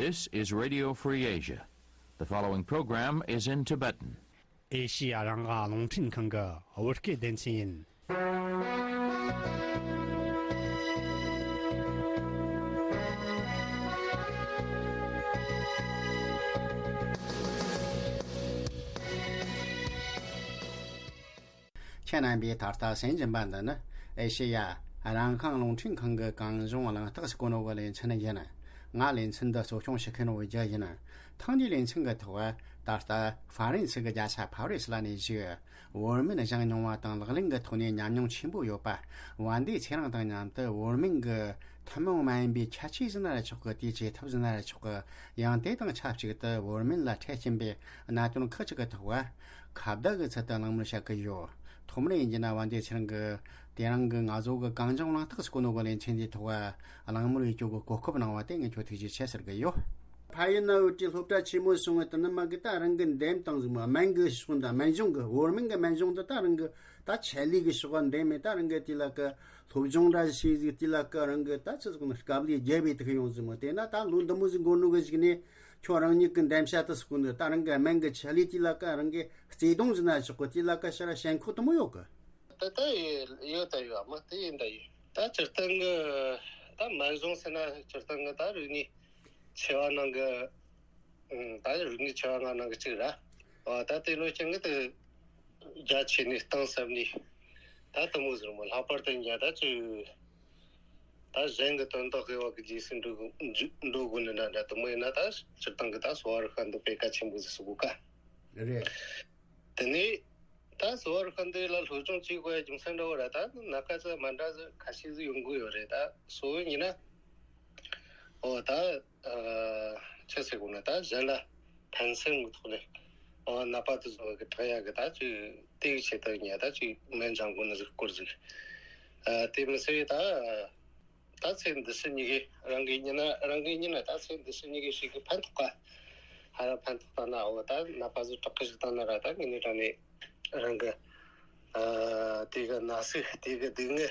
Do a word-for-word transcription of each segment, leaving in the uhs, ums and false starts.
This is Radio Free Asia. The following program is in Tibetan. ཨེ་ཤི་ཡ་རང་དབང་རླུང་འཕྲིན་ཁང་གི་བོད་སྐད་སྡེ་ཚན་ཡིན། ཁྱེད་རྣམ་པས་ད་ལྟ་གསན་བཞིན་པ་འདི་ནི་ཨེ་ཤེ་ཡ་རང་དབང་རླུང་འཕྲིན་ཁང་གི་གངས་ལྗོངས་གླེང་སྟེགས་སུ་གོ་ནོ་གི་ལེ་ཚན་ཡིན། ང་ལེ་ཚན་འདི་གཙོ་སྐྱོང་བྱེད་མཁན་བོད་རྒྱལ་ཡིན། ཐེངས་འདིའི་ལེ་ཚན་གི་ཐོག་ད་ལྟ་ཧྥ་རན་སི་གི་རྒྱལ་ས་ཕ་རི་སི་ལ་གནས་བཞུགས། བོད་སྨན་སྦྱང་མྱོང་བ་དང་ལག་ལེན་གི་ཐོག་ནས་ཉམས་མྱོང་ཆེན་པོ་ཡོད་པ། བན་དེ་ཚེ་རིང་དང་མཉམ་དུ་བོད་སྨན་གི་ཐུན་མོང་མ་ཡིན་པའི་ཁྱད་ཆོས་ཟེར་ན་ར་ཆོག་གི། དེའི་བྱེད་ཐབས་ཟེར་ན་ར་ཆོག་གི། ཡང་དེ་དང་ཆབས་ཅིག་ཏུ་བོད་སྨན་ལ་འཕྲལ་རྐྱེན་པའི་གནད་དོན་ཁག་ཅིག་གི་ཐོག་ཁ་བརྡ་གི་ཚུལ་དུ་གླེང་མོལ་བྱ་གི་ཡོད། ཐོག་མར་ཡིན་གྱི་ན་བན་དེ་ཚེ་རིང་གིས་དེ་རིང་གི་ང་ཚོ་གི་གངས་ལྗོངས་གླེང་སྟེགས་སུ་གོ་ནོ་གི་ལེ་ཚན་དེའི་ཐོག་གླེང་མོལ་ཡེད་རྒྱུ་གི་གོ་སྐབས་གནང་བ་དེ་ངས་ཁྱོད་ཐུགས་རྗེ་ཆེ་ཟེར་གི་ཡོད། ཕ་ཡུལ་ན་བོད་ཀྱི་སློབ་གྲྭ་ཆེན་མོ་སོང་བའི་དུ་ནི་མ་གི་ད་རང་གི་འདེམས་སྟངས་ཟིག་མ་སྨན་གི་ཕྱོགས་འདི་སྨན་སྦྱོང་གི་བོད་སྨན་གི་སྨན་སྦྱོང་འདི་ད་རང་གི་ད་ཆེད་ལས་གི་ཕྱོགས་འདེམས་མེད། ད་རང་གི་དེ་ལ་གི་སློབ་སྦྱོང་འདྲ་བྱས་ཟིག་དེ་ལ་གི་རང་གི་ད་ཆི་ཟིག་ནི་དཀའ་ལས་རྒྱབ་པའི་དུ་ཡོང་ཟིག་མ། དེ་ན་ད་ལོ་འདི་མོ་ཟིག་འགོར་ནོ་གི་ཞིག་ནས་ཁྱོད་རང་ཉིད་གི་འདེམས་བྱ་དུ་སུ་གོ་འདི་ད་རང་གི་སྨན་གི་ཆེད་ལས་དེ་ལ་གི་རང་གི་བརྩེ་དུང་ཟིག་ན་ཆོག་གི། དེ་ལ་གི་ཕྱིར་ཞེན་ཁོག་དུ་མོ་ཡོད་གི། ད་ད་ཡོད་ད་ཡོད་མ་དེ་ཡིན་ད་ཡོད། ད་སྤྱིར་བཏང་གི་ད་སྨན་སྦྱོང་ཟེར་ན་སྤྱིར་བཏང་གི་ད་རིག་གནས་ཆེ་བ་ནང་གི་ཨང་། ད་རིག་གནས་ཆེ་བ་ལྔ་ནང་གི་གཅིག་ར། འོ་ད་དེ་ལོ་ཅན་གི་དེ་རྒྱ་ཆེ་ནས་གཏིང་ཟབ་ནས་ད་དུ་མོ་ཟེར་མོ་ལྷག་པར་དུ་ཡིན་ཀྱང་ད་ཅིག་ད་གཞན་གི་དོན་དག་དགེ་བ་གི་རྗེས་སུ་འགྲོ་དགོས་འགྲོ་དགོས་ནི་འདྲ་འདྲ་དུ་མོ་ཡིན་ན། ད་སྤྱིར་བཏང་གི་ད་གསོ་བ་རིག་པ་འདི་དཔེ་གལ་ཆེན་པོ་ཟིག་གསུང་གོ་ཀ། རེད། དེ་ནས་ད་གསོ་བ་རིག་པ་འདི་ལ་སློབ་སྦྱོང་བྱེད་དགོས་ཡ་རྒྱུ་མཚན་འདྲ་བོ་ར་ད་ནི་སྣ་ཁ་ཚ་མ་འདྲ་ཟིག་ཁ་ཤས་ཟིག་ཡོང་གི་ཡོད་རེད། ད་གཙོ་བོ་ཡིན་ན་འོ་ད་ཨ་ཆི་ཟེར་དགོས་ན་ད་གཞན་ལ་ཕན་སེམས་ཀྱི་ཐོག་ནས་འོ་ནད་པ་དེ་ཚོ་གི་དྲག་ཡག་གི་ད་ཅིག་དེ་གི་ཆེད་དུ་ཉལ་ད་ཅིག་སྨན་སྦྱང་དགོས་ནི་ཟིག་སྐོར་ཟིག་ཨ་དེ་མི་ཚེ་ད་ད་ཚེ་འདི་ཕྱི་གཉིས་ཀའི་རང་གི་ཉིན་ན་རང་གི་ཉིན་ན་ད་ཚེ་འདི་ཕྱི་གཉིས་ཀའི་ཞིག་གི་ཕན་ཐོགས་ཀ་ཧ་ར་ཕན་ཐོགས་ད་ན་འོ་ད་ནད་པ་ཚོ་དྲག་གི་ཞིག་ད་ན་ར་ད་ངི་ནི་དྲང་ནི་རང་གི་ཨ་དེ་གི་ན་ཟུག་དེ་གི་སྡུག་བསྔལ།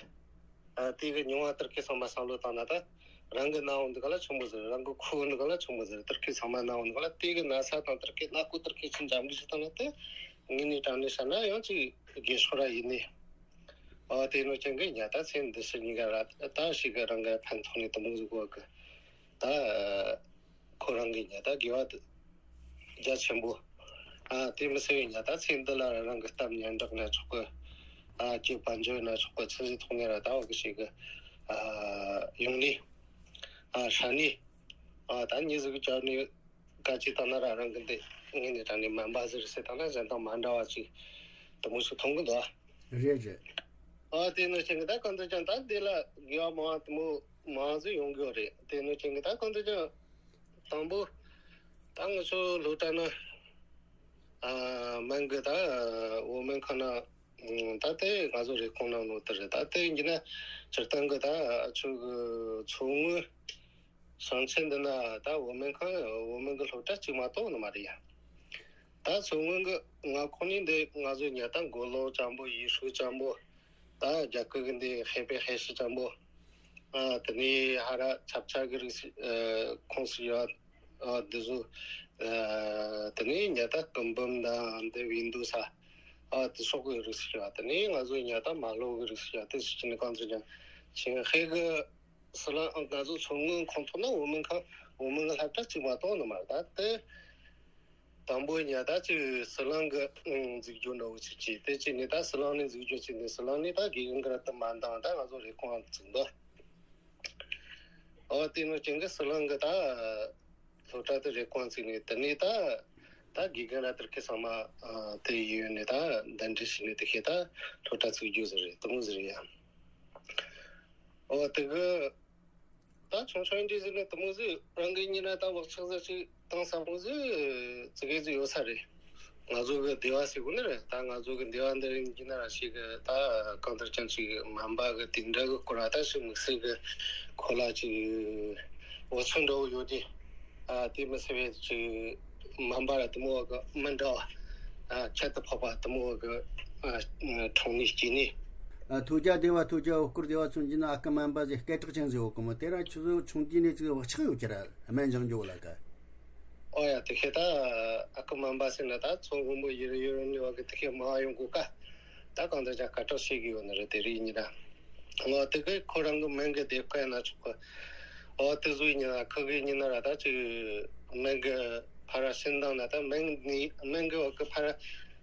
ཨ་དེ་གི་མྱོང་བ་དེར་ཁེ་ཚང་མ་བསམ་བློ་བཏང་ན་ད་རང་གི་ན་འོང་འདི་ག་ལ་ཆུང་མོ་ཟིག་རང་གི་ཁུ་འོང་འདི་ག་ལ་ཆུང་མོ་ཟིག་དེར་ཁེ་ཚང་མ་ན་འོང་འདི་ག་ལ་དེ་གི་ན་ས་དང་དེར་ཁེ་ན་ཁུ་དེར་ཁེ་ཆུང་འཇམ་གི་ཞིག་བཏང་ན་དེ་ངི་ནི་དྲང་ནི་ཤ་ན་ཡང་ཅིག་དགེ་ཤོ་ར་ཡིན་ནི། ཨ་དེ་ནོ་ཅན་གི་ཉ་ད་ཚེ་འདི་ཕྱི་གཉིས་ཀ་ར་ད་ཞིག་གི་རང་གི་ཕན་ཐོགས་ནི་དུ་མོ་ཟིག་གོ་གི་ད། ཁོ་རང་གི་ཉ་ད་དགེ་བ་དེ་རྒྱ་ཆེན་པོ། ཨ་དེ་མི་སེ་བའི་ཉ་ད་ཚེ་འདི་ལ་རང་གི་གཏམ་སྙན་གྲགས་ན་ཆོག་གི། ཨ་སྐྱེས་པ་འཇོན་ན་ཆོག་གི། ཚེ་ཟི་ཐོག་ནས་ར་ད་བ་གི་ཞིག་གི་ཨ་ཡོང་ནི། ཨ་ཧྲ་ནི། ཨ་ད་ཉི་ཟིག་གི་ཅར་ནི་ག་ཅི་ད་ན་ར་རང་གི་འདི་ངས་ནི་ད་ནི་མ་འབའ་ཟིར་སེ་ད་ན་གཞན་དང་མ་འདྲ་བ་ཅིག་དུ་མོ་ཞིག་མཐོང་གི་འདུག་རེད་རེད། ཨ་དེ་ནི་ཅན་གི་ད་གང་དུ་ཀྱང་ད་འདི་ལ་དགེ་བ་མང་དུ་མོ་མང་ཟིག་ཡོང་གི་ཡོད་རེད། དེ་ནི་ཅན་གི་ད་གང་དུ་ཀྱང་དང་པོ་ད་ང་ཚོ་སློབ་གྲྭ་ན་ཨ་སྨན་གི་ད་འོ་སྨན་ཁང་ན་ད་དེ་ང་ཚོ་རེ་སྐོང་ནང་ནོ་དེ་རེད། ད་དེ་ཡིན་གྱི་ན་སྤྱིར་བཏང་གི་ད་ཆོས་གི་མཚོ་སྔོན་ཞིང་ཆེན་འདི་ན་ད་འོ་སྨན་ཁང་འོ་སྨན་གི་སློབ་གྲྭ་གཅིག་མ་གཏོགས་ནི་མ་རེད་ཡ། ད་མཚོ་སྔོན་གི་ང་ཁོ་ནི་འདི་ང་ཚོ་ཉ་ད་མགོ་ལོག་ཅང་པོ་ཡུལ་ཤུལ་ཅང་པོ་ད་རྒྱ་གི་གི་འདི་ཧེ་པེ་ཧེ་ཤི་ཅང་པོ། ཨ་དེ་ནས་ཧ་ར་ཆབ་ཆ་གི་རིགས་སི་ཨ་ཁོངས་སུ་ཡོད། ཨ་འདི་ཚོ་ཨ་དེ་ནས་ཉ་ད་སྐུ་འབུམ་དང་འདི་བིན་དུ་ས་ཨ་དེ་སོགས་གི་རིགས་སུ་ཡོད། དེ་ནས་ང་ཚོ་ཉ་ད་མ་ལོག་གི་རིགས་སུ་ཡོད། དེ་སུ་ཅི་ནས་གང་ཚོ་ཀྱང་ཆིང་ཧེ་གི་སི་ལང་ང་ཚོ་མཚོ་སྔོན་ཁོངས་གཏོགས་ན་འོ་མིན་ཁང་འོ་མིན་གི་སློབ་གྲྭ་གཅིག་མ་གཏོགས་ནི་མ་རེད། ད་དེ་དང་པོ་ཉ་ད་ཅིག་སི་ལང་གི་འཛུགས་རྒྱུ་འདྲ་བོ་ཅིག་བྱས། དེ་ཅིག་ནས་ད་སི་ལང་ནས་འཛུགས་རྒྱུ་བྱས་ནས་སི་ལང་ནས་ད་དགེ་རྒན་གི་ར་དུ་མ་འདང་ད་ང་ཚོ་རེ་སྐོང་བཙུགས་འདུག་ཨོ་དེ་ནོ་ཅན་གི་སི་ལང་གི་ད་སློབ་གྲྭ་དེ་རེ་སྐོང་བཙུགས་ནས་དེ་ནས་ད་ད་དགེ་རྒན་ར་དེར་ཁེ་ཚང་མ་ཨ་དེ་ཡོད་ནས་ད་གདན་འདྲེན་བྱས་ནས་དེ་ཁེ་ད་སློབ་གྲྭ་བཙུགས་རྒྱུ་ཟེར་རེད། དེ་མོ་ཟེར་ཡ། ཨོ་དེ་གི་ད་ཆུང་ཆུང་འདྲ་ཟེར་ནས་དེ་མོ་ཟིག་རང་གི་ཉིན་ན་ད་བག་ཆགས་ཟིག་ཅིག་བཏང་ས་མོ་ཟིག་ཙི་གེ་ཟིག་ཡོད་ས་རེད། ང་ཚོ་གི་སྡེ་བ་ཟེར་དགོས་ནི་རེད། ད་ང་ཚོ་གི་སྡེ་བ་འདི་རིང་གི་ན་ར་ཞིག་གི་ད་གང་ལྟར་ཀྱང་ཅིག་སྨན་པ་གི་དེ་འདྲ་གི་སྐོར་ལ་ད་ཞིག་དམིགས་བསལ་གི་ཁོ་ལ་ཅིག་འོ་ཚོད་འདྲ་བོ་ཡོད་དེ། ཨ་དེ་མི་ཚེ་བས་ཅིག་སྨན་པ་ར་དེ་མོ་བ་གི་མི་འདྲ་བ། ཨ་ཁྱད་དུ་འཕགས་པ་དེ་མོ་བ་གི་ཨ་འཕྲོང་ནི་སྐྱེས་ནི། ཨ། ཐོས་རྒྱ་སྡེ་བ་ཐོས་རྒྱ་འོ་སྐོལ་སྡེ་བ་ཚོ་ཡིན་ན་ཨ་ཁུ་སྨན་པ་ཟེར་སྐད་གྲགས་ཅན་ཟིག་ཡོད་གི་མོ། དེ་ར་ཁྱོད་ཚོ་ཆུང་དུས་ནས་ཅིག་བག་ཆགས་ཡོད་ཀྱི་ར་སྨན་སྦྱང་རྒྱུ་ལ་ཀ། ཨོ་ཡ། དེ་ཁེ་ད་ཨ་ཁུ་སྨན་པ་ཟེར་ན་ད་ཚོ་སྔོན་པོ་ཡུན་རིང་ཡུན་རིང་ནས་བ་གི་དེ་ཁེ་མ་ཡོང་གོ་ཀ། ད་གང་ལྟར་ཀྱང་སྐད་གྲགས་ཤེས་གི་ཡོད་ནི་རེད། དེ་རིགས་ཡིན་ན། ཨོ་དེ་གི་ཁོ་རང་གི་སྨན་གི་སྡེབ་ཁ་ཡིན་ན་ཆོག་གི། ཨོ་དེ་ཟུག་ཡིན་ན་ཁོ་གི་ཡིན་ན་ར་ད་ཅིག་སྨན་གི་ཕ་ར་ཤིན་ཏང་ན་ད་སྨན་ནི་སྨན་གི་བ་གི་ཕ་ར་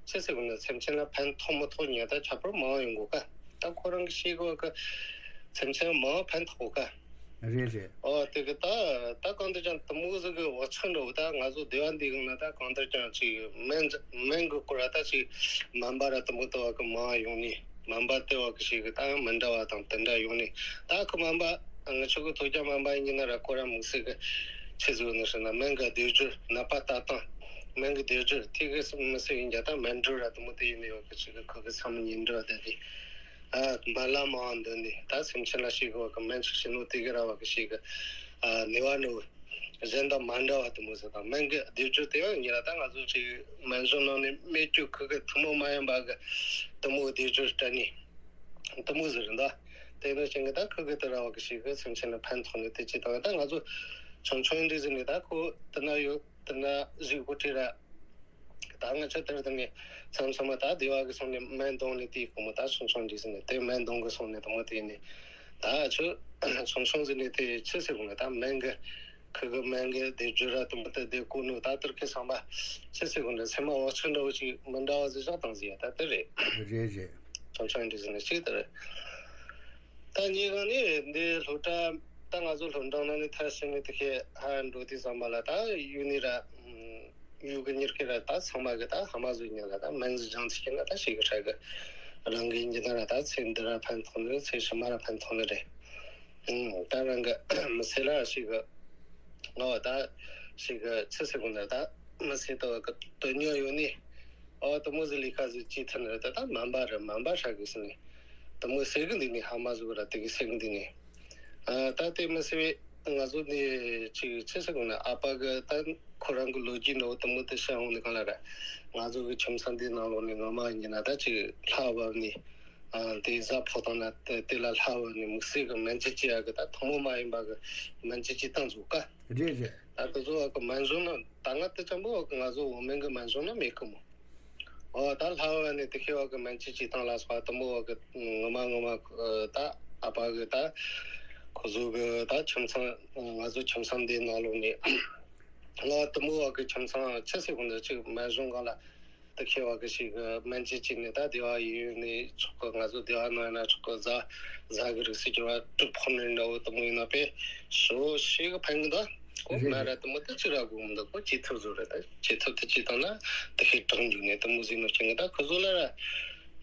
ཆི་ཟེར་གི་ན་སེམས་ཅན་ལ་ཕན་ཐོགས་མི་ཐོགས་ཉན་ད་ཁྱད་པར་མང་ཡོང་གོ་ཀ། ད་ཁོ་རང་གི་ཤེས་གི་བ་གི་སེམས་ཅན་མང་ཕན་ཐོགས་གོ་ཀ། རེད་རེད། ཨོ་དེ་གི་ད་ད་གང་ལྟར་ཀྱང་དུ་མོ་ཟིག་གི་བག་ཆགས་འདྲ་བོ། ད་ང་ཚོ་སྡེ་བ་འདི་གི་ན་ད་གང་ལྟར་ཀྱང་ཅིག་སྨན་སྨན་གི་སྐོར་ད་ཅིག་སྨན་པ་ར་དུ་མོ་དུ་བ་གི་མང་ཡོང་ནི། སྨན་པ་དེ་བ་གི་ཞིག་གི་ད་མི་འདྲ་བ་དང་དེ་འདྲ་ཡོང་ནི། ད་ཁོ་སྨན་པ་ང་ཆོ་གི་ཐོས་རྒྱ་སྨན་པ་ཡིན་ན་ར་ཁོ་ར་དམིགས་བསལ་གི་ཆི་ཟིག་ནི་ཟེར་ན་སྨན་གི་སྡེབ་སྦྱོར་ནད་པ་ལྟ་སྟངས། སྨན་གི་སྡེབ་སྦྱོར་དེ་གི་དམིགས་བསལ་ཡིན་རྒྱ་ད་སྨན་སྦྱོར་ར་དུ་མོ་དེ་ཡིན་ནི་བ་གི་ཞིག་གི་ཁོ་གི་བསམ་ཉིན་འདྲ་བ་དེ་དེ། ཨ་མ་ལ་མ་འདོན་ནས་ད་སེམས་ཅན་ལ་ཞིག་བ་གི་སྨན་ཅིག་བྱིན་ནོ་དེ་གི་ར་བ་གི་ཞིག་གི་ཨ་ནི་བ་ནི་གཞན་དང་མ་འདྲ་བ་དུ་མོ་ཟེར་དང་སྨན་གི་སྡེབ་སྦྱོར་དེ་ཡང་ཉེ་ལ་ད་ང་ཚོ་ཅིག་སྨན་གཞུང་ནང་ནས་སྨན་བཅོས་ཁུ་གི་ཐུན་མོང་མ་ཡིན་པ་གི་དུ་མོ་སྡེབ་སྦྱོར་སྤྲད་ནས་དུ་མོ་ཟེར་རེད་ད། དེ་ནི་ཅན་གི་ད་ཁུ་གི་དུ་ར་བ་གི་ཞིག་གི་སེམས་ཅན་ལ་ཕན་ཐོགས་ནས་དེ་ཅི་དང་ད་ང་ཚོ་ཆུང་ཆུང་འདི་ཟེར་ནས་ད་ཁོ་དུ་ན་ཡོད། དེ་ན་གཟུགས་པོ་ཁྲི་ར། ད་ང་ཚོ་དེར་དེ་ནས་མཚམས་མཚམས་མ་ད་སྡེ་བ་གི་སོང་ནས་སྨན་འདོན་ནས་དེའི་སྐོར་མོ་ད་ཆུང་ཆུང་འདི་ཟིན་ནས་དེ་སྨན་འདོན་གི་སོང་ནས་དུ་མོ་དེ་ནས་ད་ཆུ་ཆུང་ཆུང་ཟིན་ནས་དེ་ཆི་ཟེར་གོ་ནས་ད་སྨན་གི་ཁུ་གི་སྨན་གི་སྡེབ་སྦྱོར་ར་དུ་མོ་དེ་དེ་ཀུ་ནུ་ད་དེར་ཁི་སམ་པ་ཆི་ཟེར་གོ་ནས་སེམས་མ་བག་ཆགས་འདྲ་བོ་ཅིག་མི་འདྲ་བ་ཟིག་བཞག་བཏང་ཟིག་ཡ་ད་དེ་རེད། རེད་རེད། ཆུང་ཆུང་འདི་ཟིན་ནས་ཅིག་དེ་རེད། ད་ངའི་སྒང་ནས་འདི་སློབ་གྲྭ་ད་ང་ཚོ་སློབ་འབྲིང་ནང་ནས་མཐར་ཕྱིན་ནས་དེ་ཁའི་ཧ་འགྲོ་དུས་ཙམ་པ་ལ་ད་ཡུལ་ནས་ར་ཡུལ་གི་མྱི་སྐད་ར་ད་ཚང་མ་གི་ད་ཧ་མ་བཟོ་ཉན་ལ་ད་སྨན་གཞུང་སྦྱང་ཚིག་གི་ན་ད་ཞིག་གི་ཧྲ་གི་རང་གི་ཡིན་གྱི་ན་ར་ད་ཚེ་འདི་ར་ཕན་ཐོགས་ནི་རེད། ཚེ་ཕྱི་མ་ར་ཕན་ཐོགས་ནི་རེད། ཨང་ད་རང་གི་མི་ཚེ་ལ་ཞིག་གི་ང་བ་ད་ཞིག་གི་ཚེ་ཚེ་གུང་ན་ད་མི་ཚེ་ད་བ་གི་དོན་སྙིང་ཡོད་ནི། ཨོ་དུ་མོ་ཟི་ལི་ཁ་ཟི་ཅི་ཐན་རེད། ད་ད་སྨན་པ་རེད། སྨན་པ་ཧྲ་གི་སི་ནི་དུ་མོ་སེ་གི་འདི་ནི་ཧ་མ་ཟུག་ར་དེ་གི་སེ་གི་འདི་ནི། ཨ་ད་དེ་མི་སེ་བའི་ང་ཚོ་ནི་ཅི་ཅི་སེ་གི་ན་ཨ་ཕ་གི་ད་ཁོ་རང་གི་ལོ་རྒྱུས་ནོ་དུ་མོ་དེ་ཤ་འོང་ནི་གང་ལ་ར་ང་ཚོ་གི་ཁྱིམ་ཚང་འདི་ནང་ལོགས་ནི་ངོ་མ་ཡིན་ན་ད་ཅི་ལྷ་བབ་ནི་ཨ་དེ་ཟ་ཕོ་ཐང་ན་དེ་དེ་ལ་ལྷ་བབ་ནི་དམིགས་བསལ་གི་སྨན་བཅོས་ཅི་ཡ་གི་ད་ཐུན་མོང་མ་ཡིན་པ་གི་སྨན་བཅོས་ཅི་བཏང་ཟུག་ག་རེད་རེད། ད་དེ་ཚོ་བ་གི་སྨན་གཞུང་ན་ད་ང་དེ་ཙམ་པོ་བ་གི་ང་ཚོ་འོ་སྨན་གི་སྨན་གཞུང་ན་མེད་གི་མོ། ཨོ་ད་ལྷ་བ་ནི་དེ་ཁེ་བ་གི་སྨན་བཅོས་ཅི་བཏང་ལ་སོགས་དུ་མོ་བ་གི་ངོ་མ་ངོ་མ་ད་ཨ་ཕ་གི་ད་ཁོ་ཚོ་གི་ད་ཁྱིམ་ཚང་ང་ཚོ་ཁྱིམ་ཚང་འདི་ནང་ལོགས་ནས་ང་དུ་མོ་བ་གི་ཁྱིམ་ཚང་ཆི་སེ་གོ་འདི་ཅིག་སྨན་གཞུང་གང་ལ་དེ་ཁེ་བ་གི་ཞིག་གི་སྨན་བཅོས་ཅི་ནི་ད་སྡེ་བ་ཡིན་ནི་ཆོག་གི། ང་ཚོ་སྡེ་བ་ནང་ཡིན་ན་ཆོག་གི། ཟ་ཟ་གི་རིགས་སུ་གྱུར་བ་དུག་ཕོག་ནི་འདྲ་བོ་དུ་མོ་ཡིན་ན་པས་ཞོ་ཞིག་གི་ཕན་གི་འདུག་ཁོ་རེད་མ་རེད། ར་དུ་མོ་དེ་ཅི་ར་དགོས་མི་འདུག་ཁོ་ཅི་ཐུབ་བཟོ་རེད། ད་ཅི་ཐུབ་དེ་ཅི་བཏང་ན་དེ་ཤེས་དྲང་འཇུག་ནས་དུ་མོ་ཟིན་ནོ་ཅན་གི། ད་ཁོ་ཚོ་ལ་ར་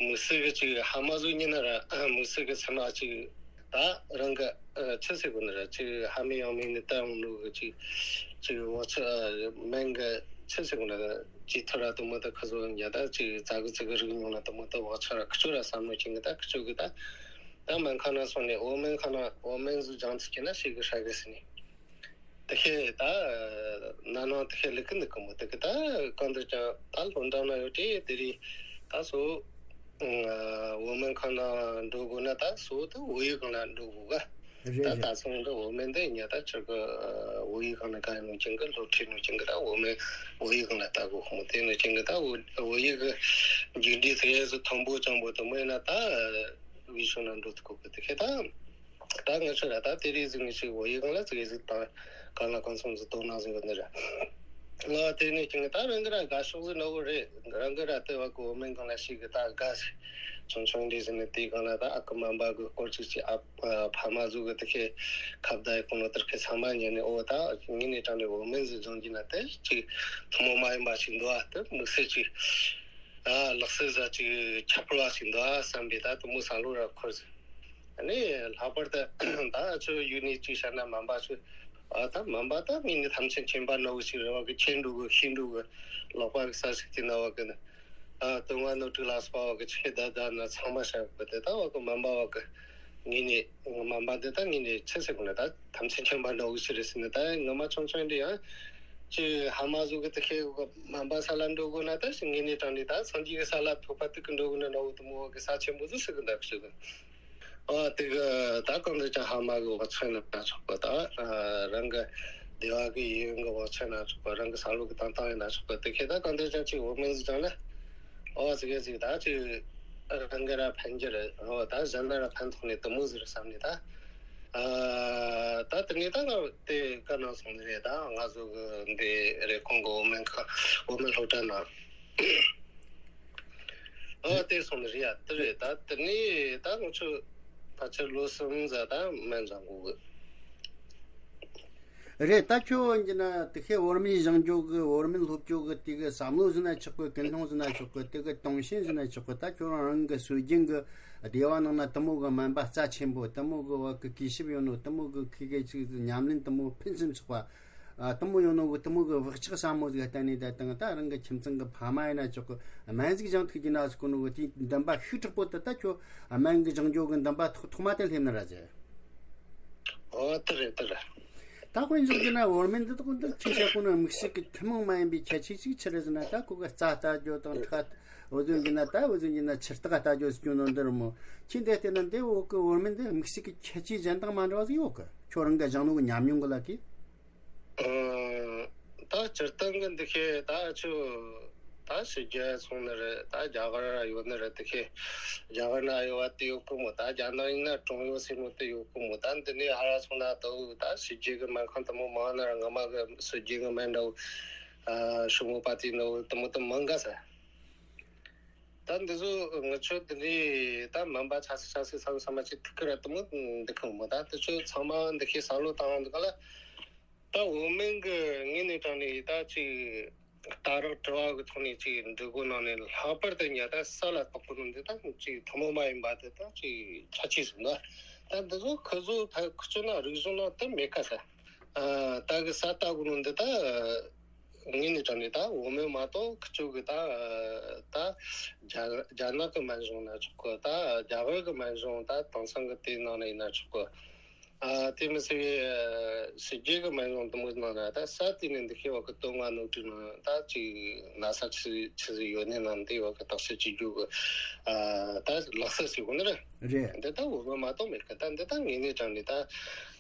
མི་སྲིད་གི་ཅིག་ཧ་མ་བཟོ་ཉིན་ན་ར་མི་སྲིད་གི་ཚེ་མ་ཅིག་ད་རང་གི་ཆི་སྲིད་གོ་ནི་ར་ཅིག་ཧ་མི་ཡང་མི་ནི་ད་ཡོང་ནོ་གི་ཅིག་ཅིག་འོ་ཆ་སྨན་གི་ཆི་སྲིད་གོ་ནི་ར་ཅི་ཐུབ་ར་དུ་མོ་ད་ཁོ་ཚོ་ཉ་ད་ཅིག་ཙ་གི་ཙི་གི་རིག་ཉུང་ན་དུ་མོ་ད་འོ་ཆ་ར་ཁི་ཆོ་ར་བསམ་ནོ་ཅན་གི། ད་ཁི་ཆོ་གི་ད་ད་སྨན་ཁང་ན་སོང་ནས་འོ་སྨན་ཁང་ན་འོ་སྨན་ཟུ་སྦྱང་ཚིག་གི་ན་ཤེས་གི་ཧྲ་གི་སི་ནི། དེ་ཁེ་ད་ན་ནང་དེ་ཁེ་ལི་ཀི་ནི་ཀི་མོ་དེ་གི་ད་གང་དུ་ཀྱང་ད་སློབ་འབྲིང་ན་ཡོད་དེ་དེ་རི་ད་སོ་འོ་སྨན་ཁང་ན་འགྲོ་དགོས་ན་ད་སོ་ད་འོ་ཡིག་ཁང་ན་འགྲོ་དགོས་ག་ད་རེད་ད་རེད། སོང་ད་འོ་སྨན་དེ་ཉ་ད་ཆི་གི་འོ་ཡིག་ཁང་ན་ག་ཡིན་ནོ་ཅན་གི་སློབ་ཁྲིད་ནོ་ཅན་གི་ད་འོ་སྨན་འོ་ཡིག་ཁང་ན་ལྟ་དགོས་ཁོ་མོ་དེ་ནོ་ཅན་གི་ད་འོ་འོ་ཡིག་གི་རྒྱུགས་འབྲས་དེ་ཡས་སུ་མཐོན་པོ་ཅང་པོ་དུ་མོ་ཡིན་ན་ད་འོ་ཡིག་ཤོག་ན་འགྲོ་ཐུབ་གོ་གི་དེ་ཁེ་ད། ད་ང་ཚོ་ར་ད་དེ་རིགས་ཟིག་ངེས་ཤིག་འོ་ཡིག་གང་ལ་ཙིག་ཟིག་དང་གང་ལ་གང་འཚམ་ཟིག་དོ་སྣང་ཟིག་ཡོད་ནི་ར། ང་དེ་ནས་ཀྱང་ད་རང་གི་ར་དགའ་ཕྱོགས་ཟིག་ནོར་བུ་རེད། རང་གི་ར་ལྟེ་བ་གི་འོ་སྨན་གང་ལ་ཞིག་གི་ད་དགའ་ཟིག་ཆུང་ཆུང་འདྲ་ཟིག་ནས་དེ་གང་ལ་ད་ཨ་ཁུ་སྨན་པ་གི་སྐོར་ཅིག་ཅིག་ཨ་ཕ་མ་ཟུག་གི་དེ་ཁེ་ཁ་བརྡ་ཡི་གོང་ལ་དེར་ཁེ་ཚང་མ་ཉན་ནས་འོ་ད་ངས་ནས་དྲངས་ནས་འོ་སྨན་ཟིག་སྦྱོང་གི་ན་དེ་ཅིག་ཐུན་མོང་མ་ཡིན་པ་ཞིག་འདུག་ཨ། དེ་དམིགས་བསལ་ཅིག་ཨ་ལག་རྩལ་ཟ་ཅིག་ཁྱད་པར་བ་ཞིག་འདུག་ཨ་བསམ་པའི་ད་དུ་མོ་བསམ་བློ་ར་འཁོར་ཟིག་ཨ་ནི་ལྷག་པར་དུ་ད་ཁྱོད་ཡུལ་ནས་ཅིག་བཤད་ན་སྨན་པ་ཚོས་ཨ་ད་སྨན་པ་ད་མི་ནི་ཐམས་ཅད་མཁྱེན་པ་ནོར་བུ་ཞིག་རེད་བ་གི་མཁྱེན་འགྲོ་གི་ཤེས་འགྲོ་གི་ལོག་པ་གི་ས་ཞིག་དེ་ན་བ་གི་ནི་ཨ་དོན་བ་ནོར་འཁྲུལ་ལ་སོགས་པ་བ་གི་ཆོས་ད་ད་ན་ཚང་མ་བཤད་གི་དེ་ད་བ་གི་སྨན་པ་བ་གི་ངས་ནི་སྨན་པ་འདི་ད་ངས་ནི་ཆི་ཟེར་གི་ན་ད་ཐམས་ཅད་མཁྱེན་པ་ནོར་བུ་ཞིག་རེད་ཟེར་ནི་ད་ངོ་མ་ཆུང་ཆུང་འདི་ཡང་། ཅི་ཧ་མ་ཟུག་གི་དེ་ཁེ་མ་འབའ་ས་ལ་འགྲོ་དགོས་ན་ད་ཞིག་ངེས་ནས་དྲང་ནས་ད་སངས་རྒྱས་ཀྱི་ས་ལ་ཐོབ་པ་དུ་གི་འགྲོ་དགོས་ན་འདྲ་བོ་དུ་མོ་གི་ས་ཆེན་པོ་ཟིག་ཟིག་གི་འདབ་ཞིག་གི། ཨ་དེ་གི་ད་གང་ལྟར་ཀྱང་ཧ་མ་གི་བག་ཆགས་ན་ཆོག་གི། ད་རང་གི་བདེ་བ་གི་ཡིད་ཡོན་གི་བག་ཆགས་ན་ཆོག་གི། རང་གི་བསམ་བློ་གི་བཏང་སྟངས་ཡིན་ན་ཆོག་གི། དེ་ཁེ་ད་གང་ལྟར་ཀྱང་ཅིག་འོ་མིན་ཟིག་ཀྱང་ན། ཨོ་ཟིག་གི་ཟིག་ད་ཅིག་རང་གི་ར་ཕན་གྱི་རེད། ཨོ་ད་གཞན་ན་ར་ཕན་ཐོགས་ནས་དུ་མོ་ཟིག་རེད་བསམ་ནས་ད། ཨ་ད་དེ་ནས་ད་ང་དེ་བཀའ་གནང་སོང་ནི་རེད། ད་ང་ཚོ་གི་འདི་རེབ་གོང་གི་འོ་མིན་ཁ་འོ་མིན་སློབ་གྲྭ་ནང་། ཨ་དེ་སོང་ནི་རེད་ཡ། དེ་རེད། ད་དེ་ནས་ད་ང་ཚོ་ཕལ་ཆེར་ལོ་གསུམ་ཙམ་ད་སྨན་སྦྱང་དགོས་གི། རེད། ད་ཁྱོད་འོན་ཀྱི་ན་དེ་ཁའི་འོར་མིན་བཞེངས་རྒྱུ་གི་འོར་མིན་སློབ་རྒྱུ་གི་དེ་གི་བསམ་བློ་ཟིན་ན་ཆོག་གི། ཀུན་སློང་ཟིན་ན་ཆོག་གི། དེ་གི་དུང་ཞེན་ཟིན་ན་ཆོག་གི། ད་ཁྱོད་རང་རང་གི་སྲོལ་རྒྱུན་གི་སྡེ་བ་ནང་ན་དུ་མོ་གི་སྨན་པ་རྩ་ཆེན་པོ་དུ་མོ་གི་བ་གི་གུས་ཞབས་ཡོད་ནོ། དུ་མོ་གི་ཁི་གེ་ཅིག་ཉམས་ལེན་དུ་མོ་ཕུན་སུམ་ཚོགས་པ། ཨ་དུ་མོ་ཡོད་ནོ་གི་དུ་མོ་གི་བག་ཆགས་ཟབ་མོ་ཟིག་གཏན་ནས་ད་དང་། ད་རང་གི་ཁྱིམ་ཚང་གི་ཕ་མ་ཡིན་ན་ཆོག་གི། སྨན་ཟིག་སྦྱང་ཐུབ་ཀྱི་ན་ཟིག་གོ་ནོ་གི་དེའི་འདུན་པ་ཤུགས་དྲག་པོ་དེ་ད་ཁྱོད་སྨན་གི་སྦྱང་རྒྱུ་གི་འདུན་པ་ཐོག་ཐོག་མ་དེ་སླེབས་ན་ར་ཟེ། ཨོ་དེ་རེད་དེ་རེད། ད་དཔེ་འཇོག་རྒྱུ་ན་འོར་མིན་འདི་དག་འདི་ཁྱེད་ཆ་ཀུན་ན་དམིགས་བསལ་གྱི་ཐུན་མོང་མ་ཡིན་པའི་ཁྱད་ཆོས་ཅིག་ཆི་རེད་ཟེར་ན། ད་ཁོ་གི་རྩ་ལྟ་རྒྱུ་དང་ཁྲག་འོ་ཟོན་གྱི་ན་ད་འོ་ཟོན་གྱི་ན་ཆུ་རྟགས་ལྟ་རྒྱུ་ཟེར་རྒྱུ་ནོ་འདི་རུ་མོ། ཁྱེད་འདི་ལྟས་ན་འདི་འོག་གི་འོར་མིན་འདི་དམིགས་བསལ་གྱི་ཁྱད་ཆོས་གཞན་དང་མ་འདྲ་བ་ཟིག་ཡོད་གི། ཁྱོད་རང་གི་སྦྱང་ནོ་གི་ཉམས་མྱོང་གི་ལ་གི། ཨང་། ད་སྤྱིར་བཏང་གི་འདི་ཁེ་ད་ཆུ་ད་ཕྱི་རྒྱལ་སོང་ནི་རེད། ད་རྒྱ་གར་ཡོད་ནི་རེད། དེ་ཁེ་རྒྱ་གར་ན་ཡོད་བ་དེ་ཡོད་གི་མོ། ད་རྒྱ་ནག་ཡིན་ན་ཀྲུང་ཡོ་ཟེར་ནོ་དེ་ཡོད་གི་མོ། ད་འདི་ནས་ཧ་ར་སོང་ན་ད་ད་ཕྱི་རྒྱལ་གི་སྨན་ཁང་དུ་མོ་མང་ན་ར་ང་མ་གི་ཕྱི་རྒྱལ་གི་སྨན་འདྲ་བོ་ཨ་ཧྲུ་མོ་པ་ཏི་ནོ་དུ་མོ་དུ་མང་ག་ས། ད་འདི་ཚོ་ང་ཚོ་འདི་ནས་ད་སྨན་པ་ཆ་སི་ཆ་སི་ས་ས་མ་ཅི་ཐུག་གི་ར་དུ་མོ་འདི་ཁང་མོ། ད་དེ་ཚོ་ཚང་མ་འདི་ཁེ་ས་ལོ་དང་འདི་ག་ལ། ད་འོ་མིན་གི་ངོས་ནས་དྲངས་ནས་ད་ཅིག་ལྟ་རོགས་དྲི་བ་གི་ཐོག་ནས་ཅིག་འདྲི་དགོས་ནང་ནས་ལྷག་པར་དུ་ཉ་ད་ས་ལ་བཏགས་པོ་ནང་འདི་ད་ཅིག་ཐུན་མོང་མ་ཡིན་པ་དེ་ད་ཅིག་ཁྱད་ཆོས་ཟིན་ན། ད་འདི་ཚོ་ཁོ་ཚོ་ད་ཁུ་ཚོ་ན་རིག་གཞུང་ནང་དུ་མེད་ཀ་ས། ད་གི་ས་ལྟ་དགོས་ནང་འདི་ད་ངོས་ནས་དྲངས་ནས་ད་འོ་མིན་མ་གཏོགས་ཁུ་ཚོ་གི་ད་ད་རྒྱ་རྒྱ་ནག་གི་སྨན་གཞུང་ན་ཆོག་གི། ད་རྒྱ་གར་གི་སྨན་གཞུང་ད་དེང་སང་གི་དེ་ནང་ན་ཡིན་ན་ཆོག་གི། ཨ་དེ་མི་སྲིད་པའི་ཕྱི་རྒྱལ་གྱི་སྨན་གཞུང་དུ་མོ་ནང་ན་ད་ས་དེ་ནས་འདི་ཤེས་བ་གི་དོན་ལྔ་ནོར་བུ་ནང་ད་ཅིག་ན་ས་ཆི་ཆི་ཟིག་ཡོད་ནས་ནང་འདི་བ་གི་བརྟག་དཔྱད་བྱེད་རྒྱུ་གི་ཨ་ད་ལག་ས་ཞིག་ཡོད་ནི་རེད། རེད། འདི་ད་འོ་མ་མ་གཏོགས་མེད་གི། ད་འདི་ད་ངེས་ནས་དྲངས་ནས་ད་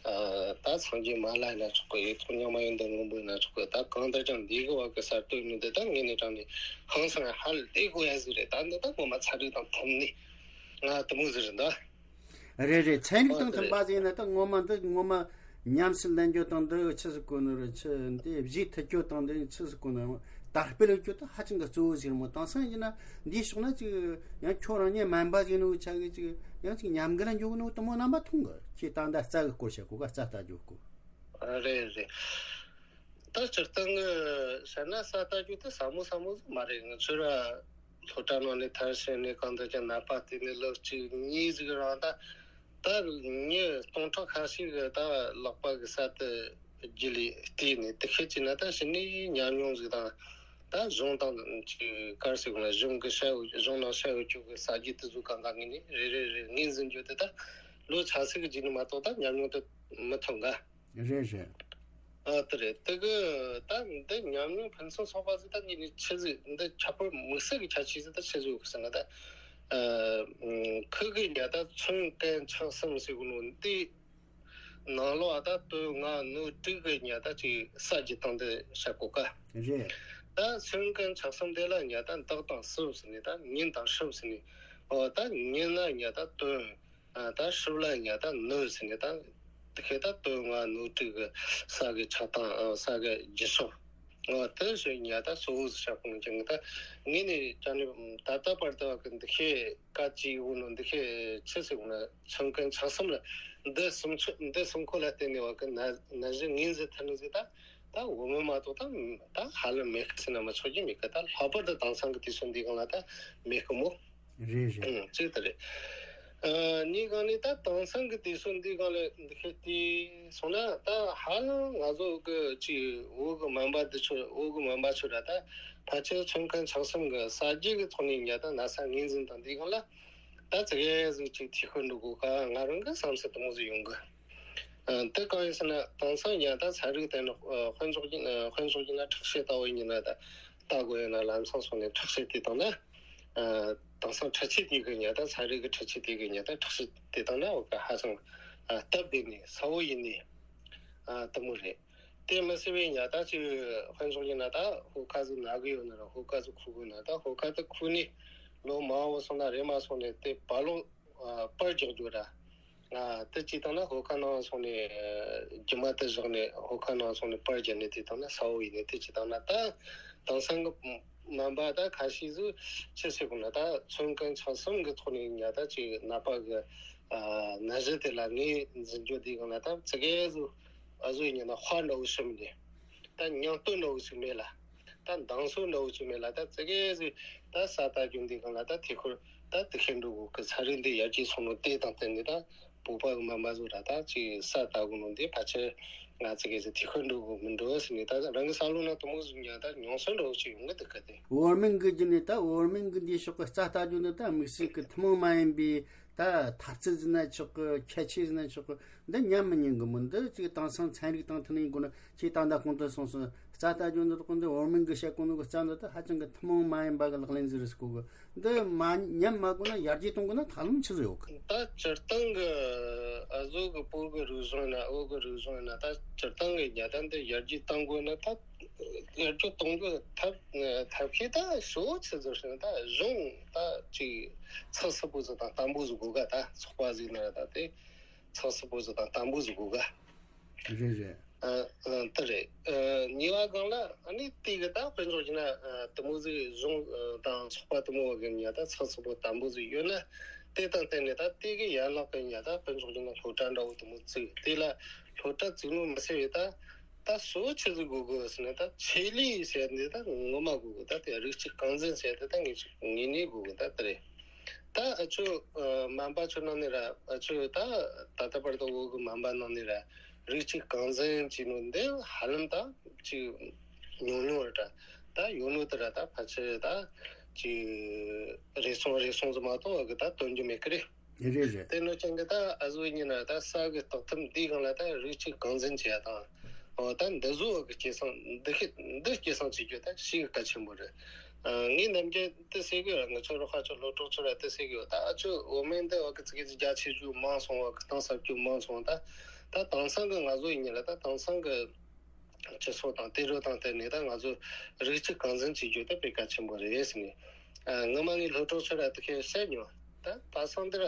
ཨ་ད་སངས་རྒྱས་མ་ལ་ཡིན་ན་ཆོག་གི། ཡེ་ཐོག་རྙིང་མ་ཡོན་ཏན་སྔོན་པོ་ཡིན་ན་ཆོག་གི། ད་གང་ལྟར་ཀྱང་འདི་གི་བ་གི་གསར་གཏོད་ནི་འདི་ད་ངེས་ནས་དྲངས་ནས་ཧང་སང་ཧ་ལས་དགོས་ཡ་ཟིག་རེད། ད་འདི་ད་ངོ་མ་ཚ་དྲོད་དང་མཐུན་ནི་ང་དུ་མོ་ཟིག་རེད་ད། རེད་རེད། ཚན་རིག་དང་མཐུན་པ་ཟིག་ཡིན་ན་ད་ངོ་མ་འདི་ངོ་མ་ཉམས་སུ་ལེན་རྒྱུ་དང་འདི་ཆི་ཟིག་གོ་ནོ་རེད། ཆི་འདི་བཞེས་ཐུབ་རྒྱུ་དང་འདི་ཆི་ཟིག་གོ་ནོ་རེད། དར་སྤེལ་རྒྱུ་ད་ཧ་ཅང་གི་གཙོ་བོ་ཟིག་རེད་མོ། དེང་སང་ཡིན་ན་འདིའི་ཕྱོགས་ན་ཅིག་ཡང་ཁྱོད་རང་ཉིད་སྨན་པ་ཟིག་ནོ་ཆ་གི་ཅིག་ཡང་ཅིག་ཉམས་རྒུད་ལ་འཇུག་ནོ་དུ་མོ་རྣམ་པ་མཐོང་གི། ཁྱེད་ད་ལྟ་རྩ་གི་སྐོར་བཤད་གོ་ག་རྩ་ལྟ་རྒྱུ་སྐོར། རེད་རེད། ད་སྤྱིར་བཏང་གི་བཤད་ན་ས་ལྟ་རྒྱུ་དེ་ཟབ་མོ་ཟབ་མོ་ཟིག་མ་རེད། ང་ཚོ་ར་སློབ་གྲྭ་ནང་ནས་མཐར་ཕྱིན་ནས་གང་ལྟར་ཀྱང་ནད་པ་བལྟས་ནས་ལོ་གཅིག་གཉིས་ཟིག་རིང་ད་ད་མྱི་སྟོང་ཕྲག་ཁ་ཤས་ཀྱི་ད་ལག་པ་གི་ས་དེ་རྒྱུད་ལ་བལྟས་ནས་དེ་ཤེས་ཀྱི་ན་ད་ཕྱི་ནས་ཉམས་མྱོང་ཟིག་དང་ད་གཞུང་དང་ཅིག་གར་ཟེར་དགོས་ན་གཞུང་གི་བྱ་བའི་གཞུང་ནང་བྱ་བའི་ཅུག་གི་ས་རྒྱུད་དེ་ཚོ་གང་ག་ངེས་ནས་རེ་རེ་རེ་ངོས་འཛིན་རྒྱུ་དེ་ད་ལོ་ཆ་ཚིག་གི་རྗེས་ནས་མ་གཏོགས་ད་ཉམས་མྱོང་དེ་མི་ཐོན་ག་རེད་རེད། ཨ་དེ་རེད། དེ་གི་ད་འདི་ཉམས་མྱོང་ཕུན་སུམ་ཚོགས་པ་ཟིག་ད་ངེད་ནས་ཆི་ཟིག་འདི་ཁྱད་པར་དམིགས་བསལ་གྱི་ཁྱད་ཆོས་ཟིག་ད་ཆི་ཟིག་ཡོད་གི་ཟེར་ན་ད། ཨ་ཁུ་གི་ཉ་ད་ཚོན་ཀན་ཆག་གསུམ་ཟེར་གོ་ནོ་འདི་ནང་ལོགས་ཨ་ད་དོན་ལྔ་ནོར་དྲུག་གི་ཉ་ད་ཅིག་ས་རྒྱུ་སྟེང་དུ་བཤད་གོ་ཀ་རེད། ད་ཚོན་ཀན་ཆག་གསུམ་དེ་ལ་ཉ་ད་འདག་དང་སྲུབས་ཟེར་ནས་ད་ཉིན་དང་སྲུབས་ཟེར་ནས། ཨོ་ད་ཉིན་ལ་ཉ་ད་དོན། ཨ་ད་ཧྲིབ་ལ་ཉ་ད་ནོར་ཟེར་ནས་ད། དེ་ཁེ་ད་དོན་ལྔ་ནོར་དྲུག་གི་ས་གི་ཆགས་སྟངས་ཨ་ས་གི་རྒྱུ་ཚོགས། ཨ་དེ་ཚོ་ཉ་ད་གཙོ་བོ་ཟིག་ཆགས་གོ་ནོ་ཅན་གི་ད། ངེད་ནས་ད་ནི་ད་ལྟ་བར་དུ་བ་གི་འདི་ཁེ་བཀའ་ཅི་ཡོད་ནོ་འདི་ཁེ་ཆི་ཟེར་གོ་ན་ཚོན་ཀན་ཆག་གསུམ་ལ་འདི་གསུམ་ཆོ་འདི་གསུམ་ཁོ་ལ་བརྟེན་ནས་བ་གི་ན་ན་གཞི་ངོས་འཛིན་ཐུབ་ནི་ཟིག་ད། ད་འོ་མ་མ་གཏོགས་ད་ད་ཧ་ལམ་མེད་གི་ཟེར་ན་མ་ཆོག་གི་མེད་གི། ད་ལྷག་པར་དུ་དེང་སང་གི་དུས་ཚོད་འདི་གང་ལ་ད་མེད་གི་མོ། རེད་རེད། ཨང་གཅིག་དེ་རེད། ཨ་གཉིས་གང་ནི་ད་དེང་སང་གི་དུས་ཚོད་འདི་གང་ལ་འདི་ཤེས་ཏེ་སོང་ན་ད་ཧ་ལམ་ང་ཚོ་གི་ཅིག་བོད་གི་སྨན་པ་འདི་ཚོ་བོད་གི་སྨན་པ་ཚོ་ར་ད་ཕལ་ཆེར་ཚོན་ཁན་ཆག་གསུམ་གི་ས་རྒྱུ་གི་ཐོག་ནས་ཉ་ད་ན་ཚ་ངོས་འཛིན་དང་འདི་གང་ལ་ད་ཙི་གེ་ཟིག་ཅིག་ཐི་ཤོར་འགྲོ་གོ་ཀ་ང་རང་གི་བསམ་ཚུལ་དུ་མོ་ཟིག་ཡོང་གི། ཨ། དེ་གང་ཡིན་ཟེར་ན། དེང་སང་ཡང་ད་ཚན་རིག་དེ་ནི་ཨ་དཔེ་འཇོག་རྒྱུ་ཨ་དཔེ་འཇོག་རྒྱུ་ན་ཁྲག་ཤེད་ལྟ་བུ་ཡིན་ན། ད་ལྟ་དགོས་ཡོད་ན་ལམ་སང་སོང་ནས་ཁྲག་ཤེད་དེ་བཏང་ན། ཨ་དེང་སང་འཕྲུལ་ཆས་དེ་གི་ཉ་ད་ཚན་རིག་གི་འཕྲུལ་ཆས་དེ་གི་ཉ་ད་ཁྲག་ཤེད་དེ་བཏང་ན། འོ་ག་ཧ་ཅང་ཨ་སྟབས་བདེ་ནས་གསལ་བོ་ཡིན་ནས། ཨ་དེ་མོ་རེད། དེ་མི་སྲིད་པའི་ཉ་ད་ཅིག་དཔེ་འཇོག་རྒྱུ་ན། ད་ཕོ་ཁ་ཟིག་ན་གི་ཡོད་ན་ར་ཕོ་ཁ་ཟིག་ཁུ་གི་ན། ད་ཕོ་ཁ་དེ་ཁུ་ནས་ལོ་མང་བོ་སོང་ན་རེམ་མ་སོང་ནས་དེ་བ་ལོ་ཨ་པར་རྒྱག་རྒྱུ་ར། ཨ་དེ་ཅིག་བཏང་ན་ཕོ་ཁ་ནང་སོང་ནས་ཨ་རྒྱུ་མ་དེ་བཞག་ནས་ཕོ་ཁ་ནང་སོང་ནས་པར་རྒྱག་ནས་དེ་བཏང་ན་གསལ་བོ་ཡིན་ནས། དེ་ཅིག་བཏང་ན། ད་དེང་སང་གི་སྨན་པ་ད་ཁ་ཤས་ཟིག་ཅི་ཟེར་དགོས་ན། ད་ཚོན་ཀན་ཆ་གསུམ་གི་ཐོག་ནས་ཉ་ད་ཅིག་ནད་པ་གི་ཨ་ན་གཞི་དེ་ལ་ངོས་འཛིན་རྒྱུ་དེ་གང་ལ་ད་ཙི་གེ་ཟིག་ཨ་ཟོ་ཉ་ན་དཔའ་འདྲ་བོ་ཞིག་མེད་ལ། ད་ཉུང་སྟོན་འདྲ་བོ་ཞིག་མེད་ལ། ད་འདང་སོ་འདྲ་བོ་ཞིག་མེད་ལ། ད་ཙི་གེ་ཟིག་ད་ས་ད་རྒྱུ་འདི་གང་ལ་ད་དེ་ཁོར་ད་དེ་ཁེ་འགྲོ་གི་ཚན་རིག་འདི་ཡར་རྒྱས་སོང་ནོ་དེ་དང་བསྟུན་ནས། ད་བོད་པ་གི་སྨན་པ་ཚོ་ར་ད་ཅིག་ས་ད་གོ་ནོ་འདི་ཕལ་ཆེར་ང་ཙི་གེ་ཟིག་དེ་ཁེ་འགྲོ་གི་མི་འགྲོ་ཟེར་ནས། ད་རང་གི་ས་ལོ་ན་དུ་མོ་ཟིག་ཉ་ད་ཉུང་སོ་འདྲ་བོ་ཞིག་ཡོང་གི་འདུག་གི་དེ། འོར་མིན་གི་རྒྱུ་ནས། ད་འོར་མིན་གི་འདི་ཕྱོགས་གི་རྩ་ལྟ་རྒྱུ་འདི་ད་དམིགས་བསལ་གི་ཐུན་མོང་མ་ཡིན་པའི་ད་འཐབ་རྩོད་ཟེར་ན་ཆོག་གི། ཁྱད་ཆོས་ཟེར་ན་ཆོག་གི། འདི་ཉམས་མི་ཉན་གི་མོ། འདི་ཅིག་དེང་སང་ཚན་རིག་དང་མཐུན་ཡིན་དགོས་ན། ཁྱེད་ད་ལྟ་གོང་དུ་གསུངས་སོང་། རྩ་ལྟ་རྒྱུ་འདི་དག་འདི་འོར་མིན་གི་བཤད་གོ་ནོ་གི་རྩ་འདི་ད་ཧ་ཅང་གི་ཐུན་མོང་མ་ཡིན་པ་གི་ལག་ལེན་ཟིག་རེད་ཟེར་གོ་གི། འདི་མ་ཉམས་མ་དགོས་ན་ཡར་རྒྱས་གཏོང་དགོས་ན་ཐབས་ལམ་ཆི་ཟིག་ཡོད་གི། ད་སྤྱིར་བཏང་གི་ཨ་ཟོ་གི་བོད་གི་རིག་གཞུང་ཡིན་ན། བོད་གི་རིག་གཞུང་ཡིན་ན། ད་སྤྱིར་བཏང་གི་ཉ་ད་འདི་ཡར་རྒྱས་གཏོང་དགོས་ན། ད་ཡར་རྒྱས་གཏོང་རྒྱུ་ཐབས་ཐབས་ཤེས་ད་ཧྲིལ་བོ་ཆི་ཟིག་ཟེར་ན། ད་གཞུང་ད་ཅིག་ཚགས་ཚུད་པོ་ཟིག་དང་བརྟན་པོ་ཟིག་དགོས་ག། ད་ཚོགས་པ་ཟིག་ན་ར་ད་དེ་ཚགས་ཚུད་པོ་ཟིག་དང་བརྟན་པོ་ཟིག་དགོས་ག། རེད་རེད། ཨ་ཨ་དེ་རེད། ཨ་གཉིས་པ་སྒང་ལ་ཨ་ནི་དེ་གི་ད་དཔེ་འཇོག་རྒྱུ་ན། ཨ་དེ་མོ་ཟིག་གཞུང་ཨ་དང་ཚོགས་པ་དེ་མོ་བ་གི་ཉ་ད་ཚགས་ཚུད་པོ་བརྟན་པོ་ཟིག་ཡོད་ན། དེ་དང་བསྟུན་ནས་ད་དེ་གི་ཡན་ལག་གི་ཉ་ད་དཔེ་འཇོག་རྒྱུ་ན་སློབ་གྲྭ་འདྲ་བོ་དེ་མོ་བཙུགས། དེ་ལ་སློབ་གྲྭ་བཙུགས་ནོ་མི་ཟེར་བས་ད། ད་གཙོ་བོ་ཆི་ཟིག་དགོས་གི་ཟེར་ན། ད་ཆེད་ལས་ཟེར་འདི་ད་ངོ་མ་དགོས་གི། ད་དེ་རིགས་གཅིག་རྐང་འཛིན་ཟེར་དེ་ད་ངེས་ངེས་ནས་དགོས་གི། ད་དེ་རེད། ད་ཨ་ཆོ་ཨ་སྨན་པ་ཚོ་ནང་ནས་ར། ཨ་ཆོ་ད་ད་ལྟ་བར་དུ་བོད་གི་སྨན་པ་ནང་ནས་ར་རིགས་གཅིག་རྐང་འཛིན་བྱས་ནོ་འདི་ཧ་ལམ་ད་ཅིག་ཉུང་ཉུང་རེད་དྲ། ད་ཡོད་ནོ་དེ་ར་ད་ཕལ་ཆེར་ད་ཅིག་རེ་ཟུང་རེ་ཟུང་ཙམ་མ་གཏོགས་བ་གི་ད་སྟོན་རྒྱུ་མེད་གི་རེད། རེད་རེད། དེ་ནོ་ཅན་གི་ད་ཨ་ཟོ་ཉིན་ན་ད་ས་གི་བརྟག་ཐུབ་འདི་སྒང་ལ་ད་རིགས་གཅིག་རྐང་འཛིན་བྱེད་ཡ་དང་། འོ་ད་འདི་བཟོ་བ་གི་སྐྱེད་སྲིང་འདི་ཤེས་འདི་སྐྱེད་སྲིང་བྱེད་རྒྱུ་ད་ཞེ་གི་གལ་ཆེན་པོ་རེད། ཨ་ངས་ནམ་རྒྱུན་དེ་ཟེར་གི་ཡོད། ང་ཚོ་རོགས་ཁ་ཚོ་སློབ་གྲོགས་ཚོ་ལ་དེ་ཟེར་གི་ཡོད། ད་ཨ་ཆོ་འོ་མའི་འདི་བ་གི་ཙི་གེ་ཙི་རྒྱ་ཆེ་རྒྱུ་མང་སོང་། བ་གི་གཏིང་ཟབ་རྒྱུ་མང་སོང་། ད་ད་དེང་སང་གི་ང་ཚོ་ཡིན་ན་ད་དེང་སང་གི་སྤྱི་ཚོགས་དང་དུད་འགྲོ་དང་བསྟུན་ནས་ད་ང་ཚོ་རིགས་གཅིག་རྐང་འཛིན་བྱེད་རྒྱུ་དེ་དཔེ་གལ་ཆེན་པོ་རེད་ཟེར་ནས། ཨ་སྔོན་མ་ངས་སློབ་གྲོགས་ཚོ་ལ་དེ་གས་བཤད་མྱོང་། ད་པ་སངས་འདི་ལ་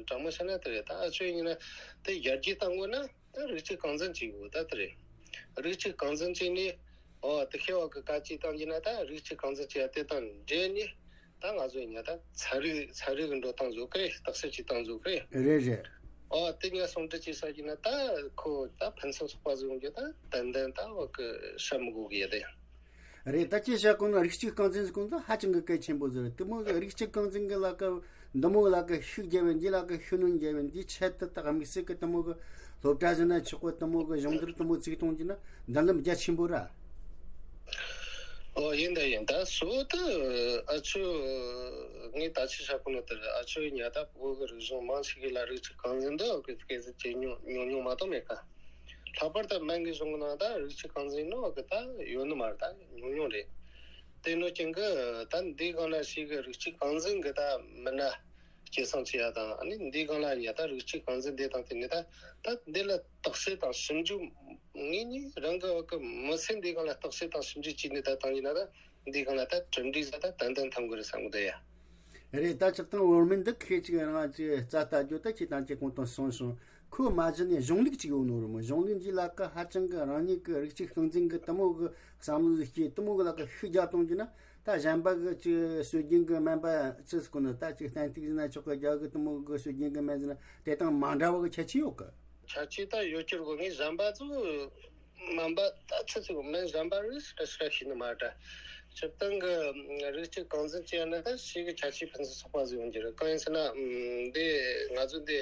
དྲང་མོ་བཤད་ན་དེ་རེད། ད་ཨ་ཆོས་ཡིན་ན་དེ་ཡར་རྒྱས་བཏང་དགོས་ན་ད་རིགས་གཅིག་རྐང་འཛིན་བྱེད་དགོས། ད་དེ་རེད། རིགས་གཅིག་རྐང་འཛིན་བྱས་ནས། འོ་དེ་ཁེ་བ་གི་བཀའ་སྤྱི་བཏང་རྒྱུ་ན། ད་རིགས་གཅིག་རྐང་འཛིན་བྱེད་ཡ་དེ་དང་འབྲེལ་ནས། ད་ང་ཚོ་ཡིན་ན་ད་ཚན་རིག་ཚན་རིག་གི་འགྲོ་སྟངས་བཟོ་གི་རེད། བརྟག་དཔྱད་བྱེད་སྟངས་བཟོ་གི་རེད། རེད་རེད། ཨོ་དེ་ངས་ཟུང་འབྲེལ་བྱས་ས་ཡིན་ན་ད་ཁོ་ད་ཕན་ཚུན་ཚོགས་པ་བཟོ་རྒྱུ་ད་ཏན་ཏན་ད་བ་གི་བཤད་མི་དགོས་གི་ཡ་དེ། རེད། ད་ཅི་བཤད་གོ་ན་རིགས་གཅིག་རྐང་འཛིན་ཟེར་གོ་ན་ད་ཧ་ཅང་གི་གལ་ཆེན་པོ་ཟེར། དེ་མོ་གི་རིགས་གཅིག་རྐང་འཛིན་གི་ལ་ཀ་འདི་མོ་ལ་ཀ་ཤུགས་རྒྱབ་བས། འདི་ལ་ཀ་ཤུགས་སྣོན་རྒྱབ་བས། འདི་ཆེད་དུ་ད་དམིགས་བསལ་གི་དེ་མོ་གི་སློབ་གྲྭ་ཟེར་ན་ཆོག་གི། དེ་མོ་གི་སྦྱོང་བརྡར་དེ་མོ་བཙུགས་གཏོང་རྒྱུ་ན་མདུན་ལམ་རྒྱ་ཆེན་པོ་ར། ཨོ་ཡིན་ད་ཡིན། ད་སོ་ད་ཨ་ཆོ་ངས་ད་ཅི་བཤད་གོ་ནོ་དེ་རེད། ཨ་ཆོ་ཉ་ད་བོད་གི་རིག་གཞུང་མང་ཆེ་གི་ལ་རིགས་གཅིག་རྐང་འཛིན་འདི་གི་སྐད་ཟིག་ཇེ་ཉུང་ཉུང་ཉུང་མ་གཏོགས་མེད་ཀ། ལྷག་པར་ད་སྨན་གི་གཞུང་གི་ནང་ད་རིགས་གཅིག་རྐང་འཛིན་ནོ་གི་ད་ཡོད་ནི་མ་རེད། ད་ཉུང་ཉུང་རེད། དེ་ནོ་ཅན་གི་ད་འདི་གང་ན་ཞིག་གི་རིགས་གཅིག་རྐང་འཛིན་གི་ད་མི་སྣ་སྐྱེད་སྲིང་བྱེད་ཡ་དང་། ཨ་ནི་འདི་གང་ལ་ཉ་ད་རིགས་གཅིག་རྐང་འཛིན་འདི་དང་དེ་ནི་ད་ད་འདི་ལ་བརྟག་དཔྱད་དང་ཞིབ་འཇུག་ངེད་གཉིས་རང་གི་བ་གི་མི་ཚེ་འདི་གང་ལ་བརྟག་དཔྱད་དང་ཞིབ་འཇུག་བྱས་ནས་ད་བཏང་ཡིན་ན། ད་འདི་གང་ལ་ད་གྲུབ་འབྲས་ཟ་ད་ཏན་ཏན་ཐོན་གི་རེད་བསམ་གི་འདུག་ཡ། རེད། ད་ཆགས་སྟངས་འོར་མིན་འདི་ཁེ་ཅིག་རང་ཅིག་རྩ་ལྟ་རྒྱུ་ད་ཁྱེད་དང་ཅིག་གོང་དུ་གསུངས་སོང་། ཁོ་མ་གཞི་ནས་གཞུང་ལུགས་ཅིག་ཡོད་ནོ་རེད་མོ། གཞུང་ལུགས་འདི་ལ་ཀ་ཧ་ཅང་གི་རང་ཉིད་ཀྱི་རིགས་གཅིག་རྐང་འཛིན་གི་དེ་མོ་གི་བསམ་བློ་སྐྱེས། དེ་མོ་གི་ལ་ཀ་ཤུགས་རྒྱག་གཏོང་རྒྱུ་ན། ད་གཞན་པ་གི་ཅིག་སྲོལ་རྒྱུན་གི་སྨན་པ་ཅི་ཟེར་གོ་ནི། ད་ཅིག་བསྟན་ཏིག་ཟེར་ན་ཆོག་གི། རྒྱ་གི་དེ་མོ་གི་སྲོལ་རྒྱུན་གི་སྨན་ཟེར་ན་དེ་དང་མ་འདྲ་བ་གི་ཁྱད་ཆོས་ཡོད་གི། ཁྱད་ཆོས་ད་ཡོད་རྒྱུ་རེད་གོ། ངས་གཞན་པ་ཚོ་སྨན་པ་ད་ཆི་ཟེར་གོ། སྨན་གཞན་པ་རིགས་ཞེ་དྲག་ཤེས་ནི་མ་རེད། སྤྱིར་བཏང་གི་རིགས་གཅིག་རྐང་འཛིན་བྱས་ན་ད་ཞིག་གི་ཁྱད་ཆོས་ཕན་ཚུན་ཚོགས་པ་ཟིག་ཡོང་རྒྱུ་རེད། གང་ཡིན་ཟེར་ན་འདི་ང་ཚོ་འདི།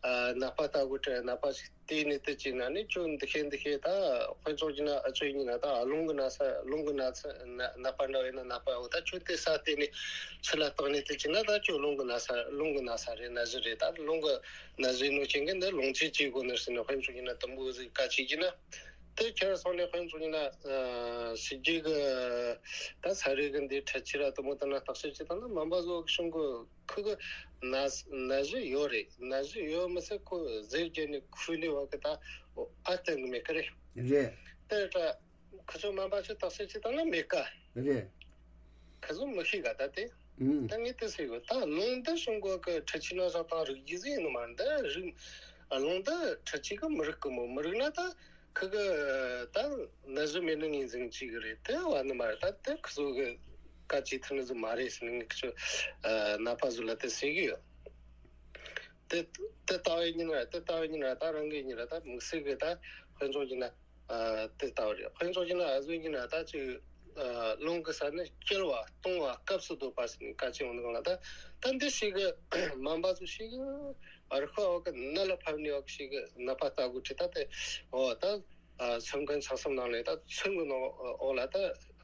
ཨ་ནད་པ་ལྟ་བུ་དེ་ནད་པ་ཞིག་བལྟས་ནས་དེ་བྱས་ན་ནི་ཁྱོད་འདི་ཤེས་འདི་ཤེས་ད་དཔེ་མཚོན་བྱས་ན་ཨ་ཚོད་ཡིན་ན་ད་རླུང་གི་ན་ཚ་རླུང་གི་ན་ཚ་ན་ནད་པ་འདྲ་བས་ན་ནད་པ་འོ་ད་ཁྱོད་དེ་ས་བལྟས་ནས་ཚུར་ལ་བཏང་ནས་དེ་བྱས་ན་ད་ཁྱོད་རླུང་གི་ན་ཚ་རླུང་གི་ན་ཚ་རེད་ན་གཞི་རེད་ད་རླུང་གི་ན་གཞི་ནོ་ཁྱེད་ཀྱི་འདི་རླུང་ཆས་བྱེད་དགོས་ནི་ཟེར་ནས་དཔེ་མཚོན་བྱས་ན་དུམ་བུ་ཟིག་བཀའ་བྱེད་ཀྱི་ན། དེ་ཁྱེར་སོང་ནས་དཔེ་མཚོན་ན་ཨ་ཕྱི་རྒྱལ་གི་ད་ས་རིགས་གི་འདི་འཕྲུལ་ཆས་ར་དུ་མོ་དེ་ན་བརྟག་དཔྱད་བྱེད་སྟངས་ན་སྨན་པ་བཟོ་གི་གཞུང་གི་ཁུ་གི་ན་ན་གཞི་ཡོད་རེད། ན་གཞི་ཡོད་མི་སྲིད་ཁོ་ཟས་བརྒྱབ་ནས་ཁུ་ནས་བ་གི་ད་ཨ་བསྟན་གི་མེད་གི་རེད། རེད། དེ་ད་ཁུ་ཚོ་སྨན་པ་ཚོས་བརྟག་དཔྱད་བྱེད་སྟངས་ན་མེད་ཀ་རེད། ཁུ་ཚོ་མི་ཤེས་ག་ད་དེ། ཨུམ། ད་ངས་དེ་ཟེར་གི་ད་རླུང་འདི་གཞུང་གི་འཕྲུལ་ཆས་ན་བཞག་སྟངས་རིག་རྒྱུ་ཟིག་ཡིན་ནི་མ་རེད། འདི་རིག་རླུང་འདི་འཕྲུལ་ཆས་གི་མི་རིག་གི་མོ་མི་རིག་ན་ད། ཁུ་གི་ད་ན་གཞི་མེད་ནི་ངོས་འཛིན་བྱེད་གི་རེད། དེ་བ་ནི་མ་རེད། ད་དེ་ཁུ་ཚོ་གི་བཀའ་བཅད་ཐུབ་ནི་ཟིག་མ་རེད་ཟེར་ནས་ངས་ཁུ་ཚོ་ནད་པ་ཚོ་ལ་དེ་ཟེར་གི་ཡོད། དེ་དེ་ལྟ་བུ་ཡིན་ན་དེ་ལྟ་བུ་ཡིན་ན་ད་རང་གི་ཡིན་ན་ད་དམིགས་བསལ་གི་ད་དཔེ་མཚོན་གྱི་ན་དེ་ལྟ་བུ་རེད། དཔེ་མཚོན་གྱི་ན་ཨ་ཟོ་ཡིན་ན་ད་ཅིག་རླུང་གི་ས་ནི་སྐྱེལ་བ་གཏོང་བ་སྐབས་སུ་ལྡོག་པ་ཟེར་ནས་བཀའ་བཅད་འོང་ནི་གང་ལ་ད་ད་འདི་ཞིག་གི་སྨན་པ་ཚོ་ཞིག་གི། ཨ་རི་ཁ་འོག་གི་ནད་ལ་ཕབ་ནས་འོག་ཞིག་གི་ནད་པ་ལྟ་བུ་ཁྲིད་ད་དེ་འོ་ད་ཨ་སེམས་ཁམས་ཆགས་སེམས་ནང་ནས་ད་སེམས་ཀྱི་ནང་འོག་ལ་ད་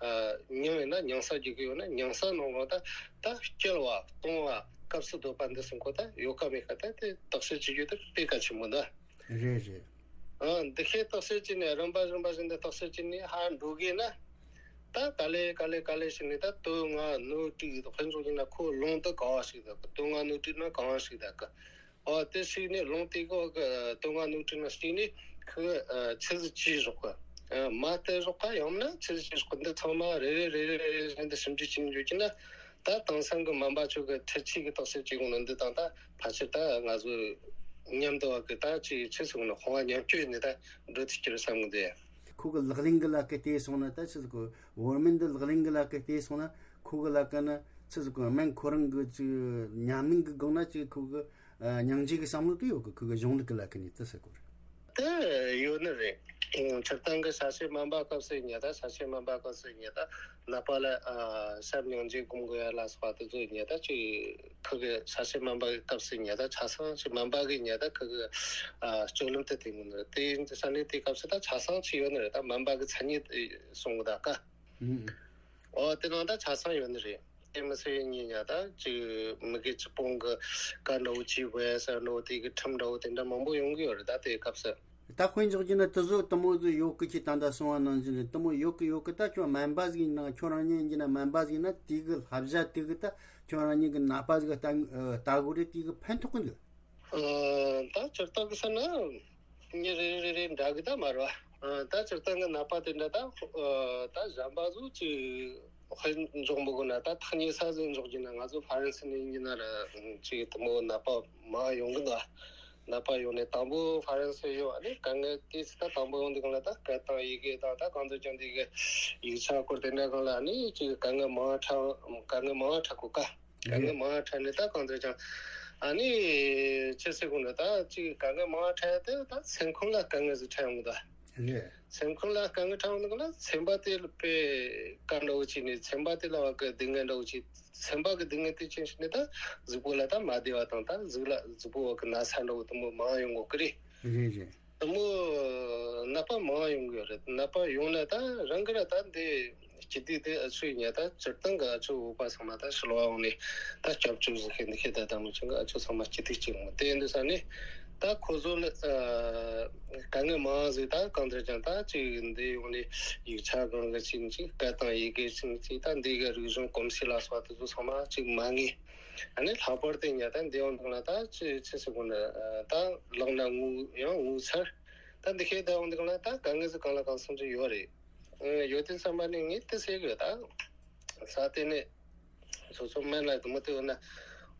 ཨ་མྱང་ཡིན་ན་མྱང་ས་རྒྱུག་གི་ཡོད་ན་མྱང་ས་ནང་ལ་ད་ད་སྐྱེལ་བ་གཏོང་བ་སྐབས་སུ་བསྡོད་པ་འདི་སེམས་ཁོ་ད་ཡོད་ཀ་མེད་ཀ་ད་དེ་བརྟག་དཔྱད་བྱེད་རྒྱུ་དེ་དཔེ་གལ་ཆེན་པོ་འདུག་རེད་རེད། ཨ་འདི་ཤེས་བརྟག་དཔྱད་བྱས་ནས་རིམ་པ་རིམ་པ་བཞིན་དུ་བརྟག་དཔྱད་བྱས་ནས་ཧ་འགྲོ་གི་ན། ད་ག་ལེ་ག་ལེ་ག་ལེ་བྱས་ནས་ད་དོན་ལྔ་སྣོད་དྲུག་དཔེ་མཚོན་བྱས་ན་ཁོ་རླུང་དེ་གང་བ་ཞིག་ད་གི་དོན་ལྔ་སྣོད་དྲུག་ན་གང་བ་ཞིག་ད་གི། ཨོ་དེ་ཞིག་ནས་རླུང་དེ་གི་དོན་ལྔ་སྣོད་དྲུག་ན་ཞིག་ནས་ཁོ་ཆུ་ཟིག་ཅི་ཞོག་གི། མ་དེ་ཞོག་ག་ཡང་ན་ཆུ་ཟིག་ཅི་ཞོག་གི། འདི་ཚང་མ་རེ་རེ་རེ་རེ་རེ་རེ་བཞིན་དུ་ཞིབ་འཇུག་བྱས་ནས་འཇོག་གི་ན། ད་དེང་སང་གི་སྨན་པ་ཚོ་གི་འཕྲུལ་ཆས་ཀྱི་བརྟག་དཔྱད་བྱེད་དགོས་ནི་འདི་དང་ད་ཕལ་ཆེར་ད་ང་ཚོ་མཉམ་དུ་བ་གི་ད་ཅིག་ཆི་ཟེར་ན་དཔུང་བ་མཉམ་སྐྱོད་ནས་ད་འགྲོ་ཐུབ་ཀྱི་རེད་བསམ་གི་འདུག་ཁོ་གི་ལག་ལེན་གི་ལ་ཀ་བལྟས་སོང་ན་ད་ཆི་ཟེར་གོ་བོར་མིན་འདི་ལག་ལེན་གི་ལ་ཀ་བལྟས་སོང་ན་ཁོ་གི་ལ་ཀ་ན་ཆི་ཟེར་གོ་སྨན་ཁོ་རང་གི་ཅིག་ཉམས་ལེན་གི་སྒང་ན་ཅིག་ཁོ་གི་ཨ་སྙིང་རྗེ་གི་བསམ་བློ་དེ་ཡོད་གི། ཁོ་གི་གཞུང་ལུགས་ཀྱི་ལ་ཁ་ནས་དེ་ཟེར་གོ་རེད། དེ་ཡོད་ནི་རེད། སྤྱིར་བཏང་གི་ས་ཆའི་སྨན་པ་སྐབས་སུ་ཉེ་ད་ས་ཆའི་སྨན་པ་སྐབས་སུ་ཉེ་ད་ནད་པ་ལ་ཨ་སེམས་སྙིང་རྗེ་སྒོམ་དགོས་ཡ་ལ་སོགས་པ་དེ་ཚོ་ཉེ་ད་ཅིག་ཁོ་གི་ས་ཆའི་སྨན་པ་གི་སྐབས་སུ་ཉེ་ད་ཆ་ཚང་ཅིག་སྨན་པ་གི་ཉེ་ད་ཁོ་གི་ཨ་སྤྱོད་ལམ་དེ་དེ་ཡིན་ནི་རེད། དེ་ཡིན་དུས་ས་ནས་དེ་སྐབས་སུ་ད་ཆ་ཚང་ཅིག་ཡོད་ནི་རེད། ད་སྨན་པ་གི་མཚན་ཉིད་གསུང་གི་ད་ཀ་ཨོ་དེ་ནང་ད་ཆ་ཚང་ཡོད་ནི་རེད། དེ་མི་སྲིད་ཡིན་ཉིན་ཡང་ད་ཅིག་མི་དགེ་བཅུ་སྤོང་གི་བཀའ་འདྲ་བོ་ཅིག་བས་ཟེར་ནོ་དེ་གི་ཁྲིམས་འདྲ་བོ་དེ་འདྲ་མང་པོ་ཡོང་གི་ཡོད་རེད། ད་དེའི་སྐབས་སུ། ད་དཔེ་འཇོག་རྒྱུ་ན་དེ་ཚོ་དེ་མོ་ཚོ་ཡོད་གི། ཁྱེད་ད་ལྟ་གསུང་བ་ནང་བཞིན་རེད། དེ་མོ་ཡོད་གི་ཡོད་གི། ད་ཁྱོད་སྨན་པ་ཟིག་ཡིན་ན་ཁྱོད་རང་ཉིད་ཡིན་གྱི་ན་སྨན་པ་ཟིག་ཡིན་ན་དེ་གི་བསླབ་བྱ་དེ་གི་ད་ཁྱོད་རང་ཉིད་གི་ནད་པ་ཟིག་ལྟ་ལྟ་དགོས་རེད། དེ་གི་ཕན་ཐོགས་གི་འདུག་ཨ་ད་སྤྱིར་བཏང་གི་ས་ན་ངས་རེ་རེ་རེ་རེ་འདྲ་གི་ད་མ་རེད་བ། ཨ་ད་སྤྱིར་བཏང་གི་ནད་པ་དེ་འདྲ་ད་ཨ་ད་གཞན་པ་ཚོ་ཅིག་དཔེ་འཇོག་མི་དགོས་ན་ད་ཐག་ཉེ་ས་ཟིག་འཇོག་རྒྱུ་ན་ང་ཚོ་ཧྥ་རན་སི་ནས་ཡིན་གྱི་ན་ར་ཅིག་དེ་མོ་ནད་པ་མང་ཡོང་གི་འདུག་ནད་པ་ཡོང་ནས་དང་པོ་ཧྥ་རན་སི་ཡོང་ཨ་ནི་དཀའ་ངལ་དེ་ཚོ་ད་དང་པོ་ཡོང་དུས་གང་ལ་ད་སྐད་དང་ཡི་གེ་དང་ད་གང་ཚོད་ཀྱང་དེ་གི་ཡིག་ཆ་སྐོར་དེ་འདྲ་གང་ལ་ཨ་ནི་ཅིག་དཀའ་ངལ་མང་འཕྲད་དཀའ་ངལ་མང་འཕྲད་གོ་ཀ་དཀའ་ངལ་མང་འཕྲད་ནས་ད་གང་ལྟར་ཀྱང་ཨ་ནི་ཅི་ཟེར་དགོས་ན་ད་ཅིག་དཀའ་ངལ་མང་འཕྲད་དེ་ད་སེམས་ཁམས་ལ་དཀའ་ངལ་ཟིག་འཕྲད་ཡོང་གི་ད། རེད། སེམས་ཁམས་ལ་དཀའ་ངལ་འཕྲད་ཡོང་གི་ན་སེམས་པ་དེ་ལ་དཔེ་དཀའ་འདྲ་བོ་བྱས་ནས་སེམས་པ་དེ་ལ་བ་གི་སྡུག་བསྔལ་འདྲ་བོ་བྱས། སེམས་པ་གི་སྡུག་བསྔལ་དེ་ཅན་ཞིག་ནས་ད་གཟུགས་པོ་ལ་ད་མ་བདེ་བ་དང་ད་གཟུགས་ལ་གཟུགས་པོ་བ་གི་ན་ཚ་འདྲ་བོ་དེ་མོ་མང་ཡོང་གི་རེད། རེད་རེད། དེ་མོ་ནད་པ་མང་ཡོང་གི་ཡོད་རེད། ནད་པ་ཡོང་ན་ད་རང་གི་ར་ད་འདི་སྤྱི་བདེ་དེ་ཨ་ཚོས་ཉེ་ད་སྤྱིར་བཏང་གི་ཨ་ཚོ་བོད་པ་ཚང་མ་ད་ཕྱི་ལོགས་འོང་ནས་ད་སྐྱབས་བཅོལ་ཟིག་ཤེས་འདི་ཤེས་ད་ད་མི་ཆུང་གི་ཨ་ཚོ་ཚང་མ་སྤྱི་བདེ་གཅིག་འོང་དེ་འདི་ས་ནས་ད་ཁོ་ཚོ་ལ་དཀའ་ངལ་མང་ཟིག་ད་གང་ལྟར་ཀྱང་ད་ཅིག་འདི་ཡོང་ནས་ཡིག་ཆ་གང་གི་ཅིག་ཅིག་སྐད་དང་ཡི་གེ་ཅིག་ཅིག་ད་འདི་གི་རིག་གཞུང་གོམས་གཤིས་ལ་སོགས་པ་དེ་ཚོ་ཚང་མ་ཅིག་མ་ངེས། ཨ་ནི་ལྷག་པར་དུ་ཉ་ད་འདི་ཡོང་འདུག་ན་ད་ཅི་ཅི་ཟེར་དགོས་ན་ད་ལག་ན་དངུལ་ཡང་དངུལ་ཚར། ད་འདི་ཤེས་ད་ཡོང་འདུག་ན་ད་དཀའ་ངལ་ཟིག་གང་ལ་གང་འཚམ་ཅིག་ཡོད་རེད། ཡོད་དུས་ཙམ་པ་ནི་ངས་དེ་ཟེར་གི་ད་ས་དེ་ནས་སོ་སོ་སྨན་ལ་དུ་མོ་དེ་ཡོད་ན་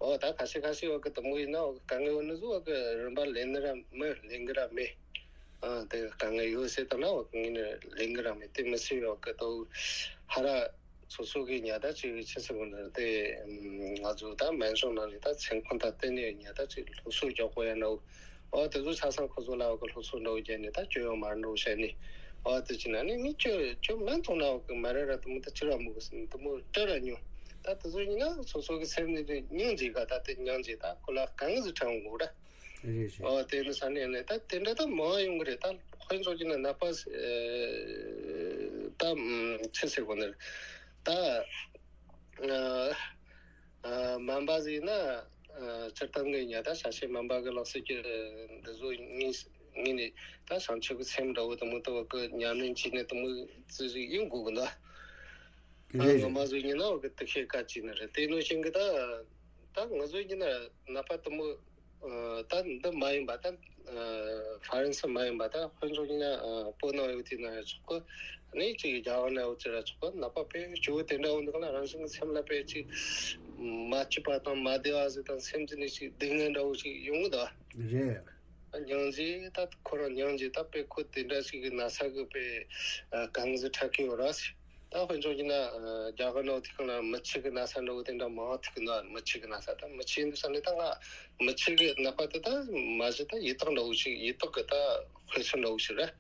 འོ་ད་ཁ་ཤས་ཁ་ཤས་ཡོད་གི་དུ་མོ་ཡིན་ན་འོ་གི་དཀའ་ངལ་ཡོད་ནི་ཟིག་འོ་གི་རིམ་པ་ལེན་ནི་ར་མི་ལེན་གི་ར་མེད། ཨ་དེ་དཀའ་ངལ་ཡོད་ཟེར་ད་ན་འོ་གི་ངས་ནི་ལེན་གི་ར་མེད། དེ་མི་སྲིད་ཡོད་གི་དོ་ཧ་ར། སོ་སོ་གི་ཉ་ད་ཅིག་ཆི་ཟེར་དགོས་ན་དེ་ང་ཚོ་ད་སྨན་གཞུང་ནང་ནས་ད་སེམས་ཁམས་ད་བརྟེན་ནས་ཉ་ད་ཅིག་སློབ་གསོ་རྒྱག་དགོས་ཡ་ནོ། ཨོ་དེ་ཚོ་ཆ་ཚང་ཁོ་ཚོ་ལ་འོ་གི་སློབ་གསོ་འདྲ་བོ་བརྒྱབ་ནས་ད་སྐྱོན་ཡོད་མ་རེད་འདྲ་བོ་བཤད་ནས་ཨོ་དེ་ཅི་ན་ནི་ངས་ཁྱོད་ཁྱོད་སྨན་ཐོག་ན་འོ་གི་མ་རེད་ར་དུ་མོ་ད་ཅི་ར་མོ་གི་ཟེར་ནས་དུ་མོ་སྤྲད་ར་མྱོང་། ད་དེ་ཚོ་ཡིན་ན་སོ་སོ་གི་སེམས་ནས་སྙིང་རྗེ་ག་ད་དེ་སྙིང་རྗེ་ད་ཁོ་ལ་གང་ཟིག་དྲན་འོང་གོ་ར། རེད་རེད། ཨོ་དེ་ནི་ས་ནས་ནི་ད་དེ་འདྲ་ད་མང་ཡོང་གི་རེད། ད་དཔེ་མཚོན་གྱི་ན་ནད་པ་ད་ཆི་ཟེར་གོ་ནི་རེད། ད་སྨན་པ་ཟིག་ན་སྤྱིར་བཏང་གི་ཉ་ད་ཤ་ཤེད་སྨན་པ་གི་ལག་ཟིག་གི་འདི་ཚོ་ངས་ངས་ནི་ད་བྱང་ཆུབ་ཀྱི་སེམས་འདྲ་བོ་དང་མོ་ཏོ་བ་གི་ཉམས་ལེན་བྱས་ནས་དུ་མོ་ཙི་ཟིག་ཡིན་དགོས་གི་ན། ཨ་རེད་ང་རེད། མ་བཟོས་ཉིན་ན་འོ་གི་དུ་ཤེས་ཀ་ཅི་ནི་རེད། དེ་ནོ་ཤིང་གི་ད་ད་ང་བཟོས་ཉིན་ན་ནད་པ་དུ་མོ་ད་འདི་མ་ཡིན་པ་ད་ཧྥ་རན་སི་མ་ཡིན་པ་ད་ཧོན་ཚོ་ཉིན་ན་བོད་ནང་ཡོད་དུས་ན་ཡང་ཆོག་གི། ནི་ཅིག་རྒྱ་གར་ན་ཡོད་ཅི་ར་ཆོག་གི། ནད་པ་དཔེ་ཇོ་བོ་དེ་འདྲ་འོ་འདུག་ན་རང་བཞིན་གི་སེམས་ལ་དཔེ་ཅིག་མ་སྐྱིད་པ་དང་མ་བདེ་བ་ཟིག་དང་སེམས་ཀྱི་ནི་ཅིག་སྡུག་བསྔལ་འདྲ་བོ་ཞིག་ཡོང་གི་འདུག་རེད། སྙིང་རྗེ་ད་ཁོ་རང་སྙིང་རྗེ་ད་དཔེ་ཁོ་དེ་འདྲ་ཞིག་གི་ན་ཚ་གི་དཔེ་གང་ཟིག་ཁྲག་གི་ཡོད་ར། ད་དཔེ་འཇོག་གི་ན་རྒྱ་གར་ནང་ཐིག་ན་མི་ཆེ་གི་ན་ཚ་འདྲ་བོ་དེ་འདྲ་མང་ཐིག་ན་མི་ཆེ་གི་ན་ཚ་ད་མི་ཆེ་འདུག་ས་ནི་ད་ང་མི་ཆེ་གི་ནད་པ་དེ་ད་མ་གཞི་ད་ཡི་དྭགས་འདྲ་བོ་ཞིག་ཡི་དྭགས་གི་ད་དཔེ་མཚོན་འདྲ་བོ་ཞིག་རེད།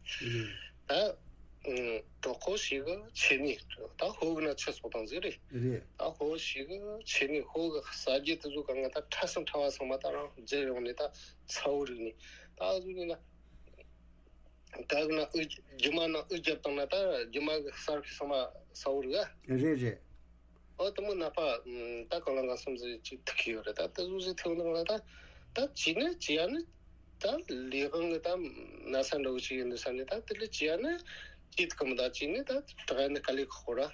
ད་གྲོགས་པོ་ཞིག་གི་ཆེ་ནི་ད་ཧོ་གི་ན་ཆེ་སོགས་དང་ཟིག་རེད། རེད། ད་ཧོ་ཞིག་གི་ཆེ་ནི་ཧོ་གི་ས་རྒྱུ་དེ་ཚོ་གང་ག་ད་ཕྲ་སང་ཕྲ་བ་ཚང་མ་ད་རང་རྫིར་ཡོང་ནི་ད་ཚ་བོ་རིག་ནི་ད་ཨ་ཟུག་ནི་ན། ད་གི་ན་ཨུ་རྒྱུ་མ་ན་ཨུ་རྒྱབ་བཏང་ན་ད་རྒྱུ་མ་གི་གསར་གི་ཚང་མ་ཚ་བོ་རིག་ག་རེད་རེད། ཨོ་དེ་མོ་ནད་པ་ད་གང་ལ་གང་འཚམ་ཟིག་ཅིག་ཐུག་གི་ཡོད་རེད། ད་དེ་ཟུག་ཟིག་ཐུག་ནི་ན་ད་ད་ཅི་ནི་ཅི་ཡ་ནི་ད་ལས་དབང་གི་ད་ན་ཚ་འདྲ་བོ་ཅིག་ཡིན་འདུག་ས་ནི་ད་དེ་ལས་ཅི་ཡ་ནི་ཅི་ཐུག་གི་མི་ད་ཅི་ནི་ད་དྲག་ཡ་ནི་དཀའ་ལས་ཁག་པོ་ར།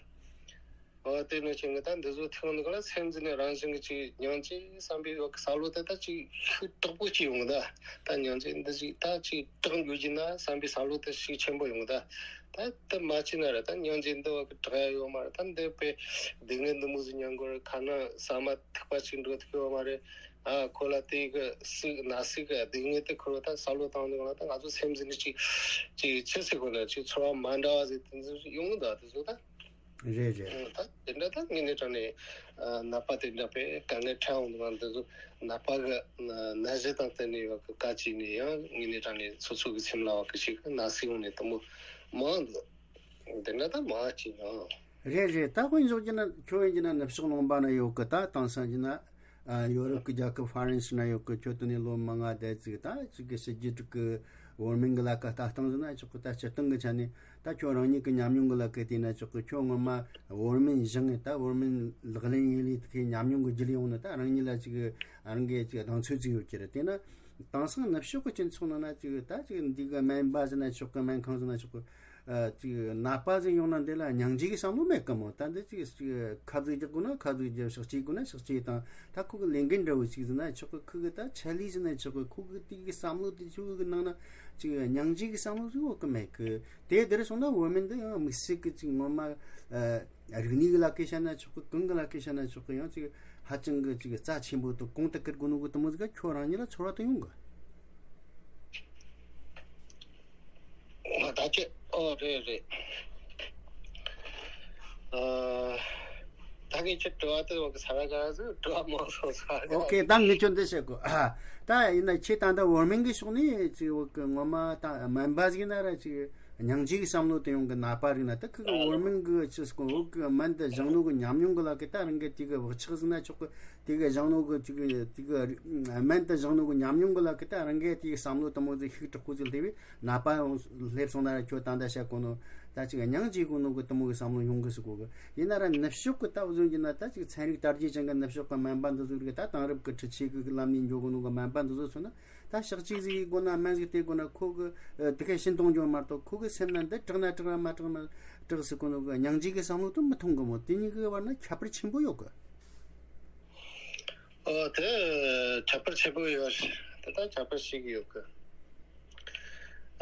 ཨོ་དེ་ནས་ཁྱེད་ཀྱིས་ད་འདི་ཚོ་ཐོས་ནི་ག་ལ་སེམས་ཀྱི་ནས་རང་བཞིན་གྱི་ཅིག་སྙིང་རྗེ་བསམ་པའི་འོག་གི་བསམ་བློ་དེ་ད་ཅིག་ཤུགས་དྲག་པོ་ཅིག་ཡོང་གི་ད། ད་སྙིང་རྗེ་འདི་ཅིག་ད་ཅིག་དྲག་འགྱུར་གྱི་ན་བསམ་པའི་བསམ་བློ་དེ་ཤུགས་ཆེན་པོ་ཡོང་གི་ད། ད་དེ་མ་བྱས་ན་ར་ད་སྙིང་རྗེ་འདི་བ་གི་དྲག་ཡ་ཡོད་མ་རེད། ད་འདི་དཔེ་སྡུག་བསྔལ་འདི་མོ་ཟིག་མྱོང་གི་རེད། ཁ་ན་ཟ་མ་ཐིགས་པ་ཅིག་འགྲོ་ཐུབ་ཡོད་མ་རེད། ཨ་ཁོ་ལ་དེ་གི་སུག་ན་སུག་གི་སྡུག་བསྔལ་དེ་ཁོ་ར་ད་བསམ་བློ་བཏང་ནི་ག་ལ་ད་ང་ཚོ་སེམས་ཀྱི་ནས་ཅིག་ཅིག་ཆི་ཟེར་དགོས་ན་ཅིག་ཚོར་བ་མ་འདྲ་བ་ཟིག་དེ་ཚོ་ཡོང་གི་འདུག་དེ་ཚོ་ད། རེད་རེད། ད་དེ་འདྲ་ད་དངོས་གནས་དྲང་ནས་ནད་པ་དེ་འདྲ་པའི་དཀའ་ངལ་འཕྲད་འོང་དུས་ང་འདི་ཚོ་ནད་པ་གི་ན་གཞི་དང་བསྟུན་ནས་བ་གི་བཀའ་བཅད་ནས་ཡང་དངོས་གནས་དྲང་ནས་སོ་སོ་གི་སེམས་ལ་བ་གི་ཞིག་ན་སི་ཡོང་ནས་དུ་མོ་མང་འདུག་དེ་འདྲ་ད་མང་ཅིག་ཡང་། རེད་རེད། ད་དཔེ་འཇོག་རྒྱུ་ན་ཁྱོད་ཡིན་གྱི་ན་ནུབ་ཕྱོགས་ལུང་པ་ན་ཡོད་གི། ད་དེང་སང་གྱི་ན་ཡོ་རོབ་ཀྱི་རྒྱལ་ཁབ་ཧྥ་རན་སི་ན་ཡོད་གི། ཁྱོད་དེ་ནས་ལོ་མང་ང་བསྡད་ཅིག་ད་ཅིག་གི་ཕྱི་རྒྱལ་ཁབ་ཀྱི་བོད་སྨན་གྱི་ལ་ཀ་ལྟ་སྟངས་ཟེར་ན་ཆོག་གི། ད་སྤྱིར་བཏང་གི་ཆ་ནས་ད་ཁྱོད་རང་ཉིད་ཀྱི་ཉམས་མྱོང་གི་ལ་ཀ་བལྟས་ན་ཆོག་གི། ཁྱོད་སྔོན་མ་བོད་སྨན་སྦྱངས་ནས་ད་བོད་སྨན་ལག་ལེན་ཡིན་ལས་དེ་ཉམས་མྱོང་གི་རྒྱུད་ཡོང་ནས་ད་རང་ཉིད་ལ་ཅིག་རང་གིས་ཅིག་གདེང་ཚོད་ཅིག་ཡོད་ཀྱི་རེད། དེས་ན་དེང་སང་ནུབ་ཕྱོགས་ཀྱི་སྤྱི་ཚོགས་ནང་ན་ཅིག་ད་ཅིག་འདི་གི་སྨན་པ་ཟེར་ན་ཆོག་གི། སྨན་ཁང་ཟེར་ན་ཆོག་གི། ཅིག་ནད་པ་ཟིག་ཡོང་ན་འདི་ལ་སྙིང་རྗེ་གི་བསམ་བློ་མེད་གི་མོ། ད་འདི་ཅིག་ཅིག་ཁབ་ཟིག་རྒྱག་དགོས་ན་ཁབ་ཟིག་རྒྱག། ཕྱག་བྱེད་དགོས་ན་ཕྱག་བྱེད་དང་། ད་ཁོ་གི་ལས་འགན་འདྲ་བོ་ཞིག་ཟིན་ན་ཆོག་གི། ཁོ་གི་ད་ཆ་ལས་ཟིན་ན་ཆོག་གི། ཁོ་གི་དེ་གི་བསམ་བློ་དེ་ཆུ་གི་ནང་ན་ཅིག་སྙིང་རྗེ་གི་བསམ་བློ་ཟིག་འོག་གི་མེད་གི། དེ་དེར་སོང་ན་བོད་སྨན་འདི་ཡང་དམིགས་བསལ་གི་ཅིག་ངོ་མ་རིག་གནས་གི་ལ་ཀའི་བཤད་ན་ཆོག་གི། གང་གི་ལ་ཀའི་བཤད་ན་ཆོག་གི། ཡང་ཅིག་ཧ་ཅང་གི་ཅིག་རྩ་ཆེན་པོ་དང་གོང་དུ་ཁུར་དགོས་ནོ་གི་དེ་མོ་ཟིག་ཁྱོད་རང་ཉིད་ལ་ཚོར་བ་དེ་ཡོང་གི། ད་ཁྱེད་ཨོ་རེད་རེད། ཨ་ད་ངས་ཁྱེད་དྲི་བ་དེ་བ་གི་ས་ར་ག་ཟིག་དྲི་བ་མང་སོང་ས་ར་ག་ཨོ་ཁེ། ད་ངས་ཁྱོད་འདི་བཤད་གོ། ད་ཡིན་ན་ཁྱེད་ད་ལྟ་བོད་སྨན་གི་ཕྱོགས་ནས་ཅིག་བ་གི་ངོ་མ་ད་སྨན་པ་ཟིག་ན་ར་ཅིག་སྙིང་རྗེ་གི་བསམ་བློ་དེ་ཡོང་གི་ནད་པ་རིག་ན་ད་ཁི་གི་བོད་སྨན་གི་ཅི་སྐོར་བོད་གི་སྨན་དེ་སྦྱང་ནོ་གི་ཉམས་མྱོང་གི་ལ་གི་ད་རང་གི་དེ་གི་བག་ཆགས་ཟིག་ན་ཆོག་གི། དེ་གི་སྦྱང་ནོ་གི་ཅིག་དེ་གི་སྨན་དེ་སྦྱང་ནོ་གི་ཉམས་མྱོང་གི་ལ་གི་ད་རང་གི་དེ་གི་བསམ་བློ་དེ་མོ་ཟིག་ཤུགས་དྲག་པོ་ཟིག་སླེབས་བས། ནད་པ་སླེབས་སོང་ན་ར་ཁྱོད་ད་ལྟ་བཤད་གོ་ནོ་ད་ཅིག་སྙིང་རྗེ་གོ་ནོ་གི་དེ་མོ་གི་བསམ་བློ་ཡོང་གི་ཟིག་གོ་གི། ཡིན་ན་ར་ནུབ་ཕྱོགས་གི་ད་འུ་ཚོ་གི་ན་ད་ཅིག་ཚན་རིག་དར་རྒྱས་ཅན་གི་ནུབ་ཕྱོགས་གི་སྨན་པ་འདི་ཚོ་གི་ད་དེང་རབས་གི་འཕྲུལ་ཆས་གི་ལམ་ནས་འགྱོ་གོ་ནོ་གི་སྨན་པ་འདི་ཚོ་མཚོན་ན། ད་ཞག་གཅིག་ཟིག་ཡིན་དགོས་ན་སྨན་ཟིག་སྟེར་དགོས་ན་ཁོ་གི་དེ་ག་ཤིན་ཏུ་འགྱོ་མ་གཏོགས་ཁོ་གི་སེམས་ན་འདི་དྲག་ན་དྲག་ར་མ་དྲག་ན་དྲག་ཟེར་གོ་ནོ་གི་སྙིང་རྗེ་གི་བསམ་བློ་དེ་མི་ཐོན་གི་མོ། དེ་གཉིས་གི་བར་ན་ཁྱད་པར་ཆེན་པོ་ཡོད་གི། ཨོ་དེ་ཁྱད་པར་ཆེན་པོ་ཡོད་རེད། དེ་ད་ཁྱད་པར་ཞིག་ཡོད་གི།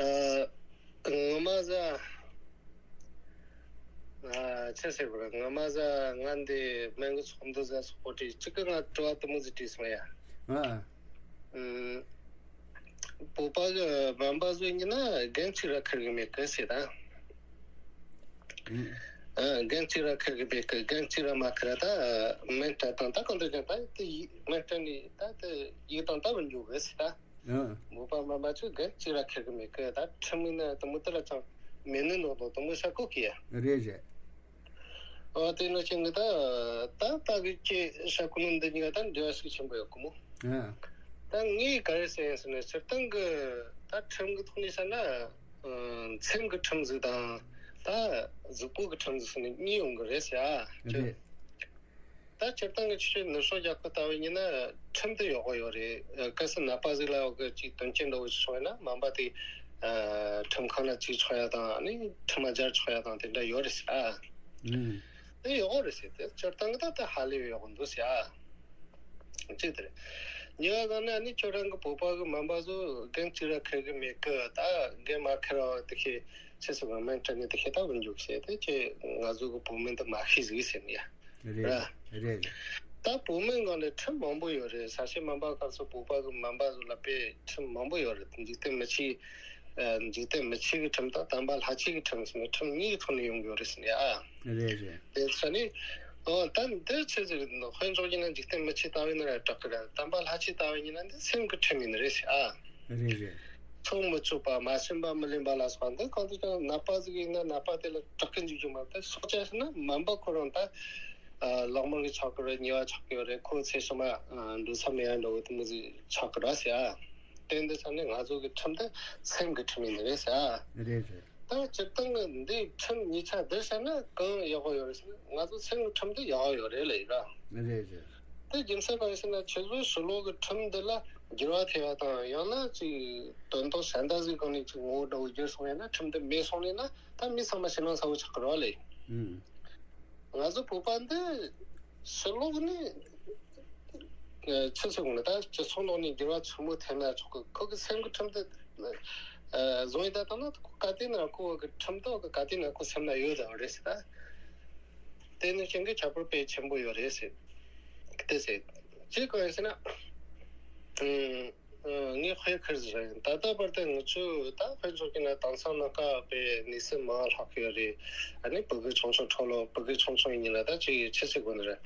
ཨ་ངོ་མ་ཟ། ཨ་ཆི་ཟེར་དགོས་རེད། ངོ་མ་ཟ་ང་འདི་སྨན་གི་ཚོགས་འདུ་ཟ་སོགས་པོ་དྲིས་གཅིག་གི་ང་དྲི་བ་དེ་མོ་ཟིག་དྲིས་སོང་ཡ། ཨ། ཨུམ། བོད་པ་གི་སྨན་པ་ཚོ་ཡིན་ན་རྒན་གཅིག་ར་ཁུར་གི་མེད་གི་ཟེར་ད། ཨུམ། ཨ་རྒན་གཅིག་ར་ཁུར་གི་མེད་གི། རྒན་གཅིག་ར་མ་ཁུར་ར་ད་སྨན་སྤྲད་དང་ད་གང་འདྲ་ཀྱང་ད་དེ་ཡིག་སྨན་སྤྲད་ནས་ད་དེ་ཡིག་དང་ད་བུད་འགྱོ་གི་ཟེར་ད། ཨ། བོད་པ་སྨན་པ་ཚོས་རྒན་གཅིག་ར་ཁུར་གི་མེད་གི། ད་ཁྲིམས་ཡིན་ན་དེ་མོ་དེ་ལ་ཅང་མེད་ནི་ནོ་ནོ་དེ་མོ་ཤ་ཁོག་གི་ཡ། རེད་རེད། ཨོ་དེ་ནོ་ཅན་གི་ད་ད་ད་གི་ཁྱེད་ཤ་ཁུ་ནུ་འདི་གཉིས་ཀ་ད་འབྲེལ་བ་ཤུགས་ཆེན་པོ་ཡོད་གི་མོ། ཨ། ད་ངས་ག་རེ་ཟེར་ཡིན་ཟེར་ན། སྤྱིར་བཏང་གི་ད་ཁྲིམས་ཀྱི་ཐོག་ནས་བཤད་ན། ཨ། སེམས་ཀྱི་ཁྲིམས་ཟིག་དང་ད་གཟུགས་པོ་གི་ཁྲིམས་ཟིག་ཟེར་ནས་གཉིས་ཡོང་གི་རེད་ཟེར། ཨ། ཅི། རེད། ད་སྤྱིར་བཏང་གི་ཆོས་ནུབ་ཕྱོགས་རྒྱལ་ཁབ་ལྟ་བུ་ཡིན་ན་ཁྲིམས་དེ་ཡག་པོ་ཡོད་རེད། ཨ། གལ་སྲིད་ནད་པ་ཟིག་ལ་ཡོད་གི་ཅིག་དོན་རྐྱེན་འདྲ་བོ་ཞིག་བྱུང་བ་ཡིན་ན། སྨན་པ་དེ། ཨ། ཁྲིམས་ཁང་ལ་བཅུག་ཆོག་ཡ་དང་། ཨ་ནི་ཁྲིམས་མ་སྦྱར་ཆོག་ཡ་དང་དེ་འདྲ་ཡོད་རེད་ཟེར། ཨ། ཨུམ། དེ་ཡག་པོ་རེད་ཟེར། དེ་སྤྱིར་བཏང་གི་ད་ད་ཧ་ལས་ཡག་པོ་འདུག་ཟེར། ཨ། གཅིག་དེ་རེད། གཉིས་པ་གང་ནི། ཨ་ནི་ཁྱོད་རང་གི་བོད་པ་གི་སྨན་པ་ཚོ་རྒན་གཅིག་ར་ཁེར་གི་མེད་གི། ད་རྒན་མ་ཁེར་བ་དེ་ཤེས་ཆེ་སོ་གི་སྨན་ཁྲིད་ནས་དེ་ཤེས་ད་བུ་འཇུག་བྱས་ཏེ། ཁྱེད་ང་ཚོ་གི་བོད་སྨན་དེ་མ་ཤེས་ཟིག་ཟེར་ནས། ཡ། རེད། རེད། རེད། རེད། ད་བོད་སྨན་སྒང་ནས་ཁྲིམས་མང་པོ་ཡོད་རེད། ས་ཆའི་སྨན་པ་ཁག་སོགས་བོད་པ་གི་སྨན་པ་ཚོ་ལ་དཔེ་ཁྲིམས་མང་པོ་ཡོད་རེད། འཇིག་རྟེན་མི་ཆོས། ཨ། འཇིག་རྟེན་མི་ཆོས་ཀྱི་ཁྲིམས་དང་དམ་པ་ལྷ་ཆོས་ཀྱི་ཁྲིམས་ཟེར་ནས་ཁྲིམས་གཉིས་ཀྱི་ཐོག་ནས་ཡོང་གི་ཡོད་རེད་ཟེར་ནས། ཨ། རེད། རེད། དེ་ས་ནས། ཨོ། ད་འདི་ཆི་ཟིག་དཔེ་འཇོག་རྒྱུ་ན། འཇིག་རྟེན་མི་ཆོས་ལྟ་བུ་ཡིན་ན་ར་དྲག་གི་ར། དམ་པ་ལྷ་ཆོས་ལྟ་བུ་ཡིན་ན་འདི་སེམས་ཀྱི་ཁྲིམས་ཡིན་ནི་རེད་ཟེར། ཨ། རེད། རེད། ཚོགས་མི་གཅོད་པ། མ་བྱིན་པ་མི་ལེན་པ་ལ་སོགས་པ་འདི་གང་དུ་ཀྱང་ནད་པ་ཟིག་ཡིན་ན་ནད་པ་དེ་ལ་དྲག་གི་འཇུག་རྒྱུ་མ་རེད། སྲོག་གཅོད་ཟེར་ན་སྨན་པ་ཁོ་རང་ད། ཨ། ལག་དམར་གྱི་ཆགས་ཀྱི་རེད། ཉེས་པ་ཆགས་ཀྱི་ཡོད་རེད། ཁོ་ཚེ་ཕྱི་མ། ཨ། འགྲོ་ས་མེད་ཡ་འདྲ་བོ་དེ་མོ་ཟིག་ཆགས་ཀྱི་རེད་ཟེར། ཨ། དེ་འདི་ས་ནས་ང་ཚོ་གི་ཁྲིམས་དེ་སེམས་ཀྱི་ཁྲིམས་ཡིན་ནི་རེད་ཟེར། ཨ། རེད། རེད། ད་སྤྱིར་བཏང་གི་འདི་ཁྲིམས་གཉིས་ཆ་བསྡུར་བྱས་ན་གང་ཡག་པོ་ཡོད་རེད་ཟེར་ན། ང་ཚོ་སེམས་ཀྱི་ཁྲིམས་དེ་ཡག་པོ་ཡོད་རེད་ལབ་ཡིན་ར། རེད། རེད། དེ་རྒྱུ་མཚན་གང་ཡིན་ཟེར་ན། ཁྱེད་ཚོའི་ཕྱི་ལོགས་ཀྱི་ཁྲིམས་འདི་ལ་འགྱུར་བ་ཐེབས་ཡ་དང་། ཡང་ན་ཅིག་དོན་དག་གཞན་དག་ཟིག་སྒང་ནས་ཅིག་ངོ་བོ་འདྲ་བོ་འགྱུར་སོང་ཡ་ན། ཁྲིམས་འདི་མེད་སོང་ནས་ན། ད་མི་ཚང་མ་ཕྱི་ནང་གསལ་བོ་ཆགས་ཀྱི་རེད་ལབ་ཡིན། ཨུམ། ང་ཚོ་བོད་པ་འདི་ཕྱི་ལོགས་ནས། ཨ། ཆི་ཟེར་དགོས་ན། ད་སྤྱི་ཚོགས་ནང་ནས་འགྱུར་བ་ཆེན་པོ་ཐེབས་ན་ཆོག་གི། ཁོ་གི་སེམས་ཀྱི་ཁྲིམས་དེ། ཨ། བཟུང་ཡི་ད་བཏང་ན། ཁོ་ག་དུས་ན་ཁོ་གི་ཁྲིམས་དེ་ག་དུས་ན་ཁོ་སེམས་ན་ཡོད་བསྡད་པ་རེད་ཟེར། ད་དེ་ནི་ཁྱེད་ཀྱི་ཁྱད་པར་དཔེ་ཆེན་པོ་ཡོད་རེད་ཟེར། དེ་ཟེར། གཅིག་གང་ཡིན་ཟེར་ན། ཨུམ། ཨ། ངས་དཔེ་ཁུར་ཟིག་ར་ཡིན། ད་ལྟ་བར་དུ་ང་ཚོ་ད་དཔེ་འཇོག་རྒྱུ་ན་དེང་སང་ནང་ཀ་དཔེ་གནས་ཚུལ་མང་ལྷག་གི་ཡོད་རེད། ཨ་ནི་བུ་གུ་ཆུང་ཆུང་འཕྲོ་ལོ། བུ་གུ་ཆུང་ཆུང་ཡིན་ན་ད་ཅིག་ཆི་ཟེར་དགོས་ནི་རེད།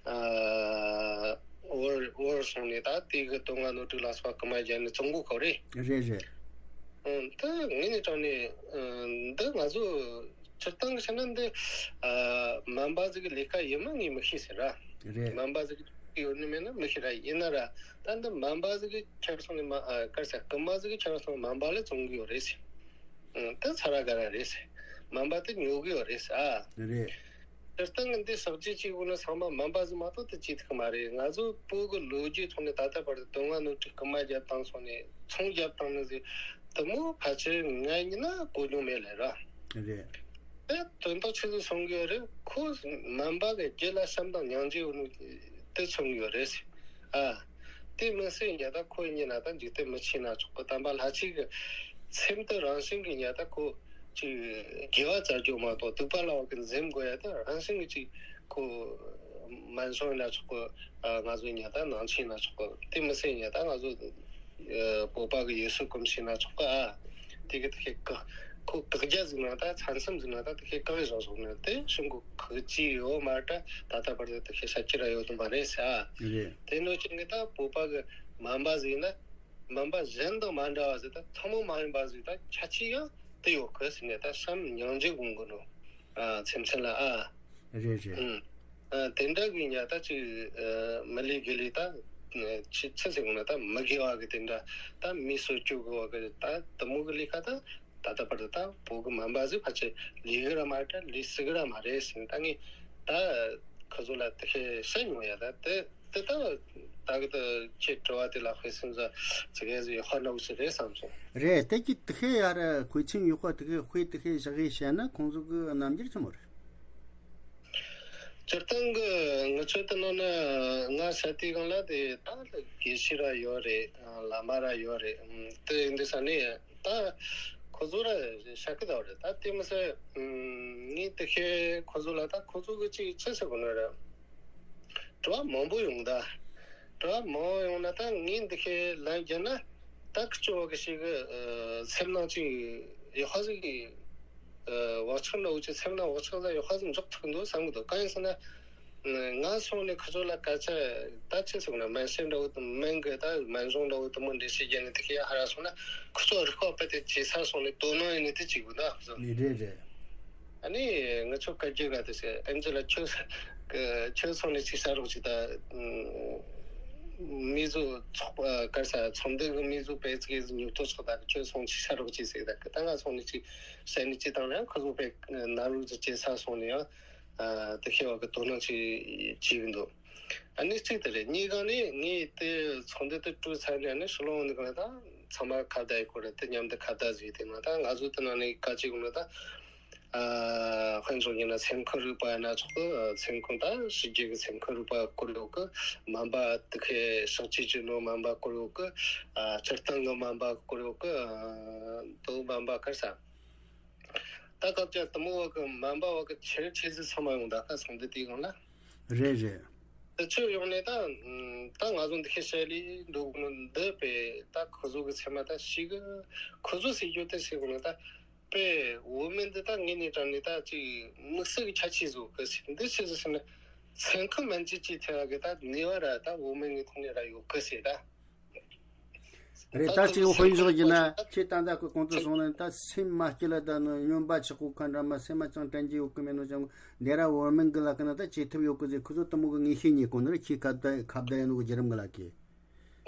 ཨ། བོར་བོར་སོང་ནས་ད་དེ་གི་དོན་ལྔ་སྣོད་དྲུག་ལ་སོགས་པ་རྐུ་མ་བརྒྱབ་ནས་བཙོང་གོ་གོ་རེད། རེད། རེད། ཨ། ད་ངས་ནི་དྲང་ནས། ཨ། འདི་ང་ཚོ་སྤྱིར་བཏང་གི་བཤད་ན་འདི། ཨ། སྨན་པ་ཟིག་གི་ལས་ཀ་ཡིན་མིན་ངས་མི་ཤེས་ཟེར་ར། རེད། སྨན་པ་ཟིག་གི་ཡོད་ནི་མེད་ནི་མི་ཤེས་ར། ཡིན་ན་ར། ད་འདི་སྨན་པ་ཟིག་གི་ཁྱེར་སོང་ནས་མ། ཨ། ག་རེ་ཟེར། རྐུ་མ་ཟིག་གི་ཁྱེར་སོང་སྨན་པ་ལ་བཙོང་གི་ཡོད་རེད་ཟེར། ཨ། ད་ཚ་ར་ག་ར་རེད་ཟེར། སྨན་པ་དེ་ཉོ་གི་ཡོད་རེད་ཟེར། ཨ། རེད། སྤྱིར་བཏང་གི་འདི་ཟག་བཅས་བྱེད་དགོས་ནི་ཚང་མ་སྨན་པ་ཟིག་མ་གཏོགས་དེ་བྱེད་ཐུབ་ཀྱི་མ་རེད། ང་ཚོ་བོད་གི་ལོ་རྒྱུས་ཐོག་ནས་ད་ལྟ་བར་དུ་དོན་ལྔ་སྣོད་དྲུག་རྐུ་མ་བརྒྱབ་བཏང་སོང་ནས། ཚོང་བརྒྱབ་བཏང་ནི་ཟིག་དེ་མོ་ཕལ་ཆེར་ང་ཡིན་ན་གོ་མྱོང་མེད་ལེ་ར། རེད། དེ་དོན་དག་ཆི་ཟིག་སོང་གི་ཡོད་རེད། ཁོ་སྨན་པ་གི་རྒྱུད་ལ་བྱམས་དང་སྙིང་རྗེ་ཡོད་ནོ་དེ་མཚོན་གི་ཡོད་རེད། ཨ། དེ་མིན་ཟེར་ཉ་ད་ཁོ་ཡིན་ན་ད་འཇིག་རྟེན་མི་ཆེན་ན་ཆོག་གི། དམ་པ་ལྷ་ཆོས་གི་སེམས་དེ་རང་བཞིན་གི་ཉ་ད་ཁོ་ཅིག་དགེ་བ་བཙལ་རྒྱུ་མ་གཏོགས། སྡིག་པ་ལ་བ་གི་འཛེམ་དགོས་ཡ་དེ་རང་བཞིན་གི་ཅིག་ཁོ་སྨན་གཞུང་ཡིན་ན་ཆོག་གི། ཨ། ང་ཚོ་ཉ་ད་ནང་ཆོས་ཡིན་ན་ཆོག་གི། དེ་མིན་ཟེར་ཉ་ད་ང་ཚོ། ཨ། བོད་པ་གི་ཡུལ་སྲོལ་གོམས་གཤིས་ན་ཆོག་གི། ཨ། དེ་གི་དེ་ཤེས་ཀ། ཁོ་བཀག་རྒྱ་ཟིག་ན་ད། ཚང་སེམས་ཟིག་ན་ད། དེ་ཤེས་བཀག་བཞག་སོང་ན་དེ་ཤིང་གོ་ཁག་ཅི་ཡོད་མ་ད། ད་ལྟ་བར་དུ་དེ་ཤེས་ཤ་ཅི་ར་ཡོད་དམ་པ་རེད་ཟེར། ཨ། རེད། དེ་ནོ་ཅན་གི་ད་བོད་པ་གི་སྨན་པ་ཟིག་ན། སྨན་པ་གཞན་དང་མ་འདྲ་བ་ཟིག་ད། ཐུན་མོང་མ་ཡིན་པ་ཟིག་ད་ཁྱད་ཆོས་ཡང་དེ་ཡོད་གི་ཟེར་ནས། ད་བྱམས་སྙིང་རྗེ་དགོངས་གི་ནོ། ཨ། སེམས་ཅན་ལ། ཨ། རེད། རེད། ཨུམ། ཨ། དེ་འདྲ་གི་ཉ་ད་ཅིག་ཨ། མི་ལས་དགེ་ལས་ད། ཨ། ཆི་ཆི་ཟེར་དགོས་ན་ད་མི་དགེ་བ་གི་དེ་འདྲ། ད་མི་གསོད་གཅོད་གི་བ་གི་ད་དེ་མོ་གི་ལས་ཀ་ད། ད་ལྟ་བར་དུ་ད་བོད་གི་སྨན་པ་ཟིག་ཕལ་ཆེར་ལས་གི་ར་མ་རེད། ལས་སྲིད་གི་ར་མ་རེད་ཟེར་ནས། ད་ངས་ད་ཁོ་ཚོ་ལ་དེ་ཤེས་བཤད་མྱོང་ཡ། ད་དེ་དེ་ད་ད་གི་ད་ཁྱེད་དྲི་བ་དེ་ལ་དཔེ་སེམས་ས་ཙི་གེ་ཟིག་ཧ་ནོ་ཟིག་རེད་བསམ་སོང་། རེད། དེ་གི་དེ་ཤེས་ཡ་ར་དཔེ་ཆེན་ཡོད་པ་དེ་གི་དཔེ་དེ་ཤེས་བཞག་གི་བཤད་ན་ཁོང་ཚོ་གི་རྣམ་འགྱུར་ཆི་མོ་རེད། སྤྱིར་བཏང་གི་ང་ཚོའི་དེ་ནང་ན་ང་ས་དེའི་སྒང་ལ་དེ་ད་དགེ་བཤེས་ར་ཡོད་རེད། བླ་མ་ར་ཡོད་རེད། དེ་ཡིན་དུས་ས་ནས་ད་ཁོ་ཚོ་ར་བཤད་གི་ད་རེད། ད་དེ་མི་ཚད་ངས་དེ་ཤེས་ཁོ་ཚོ་ལ་ད་ཁོ་ཚོ་གི་ཅིག་ཆི་ཟེར་དགོས་ནི་རེད། དྲི་བ་མང་པོ་ཡོང་ད། དྲི་བ་མང་པོ་ཡོང་ན་ད་ངས་འདི་ཤེས་ལན་བརྒྱབ་ན། ད་ཁི་ཆོ་བ་གི་ཞིག་གི་ཨ་སེམས་ནང་ཅིག་ཡག་པ་ཟིག་གི་ཨ་བག་ཆགས་འདྲ་བོ་ཅིག་སེམས་ནང་བག་ཆགས་ཟིག་ཡག་པ་ཟིག་འཇོག་ཐུབ་ཀྱི་འདུག་བསམ་གི་འདུག་གང་ཡིན་ཟེར་ན། ང་སོང་ནས་ཁི་ཆོ་ལ་སྐད་ཆ་ད་ཅི་ཟེར་ན། སྨན་དཔྱད་འདྲ་བོ་དང་སྨན་གི་ད་སྨན་གཞུང་འདྲ་བོ་དེ་མོ་འགྲེལ་བཤད་བརྒྱབ་ནས་དེ་ཤེས་ཡ་ཧ་ར་སོང་ན། ཁི་ཆོ་རིག་པ་དཔེ་དེ་ཇེ་ཚ་སོང་ནས་དོ་སྣང་ཡེད་ནས་དེ་བྱེད་དགོས་ད་ཁི་ཆོ། ནི་རེད་རེད། ཨ་ནི་ང་ཆོ་སྐད་རྒྱག་ག་དེ་ཟེར། ཨེམ་ཆི་ལ་ཁྱོད་ཁྱོད་སོང་ནས་ཅིག་ཟ་རོགས་ཅིག་ད། མི་བཟོ་ཚོགས་པ་གར་ས་ཚོགས་འདུ་གི་མི་བཟོ་པའི་ཚིག་གི་ཉུག་ཐོ་ཚོགས་ད་གི་ཁྱོད་སོང་ཅིག་ཤ་རོགས་ཅིག་ཟེར་ད་གི་ད་ང་སོང་ནས་ཅིག་ཤ་ནས་ཅིག་དང་རང་ཁོ་ཚོ་པའི་ན་རུ་ཅིག་ཅེ་ས་སོང་ནས་ཡང་དེ་ཤེས་བ་གི་དོ་སྣང་ཅིག་ཅིག་གི་འདུག་ཨ་ནི་གཅིག་དེ་རེད། གཉིས་གང་ནི་ངས་དེ་ཚོགས་འདུ་དེ་གྲོལ་ཚར་ནས་ནི་ཧྲི་ལོང་འདི་གང་ད་ཚང་མ་ཁ་བརྡ་ཡི་སྐོར་རེད། དེ་མཉམ་དུ་ཁ་བརྡ་ཟིག་དེ་ང་ད་ང་ཚོ་དེ་ནང་ནས་ཁ་ཅིག་གི་ནི་ད། ཨ་དཔེ་མཚོན་བྱས་ན་སེམས་ཁམས་རིག་པ་ཡིན་ན་ཆོག་གི། སེམས་ཁམས་ད་ཕྱི་རྒྱལ་གྱི་སེམས་ཁམས་རིག་པ་སྐོར་ཡོད་གི། སྨན་པ་དེ་ཁའི་ཕྱག་བྱེད་ཀྱི་ནོ་སྨན་པ་སྐོར་ཡོད་གི། ཨ་སྤྱིར་བཏང་གི་སྨན་པ་སྐོར་ཡོད་གི། ཨ་དུ་སྨན་པ་གར་ས། ད་སྐབས་ཀྱི་དུ་མོ་བ་གི་སྨན་པ་བ་གི་ཆེར་ཆེ་ཟི་ཚང་མ་ཡོང་ད་ཁ་སང་འདི་དེའི་སྒང་ལ། རེད་རེད། དེ་ཚོ་ཡོང་ནས་ད་ད་ང་ཚོ་འདི་ཁའི་ཤ་ལི་འདུག་ནོ་འདི་པས་ད་ཁོ་ཚོ་གི་ཚེ་མ་ད་ཤི་གི། ཁོ་ཚོ་ཟེར་རྒྱུ་དེ་ཟེར་གི་ནི་ད། པས་འོ་མའི་འདི་ད་ངས་ནས་དྲངས་ནས་ད་ཅིག་དམིགས་བསལ་གྱི་ཁྱད་ཆོས་བཟོ་གི་ཟེར། འདི་ཆི་ཟིག་ཟེར་ན་སེམས་ཁམས་སྨན་བཅོས་ཀྱི་ཐད་ཀྱི་ད་ནུས་པ་ར་ད་འོ་མའི་ངའི་ཐོག་ནས་ར་ཡོད་གི་ཟེར་ད། རེད། ད་ད་ཅིག་དཔེ་འཇོག་རྒྱུ་ན་ཁྱེད་ད་ལྟ་གི་གོང་དུ་སོང་ན་ད་སེམས་མ་སྐྱིད་ལ་ད་ནི་སྨྱོན་པ་ཆགས་གོ་ཁ་འདྲ་མ་སེམས་མ་ཅང་དྲན་གྱི་ཡོད་གི་མེད་ནོ་ཅང་འདི་ར་འོ་མའི་གི་ལ་ཀི་ན་ད་བཅོས་ཐབས་ཡོད་གི་ཟེར། ཁོ་ཚོ་དུ་མོ་གི་ངེས་ཤེས་རྙེད་གོ་ནི་ར་ཁྱེད་ཁ་བརྡ་ཁ་བརྡ་ཡིན་ནོ་གི་བརྒྱུད་རིམ་གི་ལ་ཀི།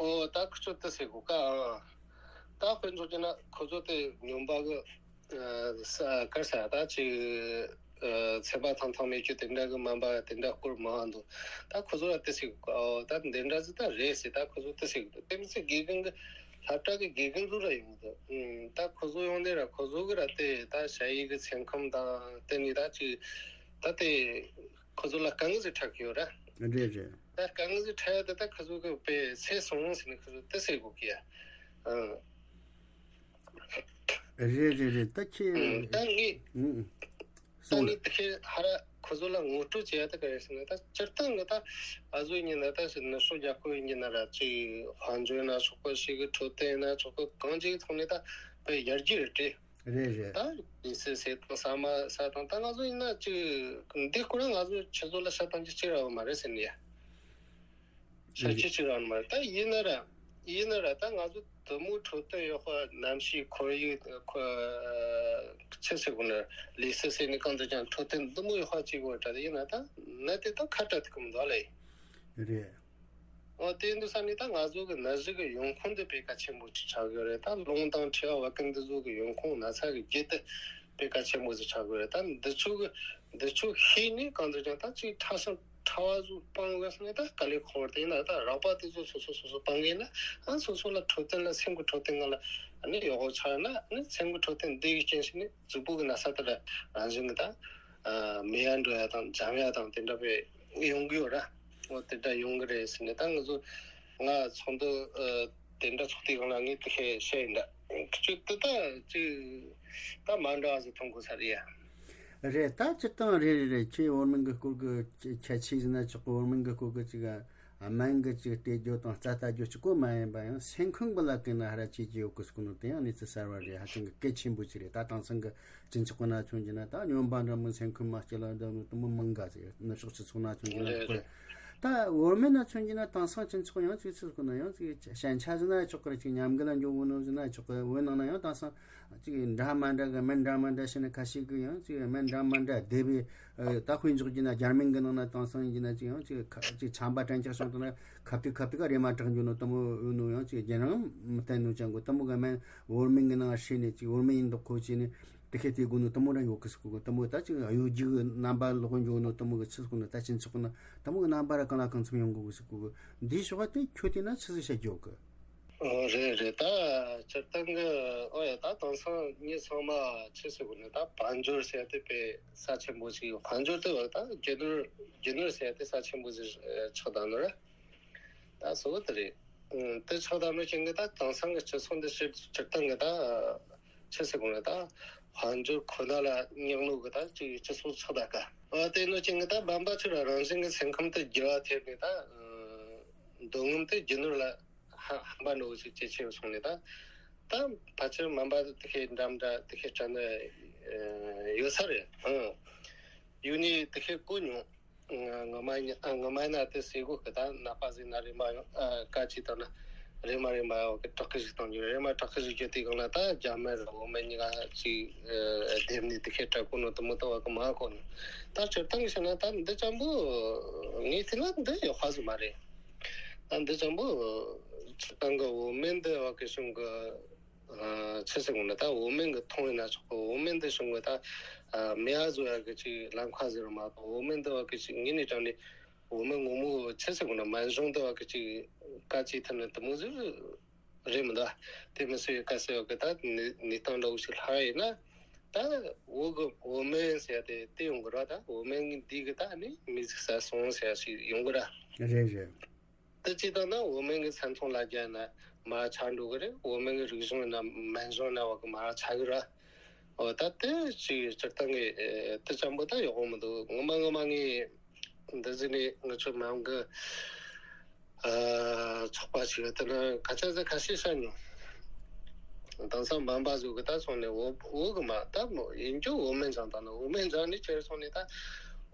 ཨོ་ད་ཁོ་ཚོ་དེ་ཟེར་གོ་ཀ་ཨང་། ད་དཔེ་འཇོག་རྒྱུ་ན་ཁོ་ཚོ་དེ་སྨྱོན་པ་གི་ས་གར་ས་ད་ཅིག་ཚད་པ་ཐང་ཐང་མེད་རྒྱུ་དེ་འདྲ་གི་སྨན་པ་དེ་འདྲ་སྐོར་མང་བ་འདུག་ད་ཁོ་ཚོ་ལ་དེ་ཟེར་གོ་ཀ་ཨོ་ད་འདི་འདྲ་ཟིག་ད་རེད་ཟེར། ད་ཁོ་ཚོ་དེ་ཟེར་གི་འདུག་དེ་མི་ཚེ་དགེ་རྒན་གི་སློབ་གྲྭ་གི་དགེ་རྒན་ཚོ་ར་ཡོང་གི་འདུག་ད་ཁོ་ཚོ་ཡོང་ནས་ར་ཁོ་ཚོ་གི་ར་དེ་ད་ཞ་ཡི་གི་སེམས་ཁམས་དང་དེ་ནི་ད་ཅིག་ད་དེ། ཁོ་ཚོ་ལ་དཀའ་ངལ་ཞིག་འཕྲད་ཀྱི་ཡོད་ར། རེད་རེད། ད་དཀའ་ངལ་ཞིག་འཕྲད་ཡ་དེ་ད་ཁོ་ཚོ་གི་དཔེ་སེ་སོང་ཟེར་ནས་ཁོ་ཚོ་དེ་ཟེར་དགོས་ཀྱི་ཡ། ཨང་། རེད་རེད་རེད། ད་ཁྱེད། ཨང་། ད་ངས། ཨང་ཨང་། ད་སོང་ངས་དེ་ཁྱེད་ཧ་ར་ཁོ་ཚོ་ལ་ངོ་སྤྲོད་བྱེད་ཡ་དེ་ག་རེ་ཟེར་ན་ད་སྤྱིར་བཏང་གི་ད་ཨ་ཟོ་ཡིན་ན་ད་ནུབ་ཕྱོགས་རྒྱལ་ཁབ་ཡིན་གྱི་ན་ར་ཅིག་དཔལ་འབྱོར་ན་ཆོག་གི། ཞིག་གི་འཕྲོད་བསྟེན་ན་ཆོག་གི། གང་ཅིའི་ཐོག་ནས་ད་དཔེ་ཡར་རྒྱས་རེད་དྲི། རེད་རེད། ད་ལུས་སེམས་ཟས་དང་ཟ་མ་ཟ་དང་ད་ང་ཚོ་ཡིན་ན་ཅིག་འདི་སྐོར་ང་ཚོ་ཁྱེད་ཚོ་ལ་ཤ་སྟངས་ཅིག་གཅིག་ར་ཡོད་མ་རེད་ཟེར་ནས་ཡ། ཤ་ཅིག་གཅིག་ར་ཡོད་མ་རེད། ད་ཡིན་ན་ར་ཡིན་ན་ར་ད་ང་ཚོ་དུ་མོ་འཕྲོད་བསྟེན་ཡོད་ཁ་གནམ་གཤིས་ཁོར་ཡུག་ཁོ་ཆི་ཟེར་དགོས་ན་ལུས་སེམས་ཟས་ནས་གང་དུ་ཀྱང་འཕྲོད་བསྟེན་དུ་མོ་ཡོད་ཁ་ཅིག་གོ་ད་ཡིན་ན་ད་ན་དེ་ད་ཁ་བྲལ་ཐུབ་ཀྱི་མི་འདུག་ཨ་ལེ། རེད། ཨོ་དེ་འདུག་ས་ནི་ད་ང་ཚོ་གི་ན་གཞི་གི་ཡོང་ཁུངས་འདི་དཔེ་གལ་ཆེན་པོ་ཅིག་ཆགས་ཡོད་རེད། ད་རླུང་དང་མཁྲིས་པ་བད་ཀན་འདི་ཚོ་གི་ཡོང་ཁུངས་ན་ཚ་གི་རྒྱུ་དེ་དཔེ་གལ་ཆེན་པོ་ཅིག་ཆགས་ཡོད་རེད། ད་འདི་ཚོ་གི་འདི་ཚོ་ཤེས་ནས་གང་དུ་ཀྱང་ད་ཅིག་ཕྲ་ཞིང་ཕྲ་བ་ཚོ་སྤང་དགོས་ས་ནི་ད་དཀའ་ལས་ཁག་པོ་རེད། དེ་ཡིན་ན་ད་རགས་པ་དེ་ཚོ་སོ་སོ་སོ་སོ་སྤང་གི་ཡིན་ན་ཨ་སོ་སོ་ལ་འཕྲོད་བསྟེན་ལ་སེམས་ཀྱི་འཕྲོད་བསྟེན་ང་ལ་ཨ་ནི་ཡག་པོ་ཆགས་ན་ཨ་ནི་སེམས་ཀྱི་འཕྲོད་བསྟེན་འདི་གི་རྐྱེན་བྱས་ནས་གཟུགས་པོ་གི་ན་ཚ་དེ་འདྲ་རང་བཞིན་གི་ད་མེད་ཡ་འགྲོ་ཡ་དང་འཇམ་ཡ་དང་དེ་འདྲ་བའི་ཡོང་གི་ཡོད་ར། འོ་དེ་འདྲ་ཡོང་གི་རེད་ཟེར་ནས་ད་ང་ཚོ་ང་ཚོགས་འདུ་ཨ་དེ་འདྲ་ཚོགས་དུས་སྒང་ལ་ངས་དེ་བཤད་བཤད་ཡིན་ད། ཁྱོད་དེ་ད་ཅིག་ད་མ་འདྲ་བ་ཟིག་མཐོང་དགོས་ས་རེད་ཡ། རེད། ད་སྤྱིར་བཏང་རེད་རེད་རེད། ཁྱེད་འོར་མིན་གི་སྐོར་གི་ཁྱད་ཆོས་ཟེར་ན་ཆོག་གི། འོར་མིན་གི་སྐོར་གི་ཅིག་སྨན་གི་ཅིག་སྤྲད་རྒྱུ་དང་རྩ་ལྟ་རྒྱུ་གཅིག་པོ་མ་ཡིན་པ་ཡང་སེམས་ཁམས་གི་ལ་ཀི་ན་ཧ་ར་བྱེད་ཀྱི་ཡོད་གི་ཟེར་གོ་ནོ་དེ་ཡང་གནས་ཚུལ་གསར་བ་རེད། ཧ་ཅང་གི་གལ་ཆེན་པོ་ཅིག་རེད། ད་དེང་སང་གི་སྤྱི་ཚོགས་ཀྱི་ནང་མཚོན་གྱི་ན་ད་སྨྱོན་པ་འདྲ་མོ་སེམས་ཁམས་མ་སྐྱིད་ལ་འདྲ་མོ་དུ་མོ་མང་ག་ཟེར། ནུབ་ཕྱོགས་སྤྱི་ཚོགས་ནང་མཚོན་གྱི་ན་རེད་ཁོ་རེད། ད་འོ་མེད་ན་མཚོན་གྱི་ན་དེང་སང་སྤྱི་ཚོགས་ཡང་ཅིག་ཚུལ་ཁོ་ན་ཡང་ཅིག་ཞན་ཆ་ཟེར་ན་ཆོག་གི་རེད། ཅིག་ཉམས་རྒུད་ལ་འགྱོ་གོ་ནོ་ཟེར་ན་ཆོག་གི། འོ་ནང་ན་ཡང་དེང་སང་ཅིག་འདྲ་མ་འདྲ་གི་སྨན་འདྲ་མ་འདྲ་བྱས་ནས་ཁ་ཤས་ཀྱིས་ཡང་ཅིག་སྨན་འདྲ་མ་འདྲ་བསྡེབས་པས་ད་དཔེ་འཇོག་རྒྱུ་ན་རྒྱ་སྨན་གྱི་ནང་ན་དེང་སང་ཡིན་རྒྱུ་ན་ཅིག་ཡང་ཅིག་ཁ་ཅིག་ཆམ་པ་དྲན་ཆགས་བྱུང་དུས་ན་ཁ་ཐུག་ཁ་ཐུག་ག་རེ་མ་དྲག་འགྱོ་ནོ་དུ་མོ་ཡོད་ནོ། ཡང་ཅིག་རྒྱུན་རིང་མི་བསྟེན་ནོ་ཅང་གོ་དུ་མོ་གི་སྨན་འོ་མེད་གི་ནང་བསྲེས་ནས་ཅིག་འོ་མེད་ཡིན་མདོག་ཁོ་བྱས་ནས། དེ་ཁའི་དེ་དགོས་ནོ་དུ་མོ་ར་ཡོད་གི་ཟེར་གོ་གི། དུ་མོ་ད་ཅིག་གཡོ་སྒྱུ་གི་རྣམ་པ་ལོག་འགྱོ་ནོ་དུ་མོ་གི་ཆི་ཟེར་གོ་ནོ་ད་ཕྱིན་ཆོག་གི་ན་དུ་མོ་གི་རྣམ་པ་ར་གང་ལ་གང་འཚམ་ཡོང་གི་ཟེར་གོ་གི། འདིའི་ཕྱོགས་དེ་ཁྱོད་དེ་ན་ཆི་ཟིག་བཤད་རྒྱུ་གི། ཨོ་རེད་རེད། ད་སྤྱིར་བཏང་གི་ཨོ་ཡ་ད་དེང་སང་མི་ཚང་མ་ཆི་ཟེར་གོ་ནི་ད་དཔལ་འབྱོར་ཟེར་དེ་དཔེ་ས་ཆེན་པོ་ཞིག་ཡོད། དཔལ་འབྱོར་དེ་ད་རྒྱུ་ནོར་རྒྱུ་ནོར་ཟེར་དེ་ས་ཆེན་པོ་ཞིག་ཆགས་བསྡད་ནོ་ར། ད་སོ་དེ་རེད། ཨང་། དེ་ཆགས་བསྡད་ནོ་ཅན་གི་ད་དེང་སང་གི་སྤྱི་ཚོགས་འདི་སྤྱིར་སྤྱིར་བཏང་གི་ད་ཆི་ཟེར་དགོས་རེད། ད་དཔལ་འབྱོར་ཁོ་ན་ལ་སྙེག་ནོ་གི་ད་ཅིག་སྤྱི་ཚོགས་ཆགས་བསྡད་ཀ། ཨ་དེ་ནོ་ཅན་གི་ད་སྨན་པ་ཚོ་ལ་རང་བཞིན་གི་སེམས་ཁམས་དེ་འགྱུར་བ་ཐེབས་ནས་ད་ཨང་འདོད་རྔམ་དེ་རྒྱུ་ནོར་ལ་ཧ་ཧམ་པ་འགྲོ་གི་ཅིག་ཇེ་ཆེ་རུ་སོང་ནས་ད་ད་ཕལ་ཆེར་སྨན་པ་དེ་ཁའི་འགྲམ་འདྲ་དེ་ཁའི་དྲ་ནས་ཡོད་ས་རེད། ཨང་། ཡུལ་ནས་དེ་ཁའི་གོ་མྱོང་། ང་མ་ཡིན་ཨ་ང་མ་ཡིན་ན་དེ་ཟེར་གོ་གི། ད་ནད་པ་ཟིག་ན་རེམ་མ་ཡོང་ཨ་ཀ་ཅིག་དང་ན་རེམ་མ་རེམ་མ་ཡོང་གི་དྲག་གི་ཞིག་གཏོང་རྒྱུ་རེམ་མ་དྲག་གི་ཞིག་རྒྱུ་དེ་གང་ལ་ད་རྒྱ་མི་ར་འོ་མ་གཉིས་ཀ་ཅིག་སྡེབ་ནས་དེ་ཁའི་དྲག་གོ་ནོ་དུ་མོ་ད་བ་གི་མ་གོ་ནོ། ད་སྤྱིར་བཏང་གི་བཤད་ན་ད་འདི་ཅམ་པོ་ངས་བལྟས་ན་འདི་ཡག་པ་ཟིག་མ་རེད། ད་འདི་ཅང་པོ་སྤྱིར་བཏང་གི་འོ་མའི་འདི་བ་གི་གཞུང་གི་ཆི་ཟེར་དགོས་ན། ད་འོ་མའི་གི་མཐོང་ཡིན་ན་ཆོག་གི། འོ་མའི་འདི་གཞུང་གི་ད་མེ་ཡ་བཟོ་ཡ་གི་ཅིག་ལམ་ཁ་ཟེར་མ་གཏོགས། འོ་མའི་འདི་བ་གི་ཅིག་ངེས་ནས་དྲང་ནས་འོ་མའི་ངོ་མ་ཆི་ཟེར་དགོས་ན། སྨན་གཞུང་འདི་བ་གི་ཅིག་བཀའ་ཅིག་ཐོན་ནས་དེ་མོ་ཟིག་རེད་མི་འདུག་དེ་མི་སྲིད་ཡོད་ག་ཟེར་ཡོད་གི། ད་ནི་ནི་སྟངས་འདྲ་བོ་ཞིག་ལྷག་ཡིན་ན། ད་འོ་གི་འོ་མའི་ཟེར་ཡ་དེ་དེ་ཡོང་གི་ར། ད་འོ་མའི་འདི་གི་ད་ནི་མི་ཟིག་ཟ་སོང་ཟེར་ཡ་ཞིག་ཡོང་གི་ར། རེད་རེད། དེ་ཅི་ལྟར་ན་འོ་མའི་གི་ཚན་ཚོང་ལ་རྒྱག་ན་མར་ཆག་འགྲོ་གི་རེད། འོ་མའི་གི་རིག་གཞུང་ཡིན་ན་སྨན་གཞུང་ན་བ་གི་མར་ཆག་གི་ར། འོ་ད་དེ་ཅིག་སྤྱིར་བཏང་གི་དེ་ཅང་པོ་ད་ཡག་པོ་མི་འདུག་ངོ་མ་ངོ་མ་ངས་འདི་ཟིན་ནས་ང་ཚོ་མང་གི་ཚོགས་པ་ཞིག་དེ་ན་ཁ་ཆ་ཟེར་ཁ་ཤས་བཤད་མྱོང་། དེང་སང་མང་པ་ཟིག་གི་ད་སོང་ནས་འོ་འོ་གི་མ་ད་མོ་ཡིན་རྒྱུ་འོ་མའི་འཇང་དང་ནི་འོ་མའི་འཇང་ནི་ཁྱེར་སོང་ནས་ད་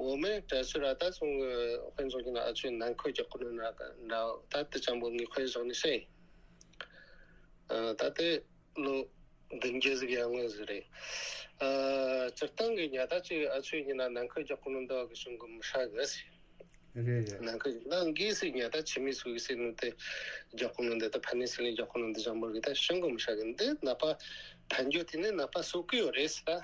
འོ་མའི་གྲལ་ཚུར་ར་ད་སོང་གི་དཔེ་མཚོན་གྱི་ན་ཨ་ཆོས་ནང་ཁུལ་རྒྱག་གི་ནོ་ན་འདྲ། ད་དེ་ཅང་པོ་ངས་དཔེ་བཞག་ནས་བཤད་ཡིན། ད་དེ་ལོ་བདུན་བརྒྱད་ཟིག་ཡར་སྔོན་ཟིག་རེད། ཨ། སྤྱིར་བཏང་གི་ཉ་ད་ཅིག་ཨ་ཆོས་ཡིན་ན་ནང་ཁུལ་རྒྱག་གོ་ནོ་འདི་བ་གི་གཞུང་གི་མི་ཧྲ་གི་ཟེར། རེད་རེད། ནང་ཁུལ་ཡིན་ན་འགའི་ཟིག་ཉ་ད་ཆི་མི་སུ་གི་ཟེར་ནོ་དེ་རྒྱག་གོ་ནོ་འདི་ད་ཕ་ནི་སི་ལིན་རྒྱག་གོ་ནོ་འདི་ཅང་མོར་གི་ད་གཞུང་གི་མི་ཧྲ་གི། འདི་ན་པ་ཕན་རྒྱུ་དེ་ནི་ན་པ་སོ་གི་ཡོད་རེད་ཟེར། ད་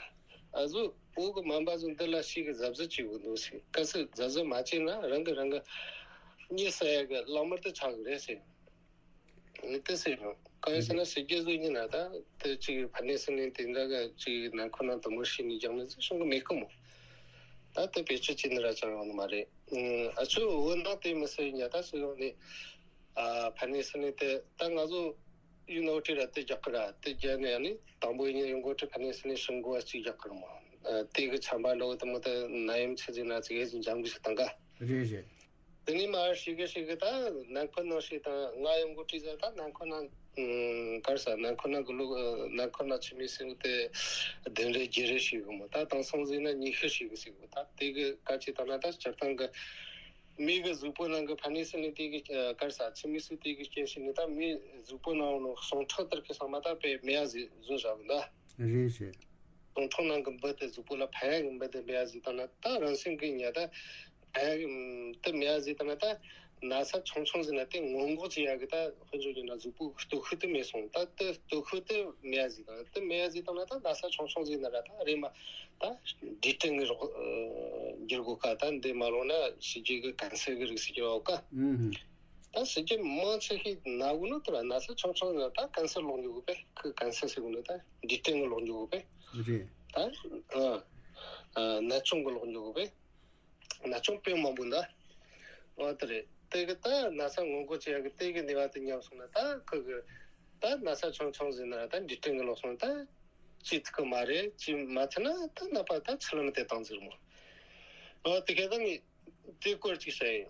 ཨ་ཟོ་བོ་གི་མ་འབའ་ཟོ་འདི་ལ་ཤི་གི་གཟབ་གཟབ་བྱེད་དགོས་འདུག་ཟེར། གལ་སྲིད་གཟབ་གཟབ་མ་བྱས་ན་རང་གི་རང་གི་གཉིད་ས་ཡ་གི་ལག་དམར་དུ་ཆགས་གི་རེད་ཟེར། ངས་དེ་ཟེར་ཡོང་། གང་ཡིན་ཟེར་ན་ཕྱི་རྒྱལ་ཚོ་ཡིན་ན་ད་དེ་གཅིག་ཕ་ནི་སི་ལིན་དེ་འདྲ་ག་གཅིག་ནང་ཁོ་ན་དུ་མོ་ཤི་ནི་རྒྱག་ནི་ཟེར་གསུང་གི་མེད་ཀི་མོ། ད་དེ་བེད་སྤྱོད་བྱེད་ནི་ར་ཅང་ཡོང་ནི་མ་རེད། ཨ་ཆོས་འོ་ན་དེ་མི་སེ་ཡིན་ཡ་ད་སུ་ཡོང་ནི། ཨ་ཕ་ནི་སི་ལིན་དེ་ད་ང་ཚོ་ཡུ་ནོ་ཁྲི་ར་དེ་རྒྱག་གི་ར་དེ་རྒྱག་ནི་ཡ་ནི་དང་པོ་ཡིན་ཡོང་གོ་ཁྲི་ཕ་ནི་སི་ལིན་ཧྲིན་གོ་བ་གཅིག་རྒྱག་གི་ར་མོ། དེ་གི་ཆམ་པ་འདྲ་བོ་དུ་མོ་དེ་ན་ཡམ་ཆི་ཟིན་ན་ཅིག་ཨེ་ཟིན་འཇམ་གི་ཞིག་བཏང་ག། རེད་རེད། དེ་ནས་མར་ཤི་གི་ཤི་གི་ད་ནང་ཁོ་ནང་ཤི་དང་ང་ཡོང་གི་བྲིས་ཟ་ད་ནང་ཁོ་ན་གར་ས་ནང་ཁོ་ན་གི་ལུག་ནང་ཁོ་ན་ཆི་མི་སི་དེ་བདུན་རེ་བརྒྱད་རེ་ཤི་གི་མོ། ད་དང་སང་ཟིན་ན་ཉི་ཤུ་ཤི་གི་སི་གི་ད་དེ་གི་ག་ཅི་ད་ན་ད་སྤྱིར་བཏང་གི་མི་གི་གཟུགས་པོ་ནང་གི་ཕ་ནི་སི་ནི་དེ་གི་གར་ས་ཆི་མི་སི་དེ་གི་སྐྱེ་ཤི་ནི་ད་མི་གཟུགས་པོ་ནང་ལོ་སོང་ཁྲག་ལྟར་གི་ས་མ་ད་པེ་མེ་ཡ་ཟི་བཟོ་བཞག་གི་ད། རེད་རེད། སྟོང་ཐུང་ནང་གི་འབུ་དེ་གཟུགས་པོ་ལ་ཕན་ཡག་གི་འབུ་དེ་མེད་ཡ་ཟིག་བཏང་ན་ད་རང་སེམས་ཀྱི་ཉ་ད་ཕན་ཡག་གི་དེ་མེད་ཡ་ཟིག་བཏང་ན་ད་ན་ཚ་ཆུང་ཆུང་ཟིག་ན་དེ་སྔོན་འགོག་བྱེད་ཡག་གི་ད་དཔེ་འཇོག་བྱས་ན་གཟུགས་པོ་སྟོབས་ཤུགས་དེ་མེད་སོང་། ད་དེ་སྟོབས་ཤུགས་དེ་མེད་ཡ་ཟིག་དང་དེ་མེད་ཡ་ཟིག་བཏང་ན་ད་ན་ཚ་ཆུང་ཆུང་ཟིག་ན་ར་ད་རེད་མ་ད་འབྲས་སྐྲན་གི་རོགས་འགྱུར་གོ་ཀ། ད་འདི་མ་ལོང་ན་ཕྱི་རྒྱལ་གི་ཀན་སར་གི་རིགས་ཟིག་གི་བ་ཀ། ཨུམ། ད་ཕྱི་རྒྱལ་མང་ཆེ་ཤོས་ན་གོ་ནོ་དེ་ར་ན་ཚ་ཆུང་ཆུང་ཟིག་ན་ད་ཀན་སར་ལོག་འགྱུར་གོ་པས། ཁོ་ཀན་སར་ཟེར་གོ་ནོ་ད། འབྲས་སྐྲན་གྱི་ལོག་འགྱོ་གི་པས། རེད། ད་ཨ་ཨ་ན་ཆུང་གི་ལོག་འགྱོ་གི་པས། ན་ཆུང་དཔེ་མང་པོ་འདུག་འོ་དེ་རེད། དེ་གི་ད་ན་ཚ་སྔོན་འགོག་བྱེད་ཡག་གི་དེ་གི་ནུས་པ་དེ་ཉམས་སོང་ན་ད་ཁོ་གི་ད་ན་ཚ་ཆུང་ཆུང་ཟིག་ན་ད་འབྲས་སྐྲན་གྱི་ལོག་སོང་ན་ད་ཅི་ཐུབ་གི་མ་རེད། ཅི་མ་ཐུབ་ན་ད་ནད་པ་ད་ཚུར་ལམ་དེ་བཏང་ཟིག་མོ། འོ་དེ་གི་ད་ངས་དེ་སྐོར་ཅིག་བཤད་ཡིན།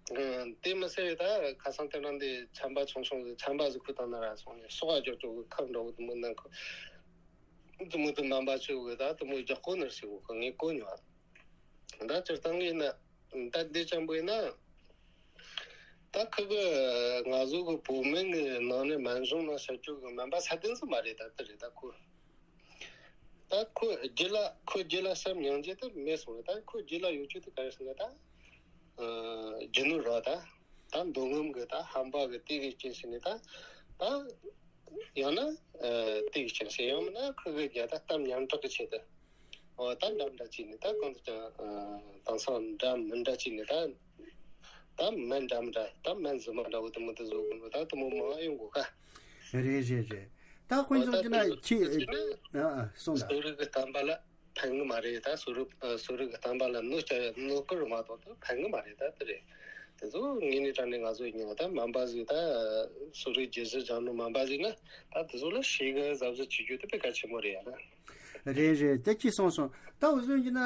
ཨ། དེ་མི་ཟེར་ད་ཁ་སང་དེ་རིང་འདི་ཆམ་པ་ཆུང་ཆུང་ཟིག་ཆམ་པ་ཟིག་ཁུ་བཏང་ན་ར་སོང་ནས་སོ་ག་ཅོག་ཅོག་གི་ཁབ་འདྲ་བོ་དུ་མོ་ནང་ཁུ་དུ་མོ་དུ་མམ་པ་ཆུ་གི་ད་དུ་མོ་རྒྱག་གོ་ནར་ཟིག་གོ་ངས་གོ་མྱོང་། ད་སྤྱིར་བཏང་གི་ཡིན་ན་ད་འདི་ཅམ་པོ་ཡིན་ན་ད་ཁུ་གི་ང་ཚོ་གི་བོད་སྨན་གི་ནང་ནས་སྨན་གཞུང་ནང་བྱ་རྒྱུ་གི་སྨན་པ་ས་དེ་ཚོ་མ་རེད། ད་དེ་རེད་ད་ཁུ། ད་ཁོ་རྒྱུད་ལ་ཁོ་རྒྱུད་ལ་བསམ་མྱོང་རྒྱུ་དེ་མེད་སོང་རེད། ད་ཁོ་རྒྱུད་ལ་ཡོད་རྒྱུ་དེ་ག་རེ་ཟེར་ན་ད་རྒྱུ་ནོར་རོ་ད་ད་མདོ་ངོམ་གི་ད་ཧམ་པ་གི་དེ་གི་རྐྱེན་བྱས་ནས་ད་ད་ཡང་ན་དེ་གི་རྐྱེན་བྱས་ཡང་མིན་ན་ཁོ་གི་རྒྱ་ད་གཏམ་ཉམས་དྲག་གི་ཆེད་དུ་འོ་ད་འདྲ་མི་འདྲ་བྱས་ནས་ད་གང་དུ་ཀྱང་དེང་སང་འདྲ་མི་འདྲ་བྱས་ནས་ད། ད་སྨན་འདྲ་མི་འདྲ་ད་སྨན་རྫུན་མ་འདྲ་བོ་དུ་མོ་དུ་བཟོ་དགོས་ནོ་ད་དུ་མོ་མང་ཡོང་དགོས་ཀ། རེད་རེད་རེད། ད་དཔེ་འོ་མཚོན་ད་གྱི་ན་དུ་ཁྱེད་དུ་ཨ་ཨ་གསུངས་ད། གསོ་རིག་གི་བསྟན་པ་ལ་ཕན་གི་མ་རེད། ད་གསོ་རིག་གསོ་རིག་གི་བསྟན་པ་ལ་གནོད་བྱ་གནོད་ཀི་རུ་མ་གཏོགས་ད་ཕན་གི་མ་རེད། ད་དེ་རེད། དེ་ཚོ་ངེས་ནས་དྲང་ནས་ང་ཚོ་ཡིན་ན་ད་སྨན་པ་ཟིག་ད་གསོ་རིག་རྒྱུད་གཞི་སྦྱང་ནོ་སྨན་པ་ཟིག་ན་ད་དེ་ཚོ་ལ་ཤེས་གི་གཟབ་གཟབ་བྱེད་རྒྱུ་དེ་དཔེ་གལ་ཆེན་པོ་རེད་ཡ་ན། རེད་རེད། དེ་ཅི་སོང་སོང་། ད་འུ་ཚོ་ཡིན་ན་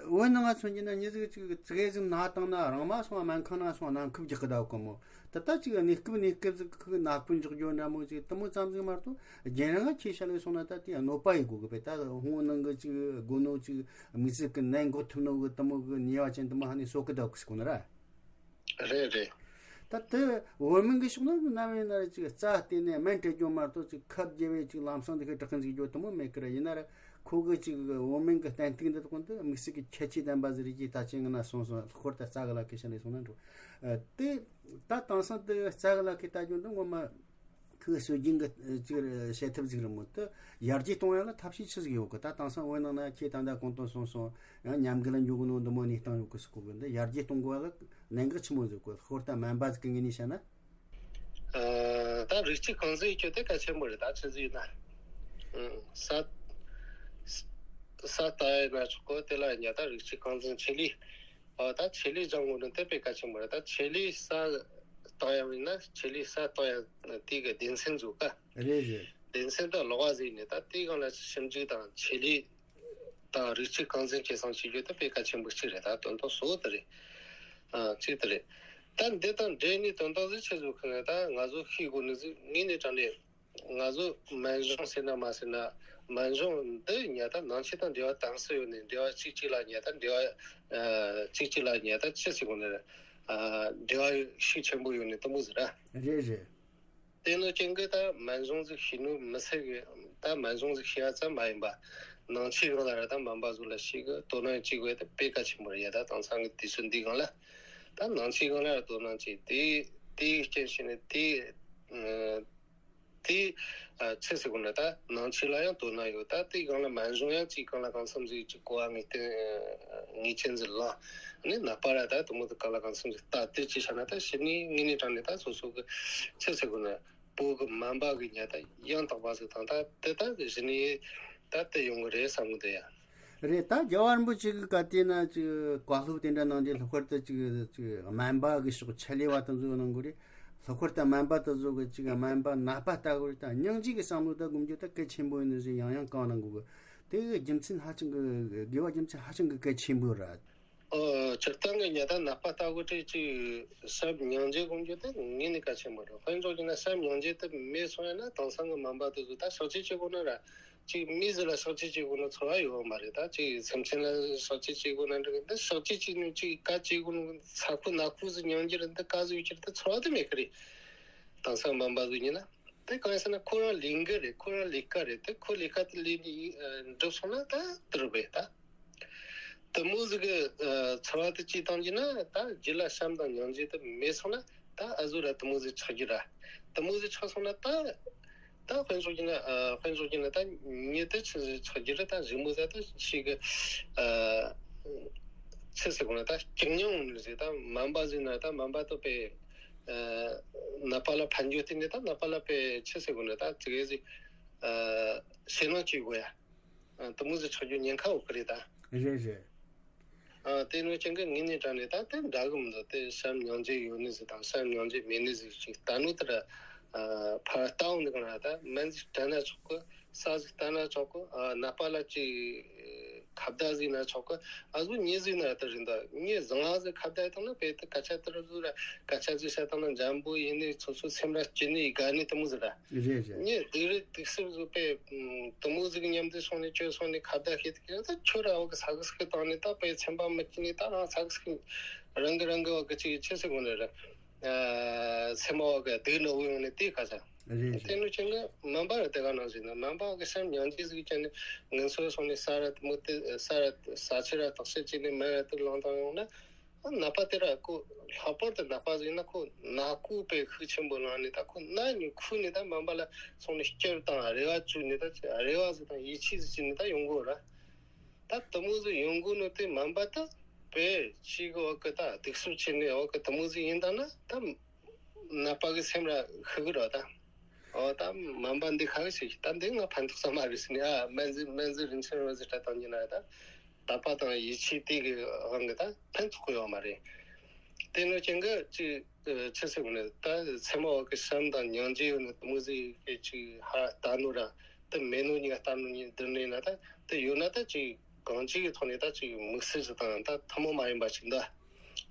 བོད་ནང་ང་ཚོ་ཡིན་ན་མྱི་ཟིག་ཅིག་ཙི་གེ་ཟིག་ན་བཏང་ན་རང་མ་སོང་སྨན་ཁང་ན་སོང་ན་ཁུབ་རྒྱག་གི་ད་གོ་མོ། ད་ལྟ་ཅིག་གནས་སྐབས་གནས་སྐབས་ཟིག་ཁུ་ནག་པོ་འཇོག་རྒྱུ་འདྲ་མོ་ཅིག་དུ་མོ་ཙམ་ཟིག་མ་གཏོགས་རྒྱུན་རིང་ང་ཁྱེད་ཤ་ལས་སོང་ན་ད་དེ་གནོད་པ་ཡི་གོ་གི་པས། ད་ཧོང་ནང་གི་ཅིག་སྒོ་ནོ་ཅིག་མི་ཚེ་གི་ནད་འགོ་ཐུབ་ནོ་གི་དུ་མོ་གི་ཉེས་པ་ཅན་དུ་མོ་ཧ་ནས་གསོ་གི་ད་གོ་ཟིག་གོ་ན་ར། རེད་རེད། ད་དེ་བོད་སྨན་གྱི་ཕྱོགས་ན་ནམ་ཡིན་ན་ར་ཅིག་རྩ་བལྟས་ནས་སྨན་སྤྲད་རྒྱུ་མ་གཏོགས་ཅིག་ཁབ་བརྒྱབ་པའི་ཅིག་ལམ་སང་འདི་གི་དྲག་གི་འཇུག་རྒྱུ་དེ་མོ་མེད་ཀི་ར། ཡིན་ན་ར་ཁོ་གི་ཅིག་བོད་སྨན་གྱི་བསྟན་ཐིག་འདི་དག་འདི་དམིགས་བསལ་གྱི་ཁྱད་ཆོས་ལྡན་པ་ཟིག་རེད་ཅེས་ད་ཅི་ངས་ན་གསུངས་སོང་། ལྷག་པར་དུ་རྩ་གི་ལ་ཁའི་ཕྱོགས་ནས་སོང་ན་འགྲོ། ཨ། དེ་ད་དེང་སང་དེ་རྩ་གི་ལ་ཁའི་ལྟ་རྒྱུ་འདི་ངོ་མ་ཁོའི་སྲོལ་རྒྱུན་གྱི་ཅིག་བྱེད་ཐབས་ཟིག་རེད་མོད། དེ་ཡར་རྒྱས་གཏོང་ཡ་ལ་ཐབས་ཤེས་ཆི་ཟིག་ཡོད་གི། ད་དེང་སང་བོད་ནང་ན་ཁྱེད་ད་ལྟ་གོང་དུ་གསུངས་སོང་། ཡང་ཉམས་རྒུད་ལ་འགྱོ་གི་ནོ་འདི་མོ་གནས་སྟངས་ཡོད་གི་ཟེར་གོ་གི། འདི་ཡར་རྒྱས་གཏོང་དགོས་ལ་གནད་འགག་ཆི་མོ་ཟིག་གོ། ལྷག་པར་དུ་སྨན་པ་ཟིག་གི་ངོས་ནས་བཤད་ན། ཨ། ད་རིགས་གཅིག་རྐང་འཛིན་གྱི་དེ་གལ་ཆེན་པོ་རེད། ད་ཆི་ཟིག་ཡིན་ན། ཨང་། ས་ས་ལྟ་ཡིན་ན་ཆོག་གི། དེ་ལ་ཉ་ད་རིགས་གཅིག་རྐང་འཛིན་ཆེད་ལས། ཨ། ད་ཆེད་ལས་སྦྱང་དགོས་ནི་དེ་དཔེ་གལ་ཆེན་པོ་རེད། ད་ཆེད་ལས་ས་བཏང་ཡ་ཡིན་ན་ཆེད་ལས་ས་བཏང་ཡ་དེ་གི་སྡེ་ཚན་ཟིག་ག་རེད་རེད། སྡེ་ཚན་དང་ལོགས་ཟིག་ནས་ད་དེའི་སྒང་ལ་ཞིབ་འཇུག་དང་ཆེད་ལས་དང་རིགས་གཅིག་རྐང་འཛིན་བྱེད་སྟངས་བྱེད་རྒྱུ་དེ་དཔེ་གལ་ཆེན་པོ་གཅིག་རེད། ད་དོན་དག་གཙོ་བོ་དེ་རེད། ཨ། གཅིག་དེ་རེད། ད་འདི་དང་འབྲེལ་ནས་དོན་དག་ཟིག་ཆི་ཟིག་གི་ནས་ད་ང་ཚོ་ཤེས་དགོས་ནི་ཟིག་ངས་ནས་དྲང་ནས། ང་ཚོ་སྨན་གཞུང་ཟེར་ན་མ་ཟེར་ན། སྨན་གཞུང་འདི་ཉ་ད་ནང་ཆོས་དང་འབྲེལ་བ་དམ་ཟིག་ཡོད་ནས། འབྲེལ་བ་གཅིག་གཅིག་ལ་ཉ་ད་འབྲེལ་བ། ཨ། གཅིག་གཅིག་ལ་ཉ་ད་ཆི་ཟེར་དགོས་ནི་རེད། ཨ། འབྲེལ་བ་ཤུགས་ཆེན་པོ་ཡོད་ནི་དེ་མོ་ཟིག་ར། རེད་རེད། དེ་ནོ་ཅན་གི་ད་སྨན་གཞུང་ཟིག་ཤེས་ནོ་མི་ཟེར་གི། ད་སྨན་གཞུང་ཟིག་ཤེས་ཡ་ཙམ་མ་ཡིན་པ། ནང་ཆོས་སྒང་ལ་ར་ད་སྨན་པ་ཟིག་ལ་ཤེས་གི། དོ་སྣང་བྱེད་དགོས་དེ་དཔེ་གལ་ཆེན་པོ་རེད་ཡ། ད་དེང་སང་གི་དུས་ཚོད་འདི་སྒང་ལ། ད་ནང་ཆོས་སྒང་ལ་ར་དོ་སྣང་བྱེད་དེ། དེའི་རྐྱེན་བྱས་ནས་དེ། ཨ། དེ། ཨ། ཆི་ཟེར་དགོས་ན་ད་ནང་ཆོས་ལ་ཡང་དོ་སྣང་ཡོད། ད་དེའི་སྒང་ལ་སྨན་གཞུང་ཡང་ཅིག་གང་ལ་གང་འཚམ་ཟིག་ཅིག་གོ་བ་ངེས་གཏན་ངེས་ཅན་ཟིག་ལ། ནི་ནད་པ་ར་ད་དེ་མོ་དེ་གང་ལ་གང་འཚམ་ཟིག་ལྟ་དེ་ཅིག་བྱ་ན། ད་ཕྱི་ནས་ངོས་ནས་དྲང་ནས་ད་སོ་སོ་གི་ཆི་ཟེར་དགོས་ན་བོད་གི་སྨན་པ་གི་ཉ་ད་ཡང་དག་པ་ཟིག་དང་། ད་དེ་ད་གཞི་ནས་ད་དེ་ཡོང་གི་རེད་བསམ་གི་འདུག་ཡ། རེད། ད་རྒྱལ་བ་རིན་པོ་ཆེ་གི་བཀའ་དེ་ན་ཅིག་བཀའ་སློབ་དེ་འདྲ་གནང་དུས་ལྷག་པར་དུ་ཅིག་ཅིག་སྨན་པ་གི་ཕྱོགས་ཆེད་ལས་པ་དེ་ཚོ་གནང་དགོས་རེད། ལྷག་པར་དུ་སྨན་པ་དེ་ཚོ་གི་ཅིག་སྨན་པ་ནད་པ་ལྟ་དགོས་རེད། ད་སྙིང་རྗེ་གི་བསམ་བློ་ད་སྒོམ་རྒྱུ་ད་གལ་ཆེན་པོ་ཡིན་ནི་ཟིག་ཡང་ཡང་བསྐྱར་གནང་དགོས་གི། དེ་གི་རྒྱུ་མཚན་ཧ་ཅང་གི་དགོས་པ་རྒྱུ་མཚན་ཧ་ཅང་གི་གལ་ཆེན་པོ་རེད། ཨོ། སྤྱིར་བཏང་གི་ཉ་ད་ནད་པ་ལྟ་དགོས་དུས་ཅིག་བྱམས་སྙིང་རྗེ་སྒོམ་རྒྱུ་དེ་ངེས་ནས་གལ་ཆེན་པོ་རེད། དཔེ་འཇོག་རྒྱུ་ན་བྱམས་སྙིང་རྗེ་དེ་མེད་སོང་ཡ་ན་དེང་སང་གི་སྨན་པ་དེ་ཚོ་ད་གཤག་བཅོས་བྱེད་དགོས་ན་ར། ཅིག་མི་ཟིག་ལ་གཤག་བཅོས་བྱེད་དགོས་ན་ཚོར་བ་ཡོད་མ་རེད། ད་ཅིག་སེམས་ཅན་ལ་གཤག་བཅོས་བྱེད་དགོས་ན་འགྲིག་གི། འདི་གཤག་བཅོས་བྱེད་ནས་ཅིག་ག་བྱེད་དགོས་ན། ཚ་ཁུ་ནག་ཁུ་ཟིག་མྱོང་རྒྱུ་རེད། འདི་ག་ཟིག་ཡོད་རྒྱུ་རེད། ད་ཚོར་བ་དེ་མེད་གི་རེད། དེང་སང་སྨན་པ་ཟིག་ཡིན་ན། དེ་གང་ཡིན་ཟེར་ན་ཁོ་རང་ལས་འགན་རེད། ཁོ་རང་ལས་ཀ་རེད། དེ་ཁོ་ལས་ཀ་དེ་ལས་ནས་འགྲུབ་སོང་ན་ད་དེ་རུ་བས་ད། དེ་མོ་ཟིག་གི་ཚོར་བ་དེ་སྐྱེས་བཏང་རྒྱུ་ན། ད་རྒྱུད་ལ་བྱམས་དང་སྙིང་རྗེ་དེ་མེད་སོང་ན། ད་ཨ་ཟུ་ར་དེ་མོ་ཟིག་ཆགས་རྒྱུ་ར། དེ་མོ་ཟིག་ཆགས་སོང་ན་ད། ད་དཔེ་འཇོག་རྒྱུ་ན། ཨ། དཔེ་འཇོག་རྒྱུ་ན་ད་མྱི་དེ་ཆི་ཟིག་ཆགས་རྒྱུ་ར། ད་རི་མོ་ཟ་ད་ཞིག་གི། ཨ། ཆི་ཟེར་དགོས་ན་ད་སྐྱིད་མྱོང་ནི་ཟིག་ད་སྨན་པ་ཟིག་ན་ད་སྨན་པ་ཏོ་པས། ཨ། ནད་པ་ལ་ཕན་རྒྱུ་དེ་ནི་ད་ནད་པ་ལ་པས་ཆི་ཟེར་དགོས་ན་ད་ཙི་གེ་ཟིག་ཨ། ཞེད་སྣང་སྐྱེ་དགོས་ཡ། ཨ། དེ་མོ་ཟིག་ཆགས་རྒྱུ་ཉེན་ཁ་ཡོད་གི་རེད་ད། རེད་རེད། ཨ། དེ་ནོ་ཅན་གི་ངེས་ནས་དྲང་ནས་ད་དེ་འདྲ་གི་མི་འདུག་དེ་བྱམས་སྙིང་རྗེ་ཡོད་ནི་ཟིག་དང་བྱམས་སྙིང་རྗེ་མེད་ནི་ཟིག་ཅིག་ལྟ་ནོ་དེ་ར། ཨ། ཕར་ལྟ་འོང་ནི་གང་ར། ད་སྨན་ཟིག་སྤྲད་ན་ཆོག་གི། ས་ཟིག་ལྟ་ན་ཆོག་གི། ཨ། ནད་པ་ལ་ཅིག་ཁ་བརྡ་ཟིག་ན་ཆོག་གི། ཨ་ཟུ་མྱི་ཟིག་ན་དེ་རེད་ད། མྱི་བཟང་ང་ཟིག་ཁ་བརྡ་བཏང་ན་དཔེ་དེ་སྐད་ཆ་དེ་རུ་ཟུ་ར། སྐད་ཆ་ཟིག་བཤད་བཏང་ན་འཇམ་པོ་ཡིན་ནི། སོ་སོ་སེམས་ར་སྐྱིད་ནི་དགའ་ནི་དེ་མོ་ཟིག་ར། རེད་རེད། མྱི་སྡུག་རུ་སྡུག་སུ་ཟིག་དཔེ་དེ་མོ་ཟིག་མཉམ་དུ་སོང་ནས་བཅོས་སོང་ནས་ཁ་བརྡ་བྱེད་དུས་ད་ཁྱོད་ར་བ་གི་ས་གི་སྐད་བཏང་ནས་ད་དཔེ་ཚན་པ་མི་སྐྱིད་ནས་ད་རང་ས་གི་སྐད་རང་གི་རང་གི་བ་གི་ཅིག་ཆི་ཟེར་དགོས་ནི་ར། ཨ། སེམས་མ་བ་གི་སྡུག་ནོ་བུ་ཡོང་ནས་དེ་ཁ་ས། རེད་རེད། དེ་ནོ་ཅན་གི་སྨན་པ་ར་དེ་ག་ནང་ཟིག་ན་སྨན་པ་གི་བྱམས་སྙིང་རྗེ་ཟིག་ཅན་ནི་ངན་སོང་སོང་ནས་ས་ར་དེ་མོ་དེ་ས་ར་ས་ཆུ་ར་དག་ས་ཅིག་ནས་མེ་ར་དེ་ལངས་བཏང་ཡོང་ན། ནད་པ་དེ་ར་ཁོ་ལྷག་པར་དུ་ནད་པ་ཟིག་ཡིན་ན་ཁོ་ནད་ཁུག་པའི་ཤུགས་ཆེན་པོ་ལངས་ནས་ད་ཁོ་ནད་ནི་ཁུག་ནས་ད་སྨན་པ་ལ་སོང་ནས་སྐྱབས་དང་རེ་བ་བཅོལ་ནས་ད་རེ་བ་ཟིག་དང་ཡིད་ཆེས་ཟིག་བྱས་ནས་ད་ཡོང་གོ་ར། ད་དེ་མོ་ཟིག་ཡོང་གོ་ནོ་དེ་སྨན་པ་ད་དཔེ་ཅིག་གི་བ་གི་ད་སྡུག་སུ་བྱས་ནས་བ་གི་དེ་མོ་ཟིག་ཡིན་ད་ན་ད། ནད་པ་གི་སེམས་ར་ཤི་གི་རོ་ད། ཨོ་ད་སྨན་པ་འདི་ཁ་ཤས་ཤིག་ད་འདི་ང་ཕན་ཐོགས་ས་མ་རེད་ཟེར་ནས། ཨ། སྨན་རྫས་སྨན་རྫས་རིན་ཆེན་རོ་ཟེར་སྤྲད་བཏང་ཉིན་ན་ད་དད་པ་དང་ཡིད་ཆེས་དེ་གི་དབང་གིས་ད་ཕན་ཐོགས་གི་ཡོད་མ་རེད། དེ་ནོ་ཅན་གི་ཅིག་ཆི་ཟེར་དགོས་ནས། ད་ཚད་མ་བ་གི་བྱམས་དང་སྙིང་རྗེ་ཡོད་ནི་དེ་མོ་ཟིག་གི་ཅིག་ཧ་ལྟ་ནོ་ར། དེ་མེད་ནོ་གཉིས་ཀ་ལྟ་ནོ་གཉིས་བསྡུར་ནས་ན་ད་དེ་ཡོད་ན་ད་ཅིག་གང་ཅིའི་ཐོག་ནས་ད་ཅིག་དམིགས་བསལ་ཞིག་དང་ད་ཐུན་མོང་མ་ཡིན་པ་ཞིག་འདུག་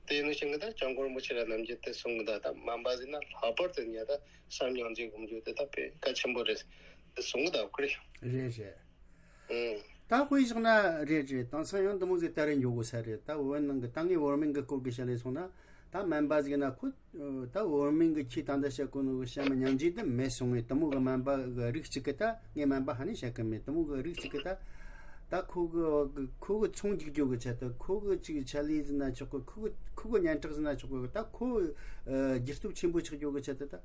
དེ་ནི་ཞིག་གི་ད་སྐྱབས་མགོན་རིན་པོ་ཆེ་ར་རྣམས་ཀྱིས་དེ་གསུང་གི་འདུག་ད་སྨན་པ་ཟིག་ན་ལྷག་པར་དུ་ཉ་ད་བྱམས་སྙིང་རྗེ་སྒོམ་རྒྱུ་དེ་ད་དཔེ་གལ་ཆེན་པོ་རེད་དེ་གསུང་གི་འདུག་གི་རེད། རེད་རེད། ཨང་། ད་དཔེ་བཞག་ན་རེད་རེད། དེང་སང་ཡང་འདི་མོ་ཟིག་ད་རེས་འགྱོ་དགོས་ས་རེད། ད་བོད་ནང་གི་ད་ངས་བོད་སྨན་གི་སྐོར་གི་བཤད་ལས་སོང་ན། ད་སྨན་པ་ཟིག་ན་ཁོ་ད་འོར་མིན་གི་ཁྱི་ད་འདི་བཤད་གོ་ནོ་གི་བཤད་མི་ཉན་རྒྱུ་དེ་མེད་སོང་ངས། དེ་མོ་གི་སྨན་པ་གི་རིགས་གཅིག་གི་ད་ངས་སྨན་པ་ཧ་ནས་བཤད་གི་མེད། དེ་མོ་གི་རིགས་གཅིག་གི་ད་ད་ཁོ་གི་ཁོ་གི་ཚོང་རྒྱུག་རྒྱུ་གི་ཆེད་དུ། ཁོ་གི་ཅིག་ཆ་ལས་ཟིན་ན་ཆོག་གི། ཁོ་གི་ཁོ་གི་སྙན་གྲགས་ཟིན་ན་ཆོག་གི། ད་ཁོ་རྒྱུ་སྟོབས་ཆེན་པོ་ཆགས་རྒྱུ་གི་ཆེད་དུ་ད་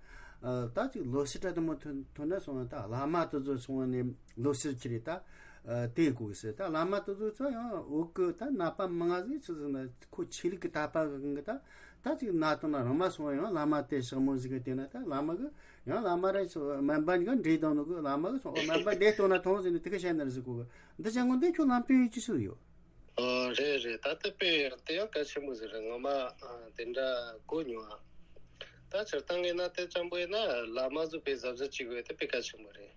ད་ཅིག་ལོ་སི་ཏྲ་དེ་མོ་ཐོན་ཐོན་ན་སོང་ན། ད་བླ་མ་དེ་ཚོ་སོང་ནས་ལོ་སི་ཁྱེར་རེ་ད་དེ་གོ་གི་ཟེར། ད་བླ་མ་དེ་ཚོ་ཚོ་ཡང་འོག་གི་ད་ནད་པ་མང་ང་ཟིག་ཆི་ཟིག་ན་ཁོ་ཆོས་ལུགས་གི་དད་པ་གི་ད་ད་ཅིག་ན་དང་ན་རང་མ་སོང་ཡང་བླ་མ་དེ་ཞག་མོ་ཟིག་གི་དེ་ན་ད་བླ་མ་གི་ཡང་བླ་མ་ར་སྨན་པ་གཉིས་ཀ་འདྲེས་དང་ནོ་གི། བླ་མ་གི་སོང་ཨོ་སྨན་པ་འདྲེས་གཏོང་ན་ཐོང་ཟེར་ནས་དེ་ག་བཤད་ན་ར་ཟིག་གོ་གི། འདི་ཅང་གོ་འདི་ཁྱོད་ལམ་སྟོན་ཡོད་ཅི་ཟིག་ཡོད། ཨོ་རེད་རེད། ད་ལྟ་དཔེ་དེ་ཡང་གལ་ཆེན་པོ་ཟིག་རེད། ངོ་མ་ཨ་དེ་འདྲ་གོ་མྱོང་ཨ། ད་སྤྱིར་བཏང་ཡིན་ན་དེ་ཙམ་པོ་ཡིན་ན་བླ་མ་ཚོ་དཔེ་གཟབ་གཟབ་བྱེད་དགོས་དེ་དཔེ་གལ་ཆེན་པོ་རེད།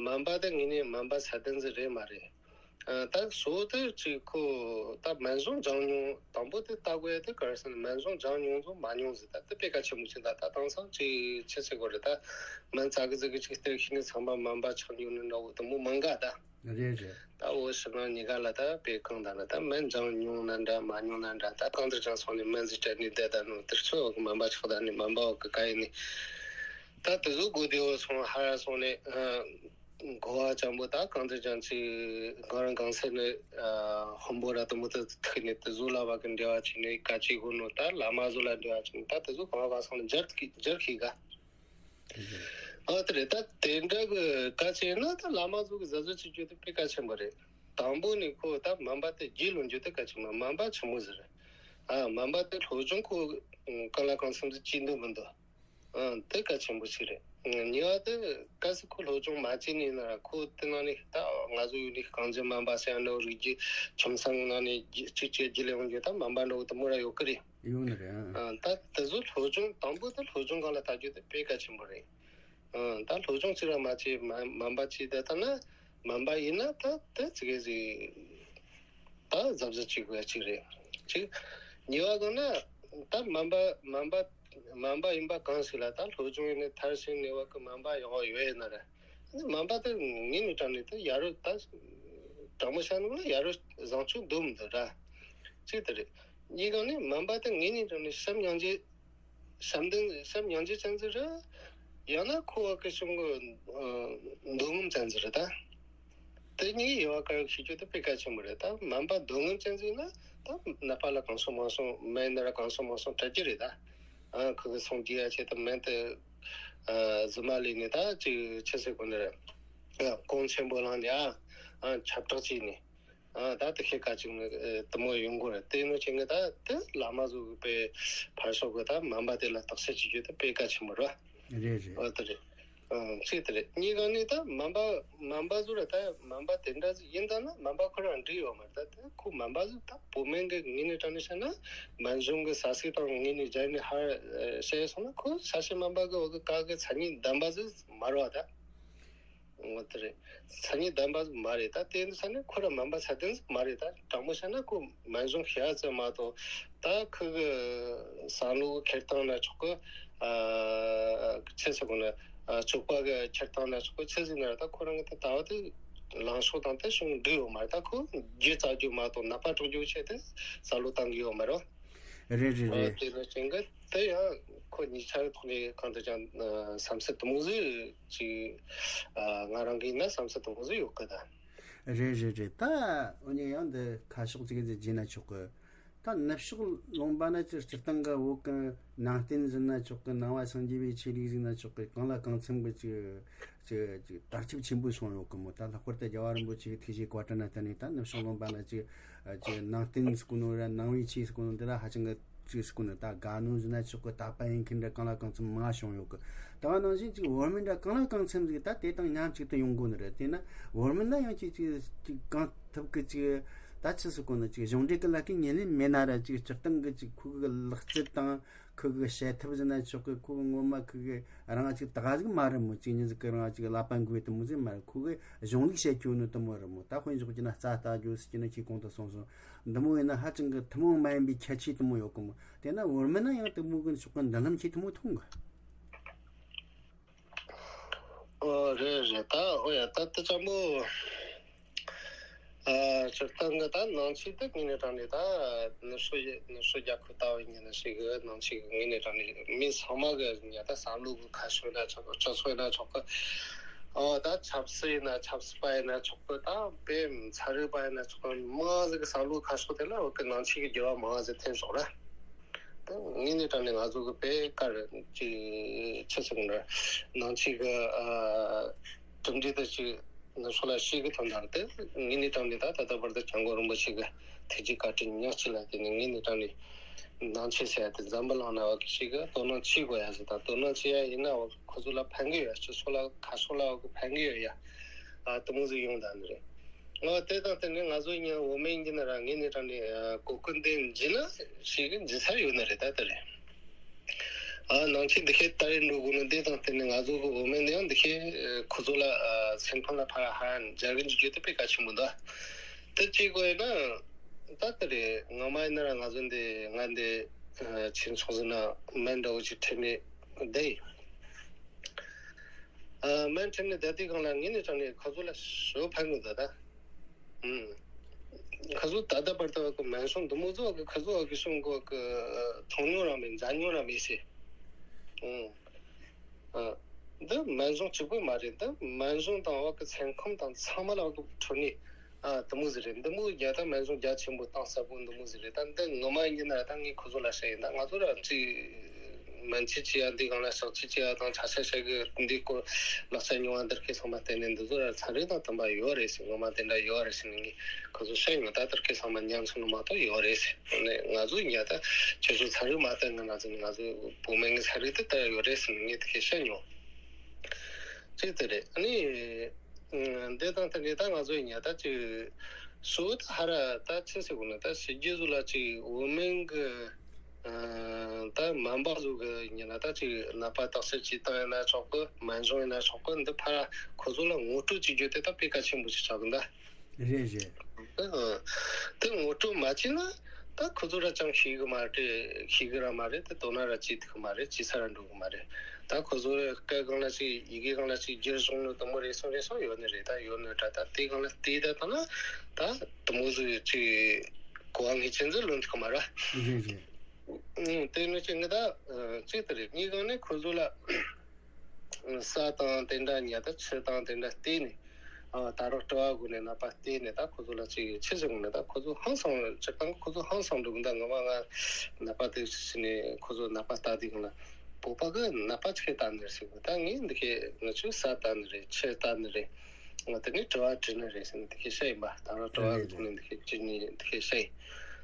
སྨན་པ་དེ་ངེས་ནས་སྨན་པ་ཚད་ལྡན་ཟིག་རེད་མ་རེད། ཨ་ད་སོ་དེ་ཅིག་ཁོ་ད་སྨན་གཞུང་སྦྱང་མྱོང་། དང་པོ་དེ་ལྟ་དགོས་ཡ་དེ་ག་རེ་ཟེར་ན་སྨན་གཞུང་སྦྱང་མྱོང་ཚོ་མ་མྱོང་ཟིག་ད་དེ་དཔེ་གལ་ཆེན་པོ་ཅིག་ད་ད་དེང་སང་ཅིག་ཆི་ཟེར་དགོས་རེད། ད་སྨན་རྩ་གི་ཟིག་གི་ཅིག་སྟེར་ཤེས་ནས་ཚང་མ་སྨན་པ་ཆགས་ཡོང་ནི་འདྲ་བོ་དེ་མོ་མང་ག་ད། རེད་རེད། ད་འོ་ཕྱི་ནང་གཉིས་ཀ་ལ་ད་དཔེ་གང་ལྟར་ན་ད་སྨན་སྦྱང་མྱོང་ན་འདྲ་མ་མྱོང་ན་འདྲ། ད་གང་ལྟར་ཀྱང་སོང་ནས་སྨན་ཟིག་སྤྲད་ནས་བསྡད་ད་ནོ་དེར་ཚོད་འོག་སྨན་པ་ཆགས་ད་ནི་སྨན་པ་འོག་གི་ག་ཡིན་ནི། ད་དེ་ཚོ་དགོས་དེ་འོ་སོང་ཧ་ར་སོང་ནས་གོ་བ་ཅང་པོ་ད་གང་ལྟར་ཀྱང་ཅིག་གང་རང་གང་ཟེར་ནས་དཔོན་པོ་ར་དེ་མོ་དེ་ཐུག་ནས་དེ་ཚོ་ལ་བ་གི་འབྲེལ་བ་བྱས་ནས་བཀའ་ཅིག་གོ་ནོ་ད་བླ་མ་ཚོ་ལ་འབྲེལ་བ་བྱས་ནས་ད་དེ་ཚོ་གང་བ་སོང་ནས་སྦྱར་སྦྱར་ཤེས་ག་ཨ་དེ་རེད། ད་དེ་འདྲ་གི་བཀའ་ཅིག་ན་ད་བླ་མ་ཚོ་གི་གཟབ་གཟབ་བྱེད་རྒྱུ་དེ་དཔེ་གལ་ཆེན་པོ་རེད། དང་པོ་ནི་ཁོ་ད་སྨན་པ་དེ་རྒྱུས་ལོན་རྒྱུ་དེ་གལ་ཆེན་པོ། སྨན་པ་ཆི་མོ་ཟིག་རེད། ཨ་སྨན་པ་དེ་སློབ་སྦྱོང་ཁོ་གང་ལ་གང་འཚམ་ཟིག་བྱེད་འདུག་མི་འདུག་ཨ་དེ་གལ་ཆེན་པོ་ཞིག་རེད། གཉིས་པ་དེ་གལ་སྲིད་ཁོ་སློབ་སྦྱོང་མ་བྱས་ནས་ན་ཁོ་དེ་ནང་ནས་ད་ང་ཚོ་ཡུལ་ནས་གངས་ཅན་སྨན་པ་ཟེར་ཡ་འདྲ་བོ་རིགས་རྒྱུད་ཁྱིམ་ཚང་ནང་ནས་གཅིག་བྱས་རྒྱུས་ལོན་ཡོང་རྒྱུ་ད་སྨན་པ་འདྲ་བོ་དེ་མོ་ར་ཡོད་གི་རེད། ཡོང་ནི་རེད་ཨང་། ཨ་ད་དེ་ཚོ་སློབ་སྦྱོང་དང་པོ་དེ་སློབ་སྦྱོང་སྒང་ལ་ལྟ་རྒྱུ་དེ་དཔེ་གལ་ཆེན་པོ་རེད། ཨ་ད་སློབ་སྦྱོང་གཅིག་ར་མ་བྱས་མ་སྨན་པ་བྱས་བསྡད་ཐལ་ན་སྨན་པ་ཡིན་ན་ད་དེ་ཙི་གེ་ཟིག་ད་གཟབ་གཟབ་བྱེད་དགོས་ཡ་གཅིག་རེད། གཅིག་གཉིས་པ་གང་ན་ད་སྨན་པ་སྨན་པ་སྨན་པ་ཡིན་པ་གང་ཞིག་ལ་ད་སློབ་སྦྱོང་ཡིན་ནི་མཐར་ཕྱིན་ནས་བ་གི་སྨན་པ་ཡག་པོ་ཡོད་ཡིན་ན་ར། སྨན་པ་དེ་ངེས་ནས་དྲང་ནས་དེ་ཡ་རོ་ད་དྲང་མོ་བཤད་ན་ཡ་རོ་བཟང་ཕྱོགས་འདུག་མི་འདུག་ར། གཅིག་དེ་རེད། གཉིས་ཀ་ནི་སྨན་པ་དེ་ངེས་ནས་དྲང་ནས་བྱམས་སྙིང་རྗེ་བྱམས་ལྡན་བྱམས་སྙིང་རྗེ་ཅན་ཟིག་རེད། ཡང་ན་ཁོ་བ་གི་གཞུང་གི་འདུ་འཛོམས་ཅན་ཟིག་རེད་ད། དེ་གཉིས་ཡོད་པ་ག་རེ་ཤེས་རྒྱུ་དེ་དཔེ་གལ་ཆེན་པོ་རེད་ད། སྨན་པ་འདུ་འཛོམས་ཅན་ཟིག་ན་ད་ནད་པ་ལ་གང་སོང་མང་སོང་མེད་ན་ར་གང་སོང་མང་སོང་སྤྲད་རྒྱུ་རེད་ད། ཨ་ཁོ་གི་སོང་རྒྱུ་ཡ་ཆེད་དུ་སྨན་དེ་ཨ་རྫུན་མ་ལས་ནས་ད་ཅིག་ཆི་ཟེར་དགོས་ནི་རེད། ཨ་གོང་ཆེན་པོ་བླངས་ནས་ཨ་ཨ་ཁྱབ་བསྒྲགས་བྱས་ནས་ཨ་ད་དེ་ཤེས་ཀ་ཅིག་ནི་ཨ་དེ་མོ་ཡོང་གི་རེད། དེ་ནོ་ཆེ་ངས་ད་དེ་བླ་མ་ཚོ་གི་དཔེ་ཕར་ཕྱོགས་གི་ད་སྨན་པ་དེ་ལ་བརྟག་དཔྱད་བྱེད་རྒྱུ་དེ་དཔེ་གལ་ཆེན་པོ་རེད། རེད་རེད། ཨ་དེ་རེད། ཨ་གཅིག་དེ་རེད། གཉིས་ཀ་ནི་ད་སྨན་པ་སྨན་པ་ཚོ་ར་ད་སྨན་པ་དེ་འདྲ་ཟིག་ཡིན་ད་ན་སྨན་པ་ཁོ་རང་འགྲིག་ཡོད་མ་རེད། ད་དེ་ཁོ་སྨན་པ་ཟིག་ད་བོད་སྨན་གི་ངོས་ནས་དྲང་ནས་བཤད་ན་སྨན་གཞུང་གི་ས་ཚིགས་དང་ངོས་ནས་སྦྱར་ནས་ཧར་བཤད་སོང་ན་ཁོ་ས་སྐྱ་སྨན་པ་གི་འོག་གི་བཀའ་གི་མཚན་ཉིད་ལྡན་པ་ཟིག་མ་རེད་བ་ད། འོ་དེ་རེད། མཚན་ཉིད་ལྡན་པ་ཟིག་མ་རེད་ད། དེ་ཡིན་ས་ནས་ཁོ་ར་སྨན་པ་ཚད་ལྡན་ཟིག་མ་རེད་ད། དྲང་མོ་བཤད་ན་ཁོ་སྨན་གཞུང་ཤེས་ཡ་ཙམ་མ་གཏོགས་ད་ཁོ་གི་བསམ་བློ་གི་འཁྱེར་སྟངས་ན་ཆོག་གི། ཨ་ཆི་ཟེར་དགོས་ན་ཨ་སྤྱོད་པ་གི་འཁྱེར་སྟངས་ན་ཆོག་གི། ཆི་ཟིག་ན་ར་ད་ཁོ་རང་གི་ད་ལྟ་བ་དེ་ལངས་ཕྱོགས་དང་དེ་ཅུང་འགྲིག་ཡོད་མ་རེད། ད་ཁོ་རྒྱུ་བཙག་རྒྱུ་མ་གཏོགས་ནད་པ་དཀྲོག་རྒྱུ་ཆེད་དུ་བསམ་བློ་བཏང་གི་ཡོད་མ་རེད། རེད་རེད་ཨ་རེད། དེ་ནི་ཅན་གི་དེ་ཡང་ཁོ་གཉིས་ཆ་ཐོག་ནས་གང་ལྟར་ཀྱང་ཨ་བསམ་ཚུལ་དེ་མོ་ཟིག་ཅིག་ཨ་ང་རང་གི་ཡིན་ན་བསམ་ཚུལ་དེ་མོ་ཟིག་ཡོད་གི་ད། རེད་རེད་རེད། ད་འོ་ནི་ཡང་འདི་ཁ་ཕྱོགས་གཅིག་ཟིག་བརྗེས་ན་ཆོག་གི། ད་ནུབ་ཕྱོགས་ལུང་པ་ན་ཅིག་སྤྱིར་བཏང་གི་བོད་གི་ནང་བསྟན་ཟིན་ན་ཆོག་གི། ནང་པ་སངས་རྒྱས་པའི་ཆོས་ལུགས་ཟིན་ན་ཆོག་གི། གང་ལ་གང་འཚམ་གི་ཅིག་ཅིག་ཅིག་དར་ཁྱབ་ཆེན་པོ་སོང་ཡོད་གི་མོ། ད་ལྷག་པར་དུ་རྒྱལ་བ་རིན་པོ་ཆེ་གི་ཐུགས་བཞེད་བཀའ་དྲིན་ལ་བརྟེན་ནས་ད་ནུབ་ཕྱོགས་ལུང་པ་ན་ཅིག་ཅིག་ནང་བསྟན་ཟེར་གོ་ནོ་ར་ནང་པའི་ཆོས་ཟེར་གོ་ནོ་འདི་ལ་ཧ་ཅང་གི་ཅིག་ཟེར་གོ་ནོ་ད་དགའ་ནོ་ཟིན་ན་ཆོག་གི། དད་པ་ཡིན་མཁན་འདྲ་གང་ལ་གང་འཚམ་མང་བྱུང་ཡོད་གི། ད་ག་ནང་བཞིན་ཅིག་བོད་མི་འདྲ་གང་ལ་གང་འཚམ་ཟིག་ད་དེ་དང་མཉམ་གཅིག་ཏུ་ཡོང་དགོས་ནི་རེད། དེས་ན་བོད་མི་ན་ཡང་ཅིག་ཅིག་ཅིག་གང་ཐུབ་གི་ཅིག་ད་ཆི་ཟེར་གོ་ནོ་ཅིག་གཞུང་འབྲེལ་གི་ལས་ཀའི་ཉེ་ལམ་མེད་ན་ར་ཅིག་སྤྱིར་བཏང་གི་ཅིག་ཁོ་གི་ལག་རྩལ་དང་ཁོ་གི་བྱེད་ཐབས་ཟིན་ན་ཆོག་གི། ཁོ་གི་ངོ་མ་ཁོ་གི་རང་ཅིག་ད་ག་ཟིག་མ་རེད་མོ། ཅིག་ཉིན་ཟིག་གི་རང་ཅིག་ལག་པ་འགུལ་དེ་མོ་ཟིག་མ་རེད། ཁོ་གི་གཞུང་ལུགས་བཤད་རྒྱུ་ནི་དེ་མོ་རེད་མོ། ད་དཔེ་འཇོག་རྒྱུ་ན་རྩ་ལྟ་རྒྱུ་ཟེར་རྒྱུ་ན་ཁྱེད་གོང་དུ་གསུངས་སོང་། འདི་མོ་ཡིན་ན་ཧ་ཅང་གི་ཐུན་མོང་མ་ཡིན་པའི་ཁྱད་ཆོས་དེ་མོ་ཡོད་གི་མོ། དེ་ན་བོད་མི་ན་ཡང་དེ་མོ་གི་ཕྱོགས་གི་མདུན་ལམ་ཁྱེད་དེ་མོ་མཐོང་གི། ཨོ་རེད་རེད། ད་ཨོ་ཡ་ད་དེ་ཙམ་པོ། ཨ། སྤྱིར་བཏང་གི་ད་ནང་ཆོས་དེ་དངོས་གནས་དྲང་གནས་ད་ནུབ་ཕྱོགས་ཡ་ནུབ་ཕྱོགས་རྒྱལ་ཁབ་ལྟ་བུ་ཡིན་ན་ཞིག་གི་ནང་ཆོས་གི་དངོས་གནས་དྲང་གནས་མི་ཚང་མ་གི་ཡ་ད་བསམ་བློ་གི་ཁ་ཕྱོགས་ན་ཆོག་གི། སྤྱི་ཚོགས་ཡིན་ན་ཆོག་གི། ཨོ་ད་ཆབ་སྲིད་ཡིན་ན་ཆབ་སྲིད་པ་ཡིན་ན་ཆོག་གི། ད་དཔེ་ཚན་རིག་པ་ཡིན་ན་ཆོག་གི། མང་ཟིག་གི་བསམ་བློ་ཁ་ཕྱོགས་དེ་ལ་འོ་གི་ནང་ཆོས་གི་འགྱུར་བ་མང་ཟིག་ཐེབས་སོང་ར། དངོས་གནས་དྲང་གནས་ང་ཚོ་གི་དཔེ་དཀར་ཅིག་ཆི་ཟེར་གི་འདྲ། ནང་ཆོས་གི་ཨ་གྲུབ་འབྲས་དེ་ཅིག་ནུབ་ཕྱོགས་ལ་ཤེས་གི་ཐོན་དང་དེ་དངོས་གནས་དྲང་གནས་ད་ད་ལྟ་བར་དུ་སྐྱབས་མགོན་རིན་པོ་ཆེ་གི་ཐུགས་རྗེ་བཀའ་དྲིན་ཉག་གཅིག་ལ་བརྟེན་ནས་དངོས་གནས་དྲང་གནས་ནང་ཆོས་ཟེར་ཡ་དེ་འཛམ་བུ་གླིང་ན་བ་གི་ཞིག་གི་དོ་སྣང་བྱེད་དགོས་ཡ་ཟིག་དང་དོ་སྣང་བྱེད་ཡ་ཡིན་ན་བ་ཁོ་ཚོ་ལ་ཕན་གི་ཡོད་ཡ། སྤྱི་ཚོགས་ལ་ཁ་ཕྱོགས་ལ་བ་གི་ཕན་གི་ཡོད་ཡ། ཨ་དེ་མོ་ཟིག་ཡོང་དང་ནི་རེད། ཨོ་དེ་དང་བསྟུན་ནས་ང་ཚོ་ཡིན་འོ་མའི་འགྱིན་ན་ར་ངས་ནས་དྲང་ནས་གོ་སྐོན་དེ་འཇི་ན་ཞིག་གི་འཇི་ས་ཡོད་ནི་རེད། ད་ལྟ་རེད། ཨ་ནང་ཆེན་འདི་ཁའི་ཏ་རེ་འགྲོ་དགོས་ནི་དེ་དང་བསྟུན་ནས་ང་ཚོ་གི་འོ་མའི་ནས་ཡང་འདི་ཁའི་ཁོ་ཚོ་ལ་སེམས་ཁམས་ལ་ཕར་ཧ་འཇར་གི་འཇུ་རྒྱུ་དེ་དཔེ་གལ་ཆེན་པོ་འདུག་དེ་གཅིག་གོ་ཡིན་ན་ད་ལྟ་རེད། ངོ་མ་ཡིན་ན་ར་ང་ཚོ་འདི་ང་འདི་ཁྱིམ་ཚང་ཟིན་ན་སྨན་འདྲ་བོ་ཅིག་ཁྲིད་ནས་བསྡད་ཡིན། ཨ་སྨན་ཁྲིད་ནས་བསྡད་དུས་སྒང་ལ་ངས་ནས་དྲང་ནས་ཁོ་ཚོ་ལ་ཞོ་ཕན་གི་འདུག་ད། ཨུམ། ཁོ་ཚོ་ད་ལྟ་བར་དུ་གི་སྨན་སོང་འདི་མོ་ཚོ་གི་ཁོ་ཚོ་གི་སོང་གོ་གི་མཐོང་མྱོང་རང་མེད། མཇལ་མྱོང་རང་མེད་ཟེར། ཨུམ། ཨ། འདི་སྨན་སོང་གཅིག་པུ་མ་རེད། འདི་སྨན་སོང་དང་བ་གི་སེམས་ཁམས་དང་ཚང་མ་ལ་བ་གི་འཕྲོད་ནས། ཨ་དེ་མོ་ཟིག་རེད། འདི་མོ་རྒྱ་ད་སྨན་སོང་རྒྱ་ཆེན་པོ་གཏིང་ཟབ་པོ་འདི་མོ་ཟིག་རེད། ད་འདི་ངོ་མ་ཡིན་ན་ད་ངས་ཁོ་ཚོ་ལ་བཤད་ཡིན། ད་ང་ཚོ་ར་ཅིག་སྨན་བཅོས་བྱེད་ཡ་འདི་སྒང་ལ་ཕྱག་བཅོས་བྱེད་ཡ་དང་ཆ་ཤས་བཤད་གི་འདི་སྐོར་ལག་ཆ་ཉོ་བ་འདི་ར་ཁའི་ཚང་མ་བལྟས་ནས་འདི་ཚོ་ར་ཚན་རིག་དང་མཐུན་པ་ཡོད་རེད་ཟེར། ངོ་མ་དེ་འདྲ་ཡོད་རེད་ཟེར་ནས་ངས་ཁོ་ཚོ་བཤད་ཡོད། ད་འདི་ར་ཁའི་ཚང་མ་ཉམས་སོང་ནི་མ་གཏོགས་ཡོད་རེད་ཟེར། ནས་ང་ཚོ་ཡིན་ཡ་ད་ཁྱེད་ཚོ་ཚན་རིག་མ་བལྟས་ན་ང་ཚོ་ང་ཚོ་བོད་སྨན་གི་ཚན་རིག་དེ་ལྟར་ཡོད་རེད་ཟེར་ནས་ངས་དེ་ཁའི་བཤད་མྱོང་། གཅིག་དེ་རེད། ཨ་ནི། ཨ་འདི་དང་དེ་འདྲའི་ད་ང་ཚོའི་ཉལ་ཐ་ཅིག་སུ་ད་ཧ་ར་ད་ཆི་ཟེར་དགོས་ན་ད་ཕྱི་རྒྱལ་ཚོ་ལ་ཅིག་འོ་མིན་གི་ཨ་ད་སྨན་པ་ཚོ་གི་ཉལ་ན་ད་ཅིག་ནད་པ་བརྟག་དཔྱད་བྱེད་སྟངས་ཡིན་ན་ཆོག་གི། སྨན་སྦྱོང་ཡིན་ན་ཆོག་གི། འདི་ཕར་ཁོ་ཚོ་ལ་ངོ་སྤྲོད་བྱེད་རྒྱུ་དེ་ད་དཔེ་གལ་ཆེན་པོ་ཞིག་ཆགས་གི་འདུག་རེད་རེད། ཨ་དེ་ངོ་སྤྲོད་མ་བྱས་ན་ད་ཁོ་ཚོ་ར་ཅང་ཤེས་གི་མ་རེད། ཤེས་གི་ར་མ་རེད། ད་དོ་སྣང་ར་བྱེད་ཐུབ་གི་མ་རེད། བྱེད་ས་ར་འགྲོ་གི་མ་རེད། ད་ཁོ་ཚོ་སྐད་སྒང་ལ་ཅིག་ཡི་གེ་སྒང་ལ་ཅིག་བསྒྱུར་སོང་ནོ་དུ་མོ་རེ་ཟུང་རེ་ཟུང་ཡོད་ནི་རེད། ད་ཡོད་ནི་འདྲ། ད་དེ་སྒང་ལ་བལྟས་ད་ད་ན་ད་དུ་མོ་ཚོ་ཅིག་གོ་བ་ངེས་ཅན་ཚོ་ལོན་ཐུབ་གི་མ་རེད། རེད་རེད། ཨུ་དེ་ནི་ཅིག་ངི་ད་ཅིག་ད་རེད། ངའི་སྒང་ནས་ཁོ་ཚོ་ལ་ས་དང་དེ་འདྲ་ཉལ་ད་ཆུ་དང་དེ་འདྲ་བལྟས་ནས། ཨ་ད་རུང་དྲི་བ་དགོས་ནས་ནད་པ་བལྟས་ནས་ད་ཁོ་ཚོ་ལ་ཅིག་ཆི་ཟིག་ནས་ད་ཁོ་ཚོ་ཧང་སང་། སྤྱིར་བཏང་ཁོ་ཚོ་ཧང་སང་འགྲོ་གི་འདུག་ངོ་མ་ང་ནད་པ་དེ་ཞིག་ནས་ཁོ་ཚོ་ནད་པ་ལྟ་དུས་སྒང་ལ་བོད་པ་གི་ནད་པ་ཆི་ལྟ་ནི་རེད་ཟེར་གི། ད་ངས་འདི་ཁའི་ང་ཚོས་ས་ལྟ་ནི་རེད། ཆུ་ལྟ་ནི་རེད། ང་དེ་ནས་དྲི་བ་དྲི་ནི་རེད་ཟེར་ནས་འདི་ཁའི་བཤད་ཡིན་པ། ད་རུང་དྲི་བ་གི་ཐོག་ནས་འདི་ཁའི་དྲི་ནི་འདི་ཁའི་བཤད་ཡིན།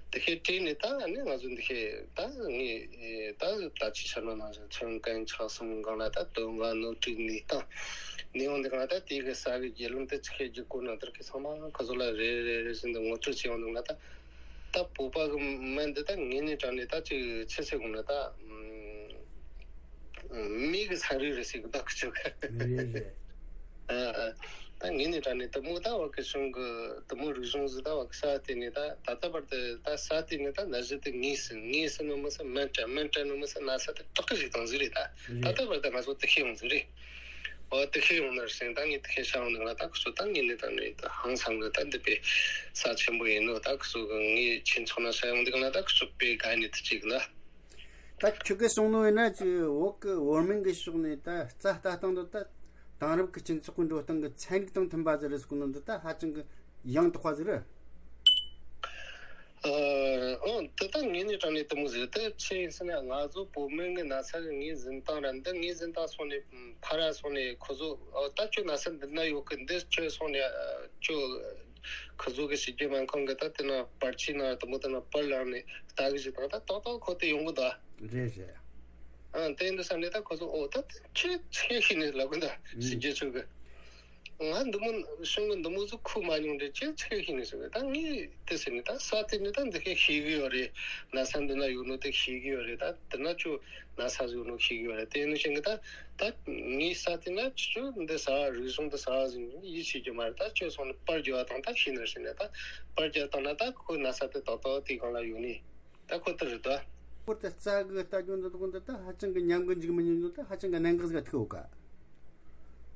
དེ་ཁའི་དྲིས་ནས་ད་ནི་ང་ཚོ་འདི་ཁའི་ད་ངས་ད་ད་ཅི་བྱ་ནོ་ནང་བཞིན་ཚོན་ཀན་ཆག་གསུམ་སྒང་ལ་ད་དོན་ལྔ་སྣོད་དྲུག་ནུས་སྟངས་ནས་ཡོང་འདི་སྒང་ལ་ད་དེ་གི་ས་གི་རྒྱུས་ལོན་དེ་ཅི་ཁའི་རྒྱུ་སྐོར་ན་དེར་གི་ཚང་མ་ཁོ་ཚོ་ལ་རེ་རེ་རེ་བཞིན་དུ་ངོ་སྤྲོད་བྱས་ཡོང་འདུག་ན། ད་ད་བོད་པ་གི་སྨན་འདི་ད་ངས་ནས་དྲངས་ནས་ད་ཅི་ཆི་ཟེར་དགོས་ན་ད་མི་གི་ཚན་རིག་རེད་ཟེར་གི་ད་ཁུ་ཆོ་གི་རེད་རེད། ཨ་ཨ། ད་ངས་ནས་དྲངས་ནས་དུ་མོ་ད་བ་གི་གཞུང་གི་དུ་མོ་རིག་གཞུང་ཟིག་ད་བ་གི་ས་དེ་ནས་ད་ད་ལྟ་བར་དུ་ད་ས་དེ་ནས་ད་ན་གཞི་དེ་ངེས་སུ་ངེས་སུ་ནོ་མི་སུ་སྨན་སྤྲད་སྨན་སྤྲད་ནོ་མི་སུ་ན་ས་དེ་དྲག་གི་ཞིག་དང་ཟིག་རེད། ད་ད་ལྟ་བར་དུ་ང་ཚོ་དེ་ཤེས་ཡོང་ཟིག་རེད། འོ་དེ་ཤེས་ཡོང་ནར་སེང་ད་ངས་དེ་ཤེས་ཤ་ཡོང་ནང་ལ་ད་ཁུ་ཚོ་ད་ངས་ནས་ད་ནས་ད་ཧང་སང་གི་ད་འདི་པའི་ས་ཆེན་པོ་ཡིན་ནོ། ད་ཁུ་ཚོ་གི་ངས་ཁྱིམ་ཚང་ན་ཤ་ཡོང་འདི་ག་ན་ད་ཁུ་ཚོ་པའི་ག་ནས་དེ་ཅིག་ན། ད་ཁྱོད་ཀྱིས་གསུངས་ནོ་ཡིན་ན་ཅི་བོད་ཀྱི་བོད་སྨན་གྱི་ཕྱོགས་ནས་ད་རྩ་ལྟ་སྟངས་འདི་ད་དེང་རབས་ཀྱི་སྤྱི་ཚོགས་ཀྱི་འགྲོ་སྟངས་ཀྱི་ཚན་རིག་དང་མཐུན་པ་ཟིག་རེད་ཟེར་གོ་ནོ་འདི་ད་ཧ་ཅང་གི་ཡང་དག་པ་ཟིག་རེད། ཨ་ཨོ་དེ་ད་ངས་ནས་དྲངས་ནས་དེ་མོ་ཟིག་རེད། དེ་ཆི་ཡིན་ཟེར་ན་ང་ཚོ་བོད་སྨན་གྱི་ན་ཚ་གི་ངའི་འཛིན་སྟངས་ར་འདི་ངའི་འཛིན་སྟངས་སོང་ནས་ཕ་ར་སོང་ནས་ཁོ་ཚོ་ཨོ་ད་ཁྱོད་ན་ཚ་འདི་ན་ཡོད་གི་འདི་ཁྱོད་སོང་ནས་ཨ་ཁྱོད། ཁོ་ཚོ་གི་ཕྱི་རྒྱལ་སྨན་ཁང་གི་ད་དེ་ན་པར་ཆས་ན་དུ་མོ་དེ་ན་པར་ལངས་ནས་ལྟ་གི་ཞིག་དང་ད་ཏག་ཏག་ཁོ་དེ་ཡོང་གི་འདུག་རེད་རེད། ཨ་དེ་འདི་ས་ནས་ད་ཁོ་ཚོ་ཨོ་ད་ཆེ་ཆེ་ཤི་ནས་ལབ་གི་འདུག་ཕྱི་རྒྱལ་ཚོ་གི། ང་འདི་མོ་གཞུང་གི་འདི་མོ་ཚོ་ཁུ་མ་མྱོང་དེ་ཆེ་ཆེ་ཤི་ནས་ཟེར་བས། ད་ངས་དེ་ཟེར་ནས་ད་ས་དེ་ནས་ད་འདི་ཁའི་ཤེས་གི་ཡོད་རེད། ན་ས་འདི་ན་ཡོད་ནོ་དེ་ཤེས་གི་ཡོད་རེད། ད་དེ་ན་ཁྱོད། ན་ཚ་ཟིག་ནོ་ཤེས་གི་ཡོད་རེད། དེ་ནི་ཤེས་གི་ད་ད་ངའི་ས་དེ་ན་ཁྱོད་འདི་ས་རིག་གཞུང་འདི་ས་ཟིག་ཡིད་ཆེས་རྒྱུ་མ་རེད། ད་ཁྱོད་སོང་ནས་པར་རྒྱག་བ་དང་ད་ཤེས་ནི་ཟེར་ནས་ད་པར་རྒྱག་བཏང་ན་ད་ཁོའི་ན་ཚ་དེ་ཏག་ཏག་དེ་སྒང་ལ་ཡོད་ནི་ད་ཁོ་དེ་རེད་ད། ཁོ་དེ་རྩ་གི་ལྟ་རྒྱུ་འདི་དག་འདི་ད་ཧ་ཅང་གི་ཉམས་གི་འཇུག་མི་ཉན་འདུག་ད་ཧ་ཅང་གི་གནད་འགག་ཟིག་ཐུག་ཡོད་ཀ་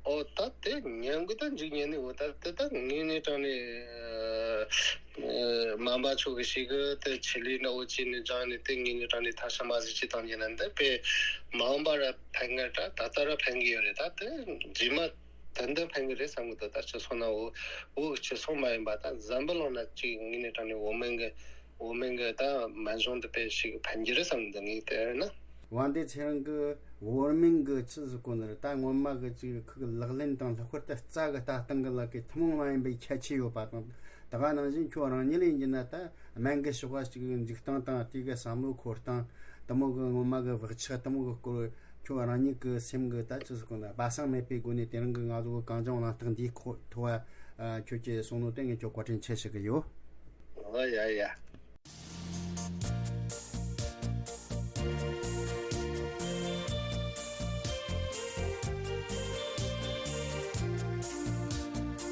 ཨོ་ད་དེ་ཉམས་གི་ད་འཇུག་ཉན་ནི་འོ་ད་དེ་ད་ངས་ནས་དྲངས་ནས། མ་འབའ་ཆོ་གི་ཞིག་གི་དེ་ཆི་ལི་ནའོ་ཅི་ནི་ཇང་ནི་དེ་ངི་ནི་ཏྲང་ནི་ཐ་ཤ་མ་ཟི་ཅི་ཏང་ཡིན་ན་འདི་པེ་མ་འབའ་ར་ཕན་ངེ་ད་ད་ལྟ་ར་ཕན་གི་ཡོད་རེད། ད་དེ་རྗེས་མ་ཏན་ཏན་ཕན་གི་རེད་བསམ་གི་འདུག་ད་ཅི་སོང་ན་འོ་འོ་ཅི་སོང་མ་ཡིན་པ་ད་འཛམ་བུ་གླིང་ན་ཅིག་ངི་ནི་ཏྲང་ནི་འོ་མན་གི་འོ་མན་གི་ད་མན་གཞུང་དུ་པེ་ཞིག་ཕན་གི་རེད་བསམ་གི་འདུག་ངས་དེ་ན། དབང་འདུས་ཚེ་རིང་གི་བོར་མིང་གི་ཆི་ཟིག་གོ་ནི་རེད། ད་སྔོན་མ་གི་ཅིག་ཁུ་གི་ལག་ལེན་དང་ལྷག་པར་དུ་རྩ་གི་ལྟ་སྟངས་གི་ལ་གི་ཐུན་མོང་མ་ཡིན་པའི་ཁྱད་ཆོས་ཡོད་པ་དང་། ད་ག་ནང་བཞིན་ཁྱོད་རང་ཉིད་ལ་ཡིན་གྱི་ན་ད་སྨན་གི་ཕྱོགས་ག་ཅིག་འཇུག་སྟངས་དང་དེ་གི་བསམ་བློ་འཁོར་སྟངས་དེ་མོ་གི་སྔོན་མ་གི་བག་ཆགས་དེ་མོ་གི་སྐོར་ཁྱོད་རང་ཉིད་ཀྱི་སེམས་གི་ད་ཆི་ཟིག་གོ་ན་སྦ་གསང་མེད་པའི་སྒོ་ནས་དེ་རིང་གི་ང་ཚོ་གི་གངས་ལྗོངས་གླེང་སྟེགས་འདིའི་ཁོ་ཐོག་ཁྱོད་ཀྱི་བསམ་བློ་དེ་ངས་ཁྱོད་བཀའ་དྲིན་ཆེ་ཞུ་གི་ཡོད། ཨོ་ཡ་ཡ།